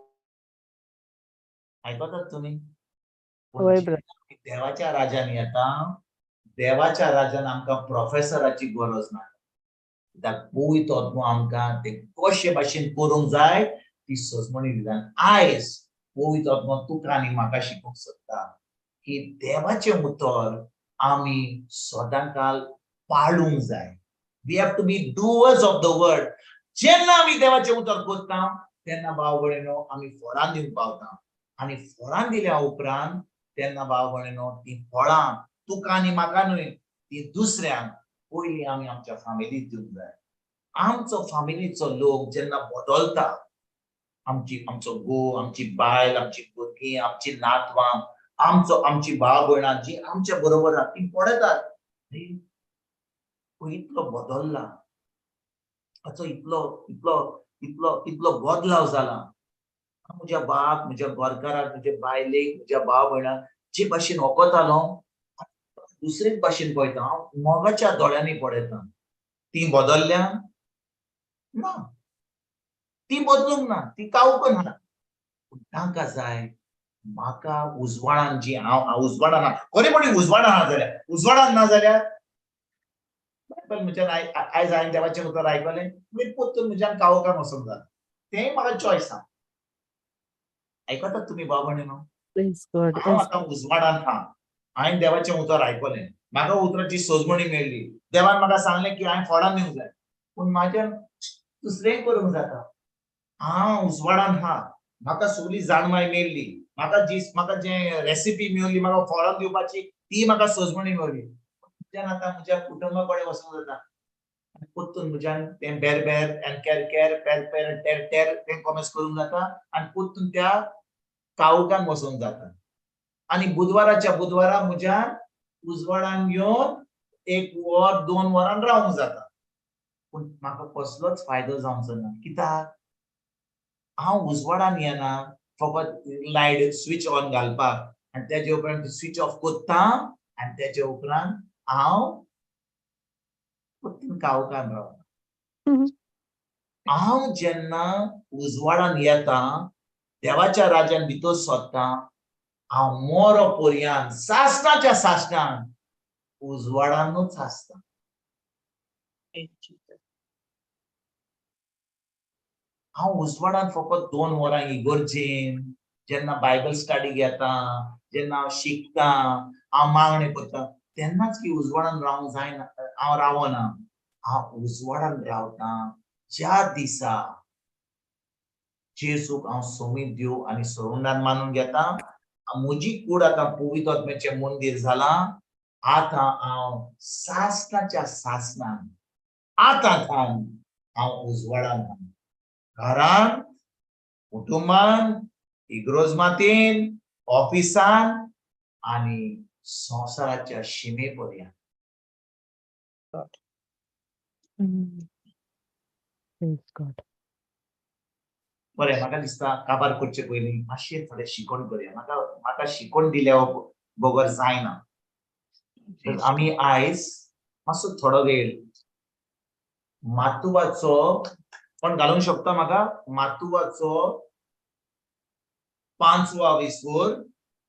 D: आयकतात तुमी? पूण
E: वय
D: जेन्ना
E: ब्रदर.
D: आमी देवाच्या राजान येता, देवाच्या राजान आमकां प्रोफेसराची गरज ना, कित्याक पवित्र आत्मो आमकां ते कशे भाशेन करूंक जाय ती सजमणी दिता. आयज पवित्र आत्मो तुका आनी म्हाका शिकोवंक सोदता की देवाचें उतर आमी सदांकाल पाळूंक जाय. We have to be doers of the word. जेन्ना आमी देवाचें उतर करता तेन्ना भाव भयणीनो आमी फळां दिवंक पावता, आनी फळां दिल्या उपरांत तेन्ना भाव भयणीनो ती फळां तुका आनी म्हाका न्हय, ती दुसऱ्यांक पयलीं आमी आमच्या फामिलीक दिवंक जाय. आमचो फामिलीचो लोक जेन्ना बदलता, आमची आमचो घोव, आमची बायल, आमची भुरगीं, आमची नातवां, आमचो आमची भाव भयणां जी आमच्या बरोबर आहा ती पळयतात, इतलो बदलला हाचो, इतलो इतलो इतलो इतलो बदलाव जाला. म्हज्या बाप, म्हज्या घरकाराक, म्हज्या बायलेक, म्हज्या भाव भयणाक जे भाशेन वखतालो दुसरेच भाशेन पळयता हांव, मोगाच्या दोळ्यांनी पळयता. ती बदलल्या ना, ती बदलूंक ना, ती कावूंक ना, पूण तांकां जाय म्हाका उजवाडान जी हांव उजवाडान ना, खरेपणी उजवाडान ना जाल्यार, उजवाडान ना जाल्यार बायबल म्हज्यान आयज हांवें देवाचें उतर आयकलें, मागीर परतून म्हज्यान काळोखान वचूंक जाता, तेंय म्हाका चॉयस आहा. आयकतात तुमी भाव भयणीनो?
E: Praise God.
D: हांव
E: Yes.
D: आतां उजवाडान आहा, हांवें देवाचें उतर आयकलें, म्हाका उतराची सजमणी मेळ्ळी, देवान म्हाका सांगलें की हांवें फळां दिवंक जाय, पूण म्हाज्यान दुसरेंय करूंक जाता. हांव उजवाडान आहा, म्हाका सगळी जाणवाय मेळ्ळी, म्हाका जी म्हाका जें रेसिपी मेळ्ळी म्हाका फळां दिवपाची ती म्हाका सजमणी मेळ्ळी. म्हज्यान आतां म्हज्या कुटुंबा कडेन वचूंक जाता आनी परतून म्हज्यान तें बेर बेर आनी केर केर पेर पेर टेर टेर तें कॉमेस करूंक जाता आनी परतून त्या काळोखान वचूंक जाता. आनी बुधवाराच्या बुधवारा म्हज्यान उजवाडान घेवन एक वर 2 वरां रावंक जाता, पूण म्हाका कसलोच फायदो जावचो ना, कित्याक हांव उजवाडान येना फकत लायट स्विच ऑन घालपाक, आनी तेजे उपरांत स्विच ऑफ करता आनी तेजे उपरांत हांव परतून काळोखान रावता. हांव जेन्ना उजवाडान येता, देवाच्या राज्यान भितर सरता, हांव मोरो पर्यान सासणाच्या सासणान उजवाडानूच आसता. हांव उजवाडान फकत 2 वरां इगर्जेन जेन्ना बायबल स्टडी घेता, जेन्ना हांव शिकता, हांव मागणें करता, तेन्नाच की उजवाडान रावंक जायना, हांव रावना. हांव उजवाडान रावता ज्या दिसा जेजूक हांव सोमीत देव आनी सोरुंडान मानून घेता, म्हजी कूड आतां पवित्र आत्म्याचें मंदीर जालां, आतां हांव सासणाच्या सासणान आतां थावन हांव उजवाडान आहा. घरान, कुटुंबान, इग्रोज मातेन, ऑफिसान आनी संवसाराच्या शिमे पर्यंत.
E: Praise God.
D: बरें, म्हाका दिसता काबार करचे पयलीं मातशें थोडें शिकवण करुया. म्हाका म्हाका शिकवण दिल्या बगर जायना. तर आमी आयज मातसो थोडो वेळ मातुवाचो कोण घालूंक शकता म्हाका? मातुवाचो 5वो विसवोर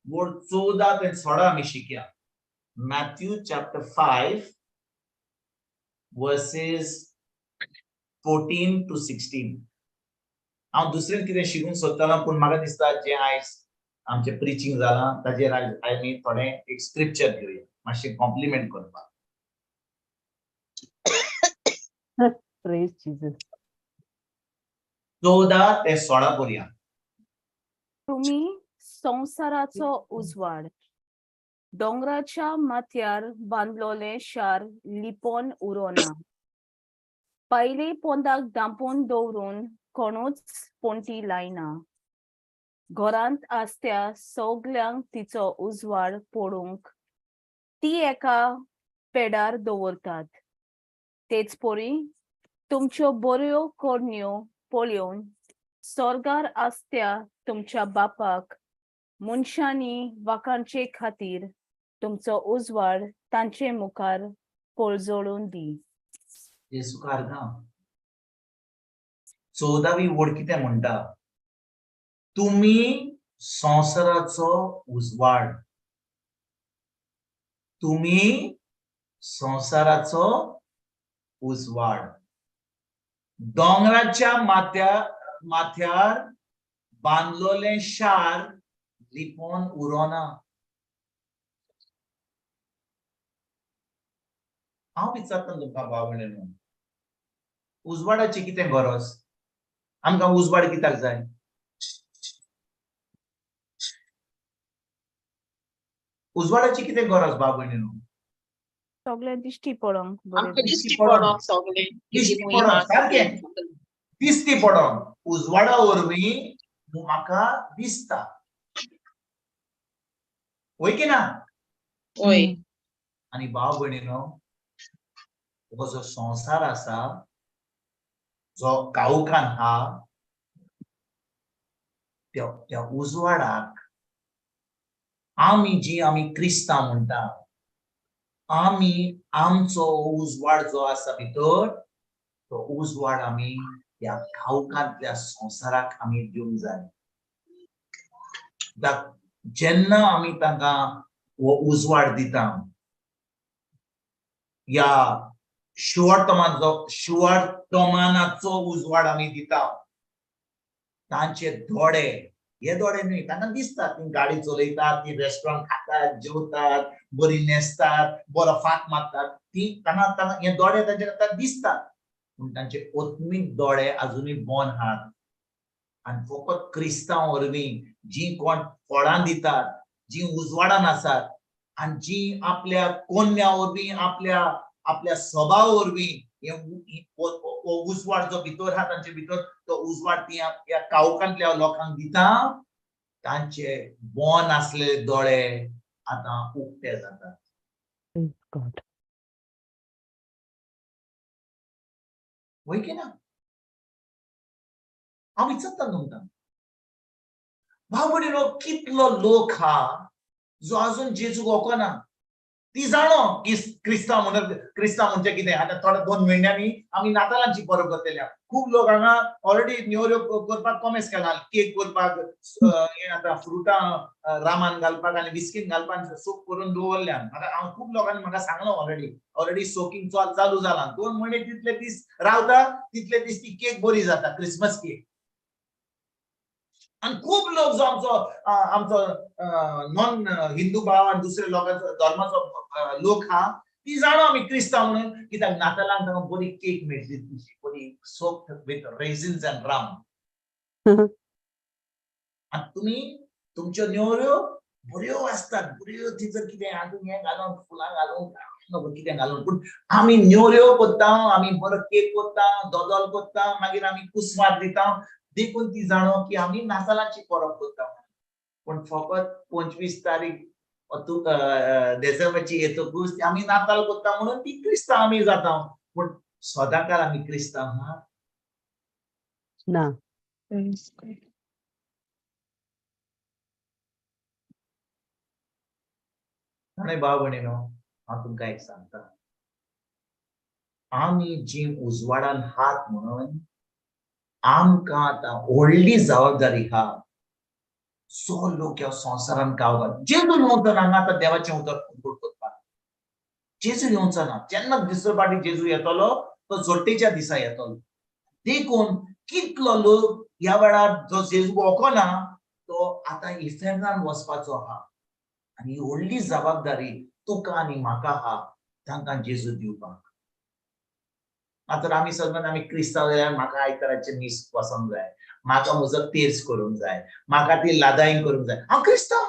D: वोर 14 ते 16 आमी शिकया. Matthew chapter 5 verses 14 to 16. हांव दुसरें कितें शिकूंक सोदतालो, पूण म्हाका दिसता जें आयज आमचें प्रिचींग जालां ताजेर आयज आमी थोडें एक स्क्रिप्चर घेवया मातशें कॉम्प्लिमेंट करपाक.
E: Praise Jesus.
D: 14 ते 16 पर्यंत.
A: तुमी संवसाराचो उजवाड. दोंगराच्या माथ्यार बांदलोलें शार लिपोन उरोना. पयले पोंदाक दांपून दवरून कोणूच पोंटी लायना. घरांत आसत्या सगल्यांक तिचो उजवाड पडूंक ती एका पेडार दवरतात. तेच परी तुमच्यो बऱ्यो करण्यो पळोवन स्वर्गार आसत्या तुमच्या बापाक मनशांनी वाखाणचे खातीर तुमचो उजवाड तांचे मुखार पळजळून दी.
D: जेजू कारगांव. 14वी ओळ कितें म्हणटा? तुमी संवसाराचो उजवाड, तुमी संवसाराचो उजवाड. दोंगराच्या माथ्यार बांदलोलें शार लिपोन उरोना. हांव विचारता तुमकां भाव भयणींनो, उजवाडाची कितें गरज? आमकां उजवाड कित्याक जाय? उजवाडाची कितें गरज भाव भयणींनो?
A: सगळें दिश्टी पडोंक बरें.
B: आमकां दिश्टी पडोंक सगळें.
D: दिश्टी पडोंक, सारकें. दिश्टी पडोंक. उजवाडा वरवीं म्हाका दिसता, वय की ना?
B: वय.
D: आनी भाव भयणीनो, हो जो संवसार आसा, जो काळोखान हा, त्या उजवाडाक आमी जी आमी क्रिस्तांव म्हणटा, आमी आमचो उजवाड जो आसा भितर, तो उजवाड आमी ह्या काळोखांतल्या संवसाराक आमी दिवंक जाय. जेन्ना आमी तांकां हो उजवाड दिता, ह्या शुवर्तमानाचो उजवाड आमी दिता, तांचे दोळे, हे दोळे न्हय, तांकां दिसतात, ती गाडी चलयतात, ती रेस्टॉरंट खातात, जेवतात, बरी न्हेसतात, बरो फात मारतात, ती तांकां तांकां हे दोळे तांचे आतां दिसतात, पूण तांचे आत्मीक दोळे अजुनूय बंद आहात. आनी फकत क्रिस्तांव वरवीं जी कोण फळां दितात, जी उजवाडान आसात, आनी जी आपल्या कोन्या वरवीं, आपल्या स्वभाव वरवीं हे उजवाड जो भितर आहा तांचे भितर, तो उजवाड ती ह्या काळोखांतल्या लोकांक दिता, तांचे बंद आसलेले दोळे आतां उक्ते जातात. वय की ना? हांव विचारता तुमकां भाव भयणीनो, कितलो लोक हा जो अजून जेजूक वळखना. ती जाणो की क्रिस्तांव म्हणत, क्रिस्तांव म्हणजे कितें. आतां थोड्या 2 म्हयन्यांनी आमी नातालांची परब करतले. खूब लोक हांगा ऑलरेडी नेवऱ्यो करपाक कॉमेस केला, केक करपाक, हें आतां फ्रुटां रामान घालपाक आनी बिस्कीट घालपाक सोक करून दवरल्यान. म्हाका हांव खूब लोकांनी म्हाका सांगलो, ऑलरेडी सोकिंग चालू जालां. 2 म्हयने तितले दीस रावता तितले दीस ती केक बरी जाता, क्रिसमस केक. आनी खूब लोक जो आमचो नॉन हिंदू भाव आनी दुसरे लोकांचो धर्माचो लोक हा, ती जाणो आमी क्रिस्तांव म्हणून, कित्याक नातालांक तांकां बरी केक मेळटली, तुजी बरी soaked with raisins and rum. आनी तुमी तुमच्यो नेवऱ्यो बऱ्यो आसतात, बऱ्यो तिचो कितें हातूंत हें घालून, फुलां घालून, नको कितें घालून, पूण आमी नेवऱ्यो करता, आमी बरो केक करता, दोदोल करता, मागीर आमी कुसमार दिता, देखून ती जाणो की आमी नातालांची परब करता. पूण फकत 25 तारीख डिसेंबरची येतकूच आमी नाताल करता म्हणून ती क्रिस्तांव आमी जाता. पूण सदांकाळ आमी क्रिस्तांव हा
E: ना.
D: म्हणून भाव भयणीनो, हांव तुमकां एक सांगता, आमी जी उजवाडान हात म्हणून आमकां आतां व्हडली जबाबदारी हा. जो लोक ह्या संवसारान गावतात, जेजू येवचो ना हांगा आतां देवाचें उतर उगड करपाक, जेजू येवचो ना. जेन्ना दुसरे फावटी जेजू येतलो तो जोडटेच्या दिसा येतलो. देखून कितलो लोक ह्या वेळार जो जेजू वळखना तो आतां इफेर्नान वचपाचो आहा. आनी ही व्हडली जबाबदारी तुका आनी म्हाका आहा तांकां जेजू दिवपाक. आतां आमी सगळ्यांनी आमी क्रिस्तांव जाल्यार म्हाका आयताराचें मीस वचोंक जाय, म्हाका म्हजो तेर्स करूंक जाय, म्हाका ती लादाईन करूंक जाय. हांव क्रिस्तांव,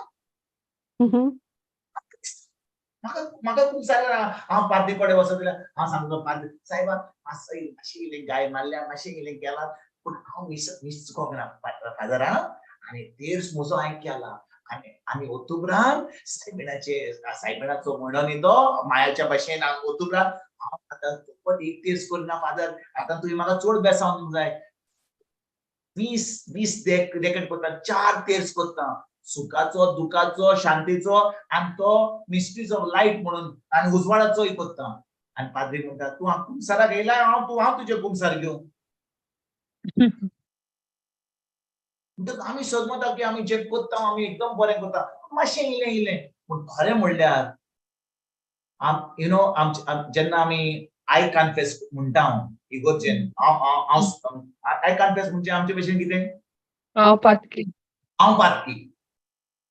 D: म्हाका खूब सारें हांव पाद्री कडेन वचत जाल्यार हांव सांगता पाद्री सायबा मातशें इल्लें गाय मारल्या, मातशें इल्लें केलां, पूण हांव मीस चुकोंक ना फादर. आनी तेर्स म्हजो हांवें केला. आनी ओतुब्रान सायबिणाचो म्हयनो न्ही तो मायाच्या भाशेन ओतुब्रान हांव आतां फकत एक तेर्स करिना फादर, आतां तुवें म्हाका चड बेसावंक जाय. 20 डेकेट करता, 4 तेर्स करता, सुखाचो, दुखाचो, शांतीचो आनी तो मिस्ट्रीज ऑफ लायफ म्हणून आनी उजवाडाचोय करता. आनी पाद्री म्हणटा तूं हांव कुमसाराक येयला, हांव तुजें कुमसार घेवं. म्हणटकच आमी सजमता की आमी जें करता आमी एकदम बरें करता, मातशें इल्लें इल्लें. पूण खरें म्हणल्यार you know जेन्ना आमी I confess म्हणटा, हांव इगोर्जेन हांव I confess म्हणजे आमचे भशेन कितें,
C: हांव पातकी,
D: हांव पातकी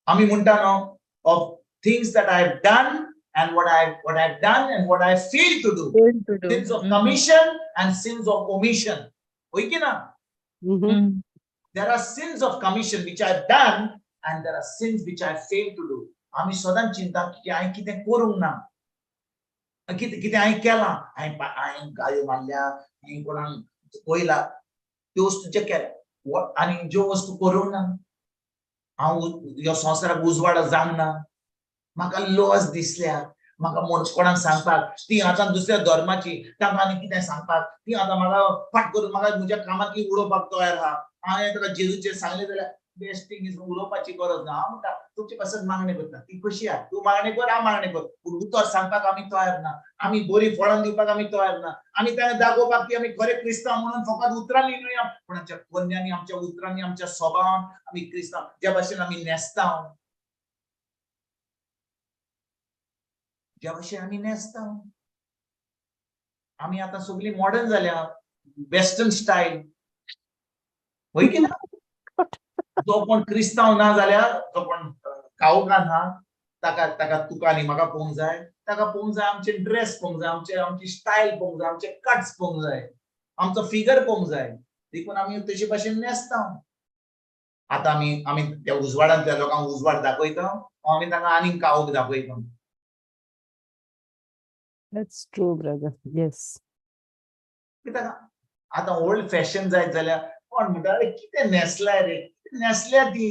D: आमी म्हणटा न्हू, of things that I have done and what I have done and what I fail to do, sins of commission and sins of omission. होय की ना? There are sins of commission which I have done and there are sins which I fail to do. आमी सदांच चिंता की हांवें कितें करूंक ना, कितें हांवें केलां, हांवें गाळयो मारल्या, हांवें कोणाक पयला, त्यो वस्तू जे केल्या आनी ज्यो वस्तू करूंक ना, हांव ह्या संवसाराक उजवाड जावंक ना, म्हाका लज दिसल्या, म्हाका कोणाक सांगपाक, ती आतां दुसऱ्या धर्माची, तांकां आनी कितें सांगपाक, ती आतां म्हाका फाट करून म्हाका म्हज्या कामांतली उडोवपाक तयार आहा. हांवें ताका जेजूचेर सांगलें जाल्यार बेस्ट थींग is उलोवपाची गरज ना. हांव म्हणटा तुमचे पासत मागणें करता, ती कशी आहा, तूं मागणें कर, हांव मागणें कर, पूण उतर सांगपाक आमी तयार ना, आमी बरी फळां दिवपाक आमी तयार ना, आमी तांकां दाखोवपाक की आमी खरे क्रिस्तांव म्हणून फकत उतरांनी न्हय, पूण आमच्या कोन्यांनी, आमच्या उतरांनी, आमच्या स्वभावान आमी क्रिस्तांव, ज्या भाशेन आमी न्हेसता, ज्या भाशेन आमी न्हेसता, आमी आतां सगळीं मॉडर्न जाल्या, वेस्टर्न स्टायल, होय की ना? जो कोण क्रिस्तांव ना जाल्यार, जो कोण कावकान हा, ताका ताका तुका आनी म्हाका पळोवंक जाय, ताका पळोवंक जाय आमचे ड्रेस पळोवंक जाय, आमचे आमची स्टायल पळोवंक जाय, आमचे कट्स पळोवंक जाय, आमचो फिगर पळोवंक जाय. देखून आमी तशे भाशेन न्हेसता. आतां आमी आमी त्या उजवाडांतल्या लोकांक उजवाड दाखयता, आमी तांकां आनीक कावक दाखयता.
E: That's true, brother. Yes.
D: कित्याक आतां ओल्ड फॅशन जायत जाल्यार कोण म्हणटा, अरे कितें न्हेसलाय रे, न्हेसल्या ती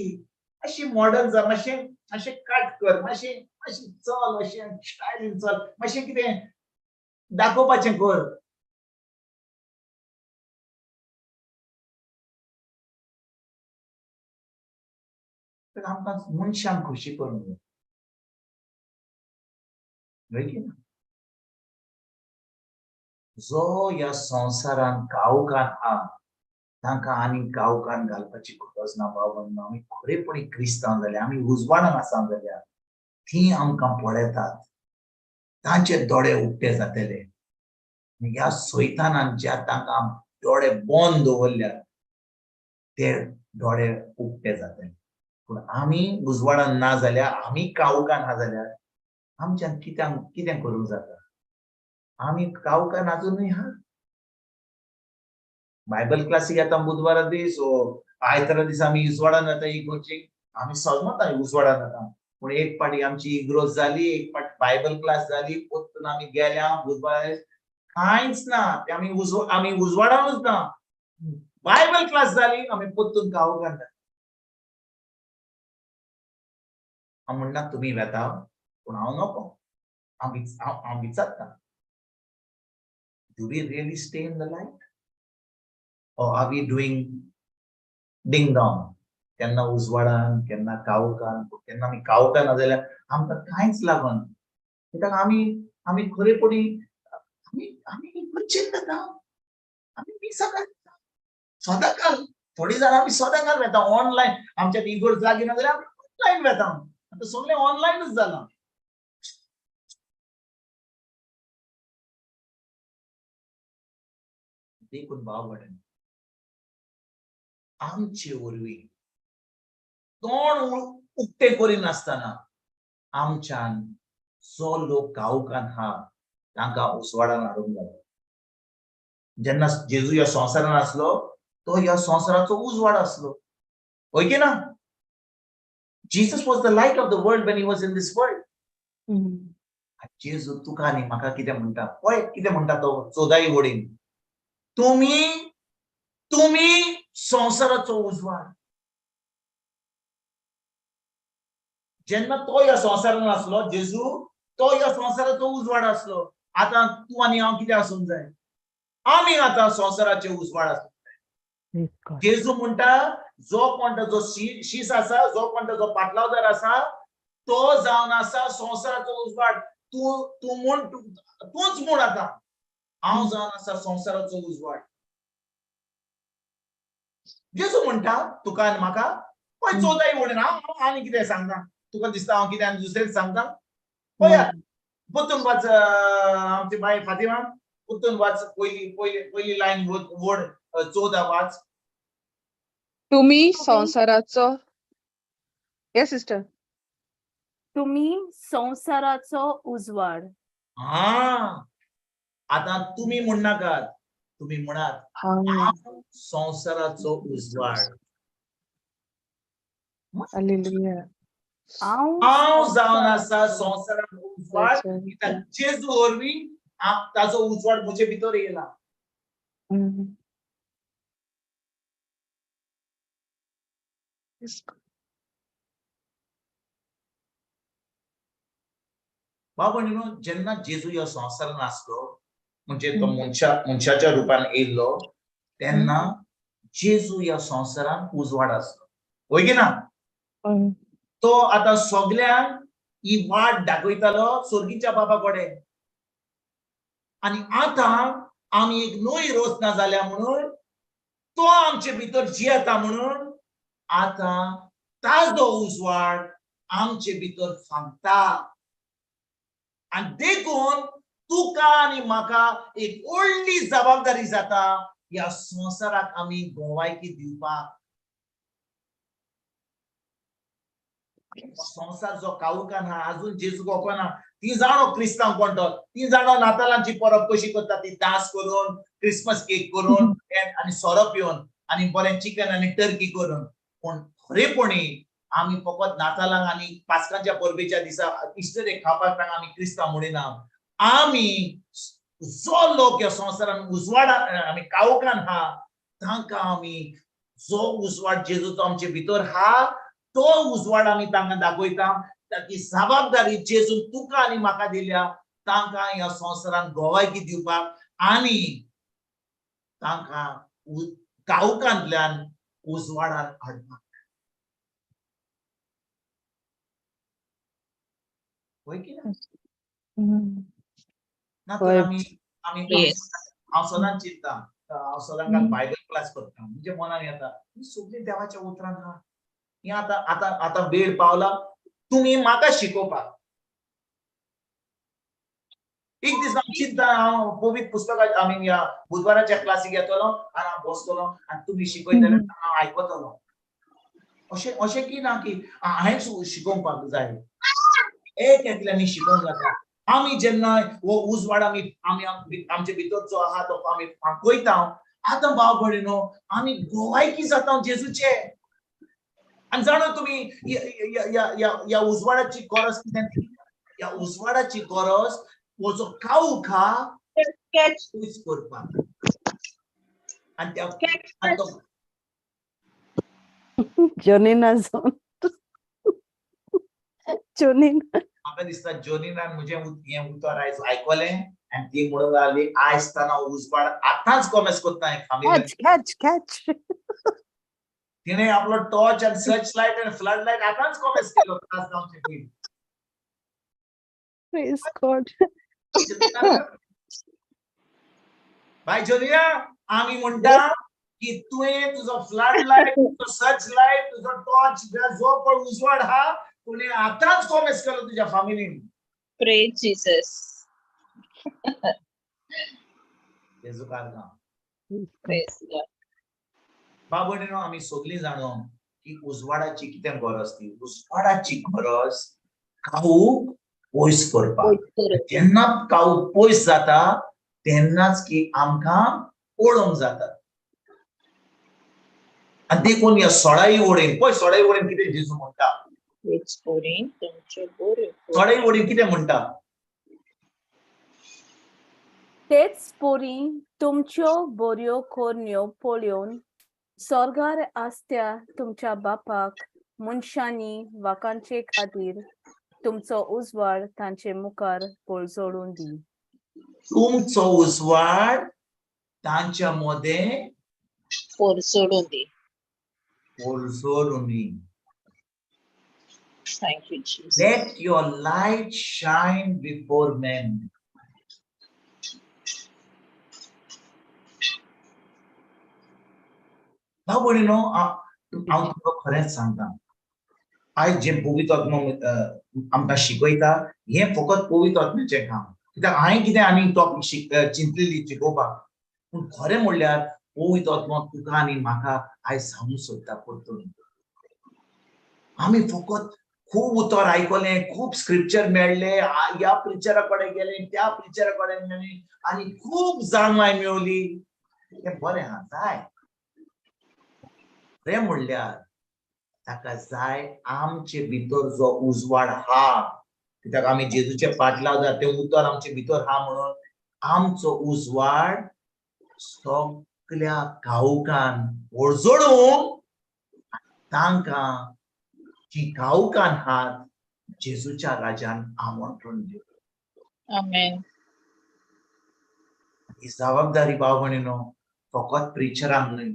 D: अशी मॉडर्न जा, मातशें मातशें कट कर, मातशें मातशें चल, अशें स्टायलीन चल, मातशें कितें दाखोवपाचें कर. आमकां मनशांक खोशी करूंक जाय, हय की ना? जो ह्या संवसारान कावकान आहा तांकां आनी कावकान घालपाची गरज ना. बाबा, आमी खरेपणी क्रिस्तांव जाल्यार, आमी उजवाडान आसा जाल्यार ती आमकां पळयतात, तांचे दोळे उक्ते जातले. ह्या सैतानान ज्या तांकां दोळे बंद दवरल्यात ते दोळे उक्ते जातले. पूण आमी उजवाडान ना जाल्यार, आमी कावकान आहा जाल्यार आमच्यान कित्याक कितें करूंक जाता? आमी कावकान आजुनूय आहा. बायबल क्लासीक येता बुधवारा दीस, आयतारा दिसा आमी उजवाडान जाता इगोर्जीक, आमी सजमता उजवाडान जाता. पूण एक पाटी आमची इग्रोज जाली, एक पाटी बायबल क्लास जाली, परतून आमी गेल्या बुधवारा, कांयच ना, ते आमी आमी उजवाडानूच ना. बायबल क्लास जाली, आमी परतून कावकान जाता. हांव म्हणना तुमी वेता, पूण हांव नको, हांव विचारता, do we really stay in the light? Or are we doing ding dong? केन्ना उजवाडान, केन्ना कावकान, केन्ना आमी कावकान ना जाल्यार आमकां कांयच लागना. कित्याक आमी आमी खरेपणी आमी आमी इगर्जेन वता, आमी मिसाक वता सदांकाल. थोडीं जाणां आमी सदांकाल वता ऑनलायन, आमच्या इगर्ज लागीं ना जाल्यार आमी ऑनलायन वता. आतां सगळें ऑनलायनूच जालां. देखून भाव भयण, आमचे वरवीं तोंड उक्तें करिनासतना आमच्यान जो लोक कावकान आहा तांकां उजवाडान हाडूंक जाय. जेन्ना जेजू ह्या संवसारान आसलो तो ह्या संवसाराचो उजवाड आसलो, हय की ना? Jesus was the light of the world when he was in this world. जेजू तुका आनी म्हाका कितें म्हणटा पळय, कितें म्हणटा तो चोदाई वडीन, तुमी तुमी संवसाराचो उजवाड. जेन्ना तो ह्या संवसारान आसलो जेजू, तो ह्या संवसाराचो उजवाड आसलो. आतां तूं आनी हांव कितें आसूंक जाय? आमी आतां संवसाराचे उजवाड आसूंक जाय. जेजू म्हणटा जो कोण जो शीस आसा, जो कोण जो पाटलावदार आसा, तो जावन आसा संवसाराचो उजवाड. तूं तूं म्हूण, तूंच म्हूण आतां हांव जावन आसा संवसाराचो उजवाड. जेजू म्हणटा तुका आनी म्हाका पळय 14 वळीन हांव आनी कितें सांगता तुका दिसता हांव कितें आनी दुसरें सांगता पळयात परतून वाच आमची बाय फातिमा परतून वाच पयली पयली पयली लायन वड 14 वाच.
C: तुमी संवसाराचो येस सिस्टर.
A: तुमी संवसाराचो उजवाड.
D: हा आतां तुमी म्हणनाकात तुमी म्हणात हांव संवसाराचो उजवाड.
C: हालेलुया.
D: हांव जावन आसा संवसाराचो उजवाड कित्याक जेजू वरवीं ताजो उजवाड म्हजे भितर येयला. भाव भयणीनो जेन्ना जेजू ह्या संवसारान आसलो म्हणजे तो मनशाच्या रुपान येयल्लो तेन्ना जेजू ह्या संवसारान उजवाड आसलो वय की ना. तो आतां सगल्यांक ही वाट दाखयतालो स्वर्गीच्या बाबा कडेन आनी आतां आमी एक नवी रचना जाल्या म्हणून तो आमचे भितर जियेता म्हणून आतां ताजो उजवाड आमचे भितर फांकता. आनी देखून तुका आनी म्हाका एक व्हडली जबाबदारी जाता ह्या संवसाराक आमी गोवायकी दिवपाक. संवसार जो कावूकान हा अजून जेजू वळखना ती जाणो क्रिस्तांव कोण तो ती जाणो नातालांची परब कशी करता ती डांस करून क्रिसमस केक करून आनी सोरो पिवन आनी बरें चिकन आनी टर्की करून. पूण खरेपणी आमी फकत नातालांक आनी पास्कांच्या परबेच्या दिसा इस्टर एक खावपाक तांकां आमी क्रिस्तांव म्हणिना. आमी जो लोक ह्या संवसारान उजवाडा आमी कावकान हा तांकां आमी जो उजवाड जेजूचो आमचे भितर हा तो उजवाड आमी तांकां दाखयता. ताची जबाबदारी जेजून तुका आनी म्हाका दिल्या तांकां ह्या संवसारान गोवायकी दिवपाक आनी तांकां कावकांतल्यान उजवाडान हाडपाक. वय की ना? ना तर आमी आमी हांव सदांच चिंता हांव सदांच काल बायबल क्लास करता म्हणजे मनान येता ही सगळीं देवाच्या उतरान आहा. ही आतां आतां आतां वेळ पावला तुमी म्हाका शिकोवपाक. एक दीस हांव चिंता हांव पवित्र पुस्तकां आमी ह्या बुधवाराच्या क्लासीक येतलो आनी हांव बसतलो आनी तुमी शिकयतले हांव आयकतलो. अशें अशें की ना की हांवेंच शिकोवपाक जाय. एक एकल्यांनी शिकोवंक जाता. आमी जेन्ना हो उजवाड आमी आमी आमचे भितर जो आहा तो आमी फांकयता आतां भाव भयणीनो आमी गोवायकी जाता जेजूचे. आनी जाणा तुमी ह्या उजवाडाची गरज कितें? ह्या उजवाडाची गरज हो जो काळोख आहा पयस करपाक. आनी त्या
E: जोनिना जोन जोनिना
D: म्हाका दिसता जोनिनान म्हजें हें उतर आयज आयकलें आनी ती म्हणूंक लागली आयज ताना उजवाड आतांच कोमेस करता
E: कॅच कॅच कॅच.
D: तिणें आपलो टॉर्च आनी सर्च लायट आनी फ्लड लायट आतांच कोमेस केलो क्लास जावचे पयलीं.
E: Praise God.
D: बाय जोनिना आमी म्हणटा की तुवें तुजो फ्लड लायट तुजो सर्च लायट तुजो टॉर्च जो पळय उजवाड आहा तुवें आतांच कोमेस केलो तुज्या फामिलीन.
B: Praise Jesus.
D: जेजू कारगांव.
B: Praise God.
D: बाबणीनो आमी सगळीं जाणो की उजवाडाची कितें गरज ती. उजवाडाची गरज काळोख पयस करपाक. जेन्ना काळोख पयस जाता तेन्नाच की आमकां पळोवंक जाता. आनी देखून ह्या 16 वळीन पळय 16 वळीन कितें जेजू म्हणटा. 16 वळीन कितें म्हणटा?
A: तेच पोरी तुमच्यो बऱ्यो करण्यो पळोवन स्वर्गार आसत्या तुमच्या बापाक मनशांनी वाकांचे खातीर तुमचो उजवाड तांचे मुखार पोळजोडून दी.
D: तुमचो उजवाड तांच्या मदें
B: पोरसोडून दी.
D: पोरसोडून दी.
B: Thank you, Jesus.
D: Let your light shine before men. भाव भयणीनो, हांव तुमकां खरेंच सांगता, आयज जें पवित्र आत्मो आमकां शिकयता हें फकत पवित्र आत्म्याचें काम. कित्याक हांवें कितें आनी टॉपीक चिंतलेली शिकोवपाक, पूण खरें म्हणल्यार पवित्र आत्मो तुका आनी म्हाका आयज सांगूंक सोदता परतून. आमी फकत खूब उतर आयकलें, खूब स्क्रिप्चर मेळ्ळे, ह्या प्रिचरा कडेन गेले, त्या प्रिचरा कडेन गेले आनी खूब जाणवाय मेवली. तें बरें आहा, जाय. खरें म्हणल्यार ताका जाय आमचे भितर जो उजवाड हा, कित्याक आमी जेजूचे फाटलाव जाता तें उतर आमचे भितर हा म्हणून आमचो उजवाड सगल्या काळोखान ओडजोडूंक तांकां जी काळोखान हात जेजूच्या राजान आमंत्रण दिवं.
B: आमेन.
D: ही जबाबदारी भाव भयणीनो फकत प्रिचरांक न्हय.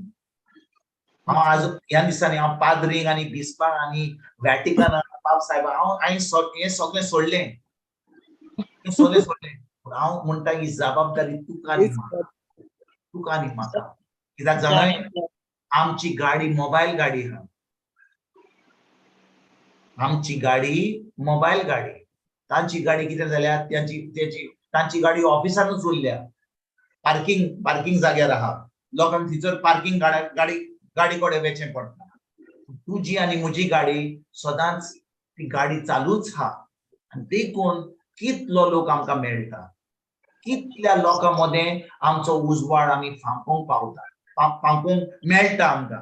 D: हांव आज ह्या दिसांनी हांव पाद्रींक आनी बिस्पांक आनी वॅटिकनाक पाप साहेबा हांव हांवें हें सगळें सोडलें, हें सगळें सोडलें. पूण हांव म्हणटा ही जबाबदारी तुका आनी म्हाका, तुका आनी म्हाका. कित्याक जाणाय, आमची गाडी मोबायल गाडी आहा, आमची गाडी मोबायल गाडी. तांची गाडी कितें जाल्या, तांची गाडी ऑफिसानूच उरल्या, पार्किंग जाग्यार आहा, लोकांक थंयसर पार्किंग गाडी गाडी कडेन वचचें पडटा. तुजी आनी म्हजी गाडी सदांच ती गाडी चालूच आहा. आनी देखून कितलो लोक आमकां मेळटा, कितल्या लोकां मदें आमचो उजवाड आमी फांकोंक पावता, फांकोंक मेळटा आमकां.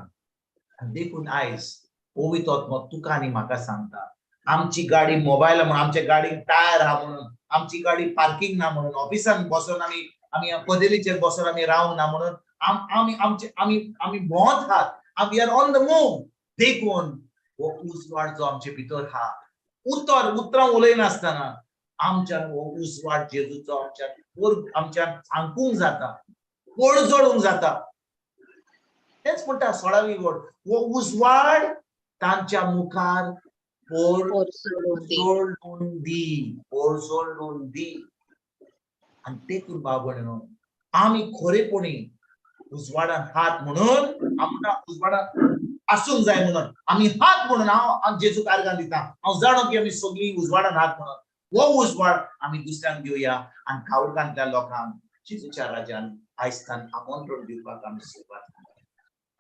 D: आनी देखून आयज पवित्र आत्मो तुका आनी म्हाका सांगता, आमची गाडी मोबायल म्हणून, आमच्या गाडीक टायर आहा म्हणून, आमची गाडी पार्किंग ना म्हणून, ऑफिसान बसोन आमी कदेलीचेर बसोन आमी रावंक ना म्हणून आमी आमचे आमी आमी भोंवत आहात, we are on the move. देखून हो उजवाड जो आमचे भितर आहा, उतरां उलयनासतना आमच्यान हो उजवाड जेजूचो आमच्यान सांगूंक जाता, पडजोडूंक जाता. तेच म्हणटा 16वी वड, हो उजवाड तांच्या मुखार पोरजोडून दी, पोरजोडून दी. आनी देखून भाव भयणीनो, आमी खरेपणी उजवाडान हात म्हणून, आमकां उजवाडान आसूंक जाय म्हणून आमी हात म्हणून हांव जेजूक आर्गां दिता. हांव जाणो की आमी सगळीं उजवाडान हात म्हणून हो उजवाड आमी दुसऱ्यांक दिवया आनी काळोखांतल्या लोकांक जेजूच्या राजान आयजतान आमंत्रण दिवपाक आमी सुरवात करूया.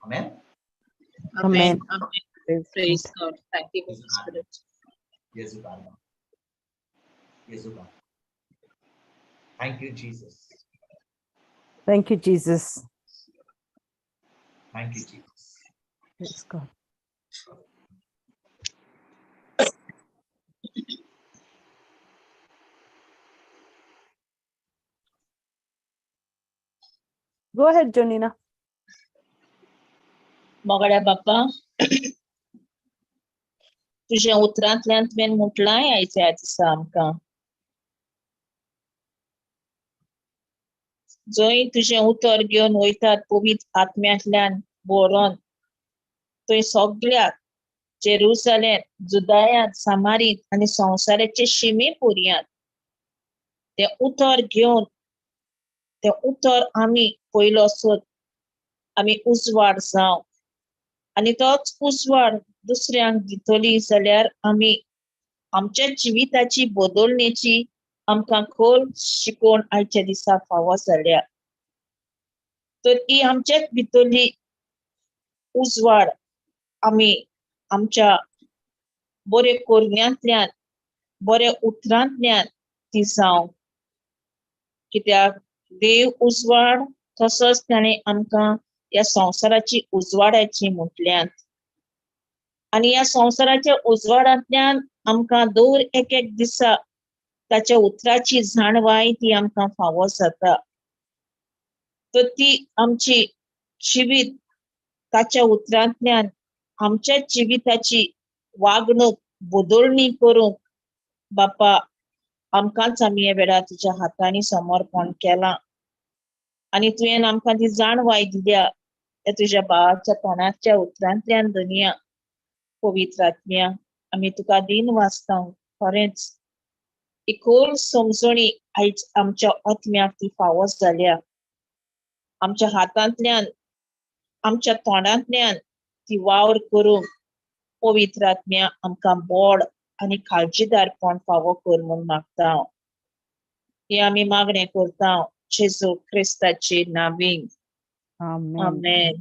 D: आमेन.
B: Amen. Amen. Praise God. Thank you, Holy Spirit.
D: जेजूक आर्गां, जेजूक आर्गां. Thank you, Jesus.
E: Thank you, Jesus.
D: Thank you, Jesus.
E: Praise God. Go ahead, Jonina.
B: मोगड्या बाप्पा, तुज्या उतरांतल्यान तुवें म्हटलांय आयच्या दिसा आमकां, जंय तुजें उतर घेवन वयतात पवित्र आत्म्यांतल्यान बरोवन, थंय सगळ्याक जेरुसलेम, जुदायांत, सामारीत आनी संवसाराचे शिमे पर्यंत तें उतर घेवन, तें उतर आमी पयलो सोद आमी उजवाड जावं आनी तोच उजवाड दुसऱ्यांक दितली जाल्यार आमी आमच्या जिविताची बदलण्याची आमकां खोल शिकोवण आयच्या दिसा फावो जाल्या. तर ही आमच्याच भितरली उजवाड आमी आमच्या बरे कोरण्यांतल्यान, बऱ्या उतरांतल्यान ती जावं. कित्याक देव उजवाड, तसोच ताणें आमकां ह्या संवसाराची उजवाडाची म्हटल्यात आनी ह्या संवसाराच्या उजवाडांतल्यान आमकां दर एक एक दिसा ताच्या उतराची जाणवाय ती आमकां फावो जाता. तर ती आमची जिवीत ताच्या उतरांतल्यान आमच्या जिविताची वागणूक बदलणी करूंक बापा आमकांच आमी ह्या वेळार तुज्या हातांनी समर्पण केलां आनी तुवें आमकां ती जाणवाय दिल्या त्या तुज्या बाळाच्या तोंडाच्या उतरांतल्यान. धनया पवित्र आत्म्या, आमी तुका दीन वाचता. खरेंच ही खोल समजणी आयज आमच्या आत्म्याक ती फावो जाल्या. आमच्या हातांतल्यान आमच्या तोंडांतल्यान ती वावर करूंक पवित्र आत्म्या आमकां बोड आनी काळजीदारपण फावो कर म्हूण मागता. हे आमी मागणें करता जेजू क्रिस्ताचे नावीन.
E: Amen.
B: आमेन.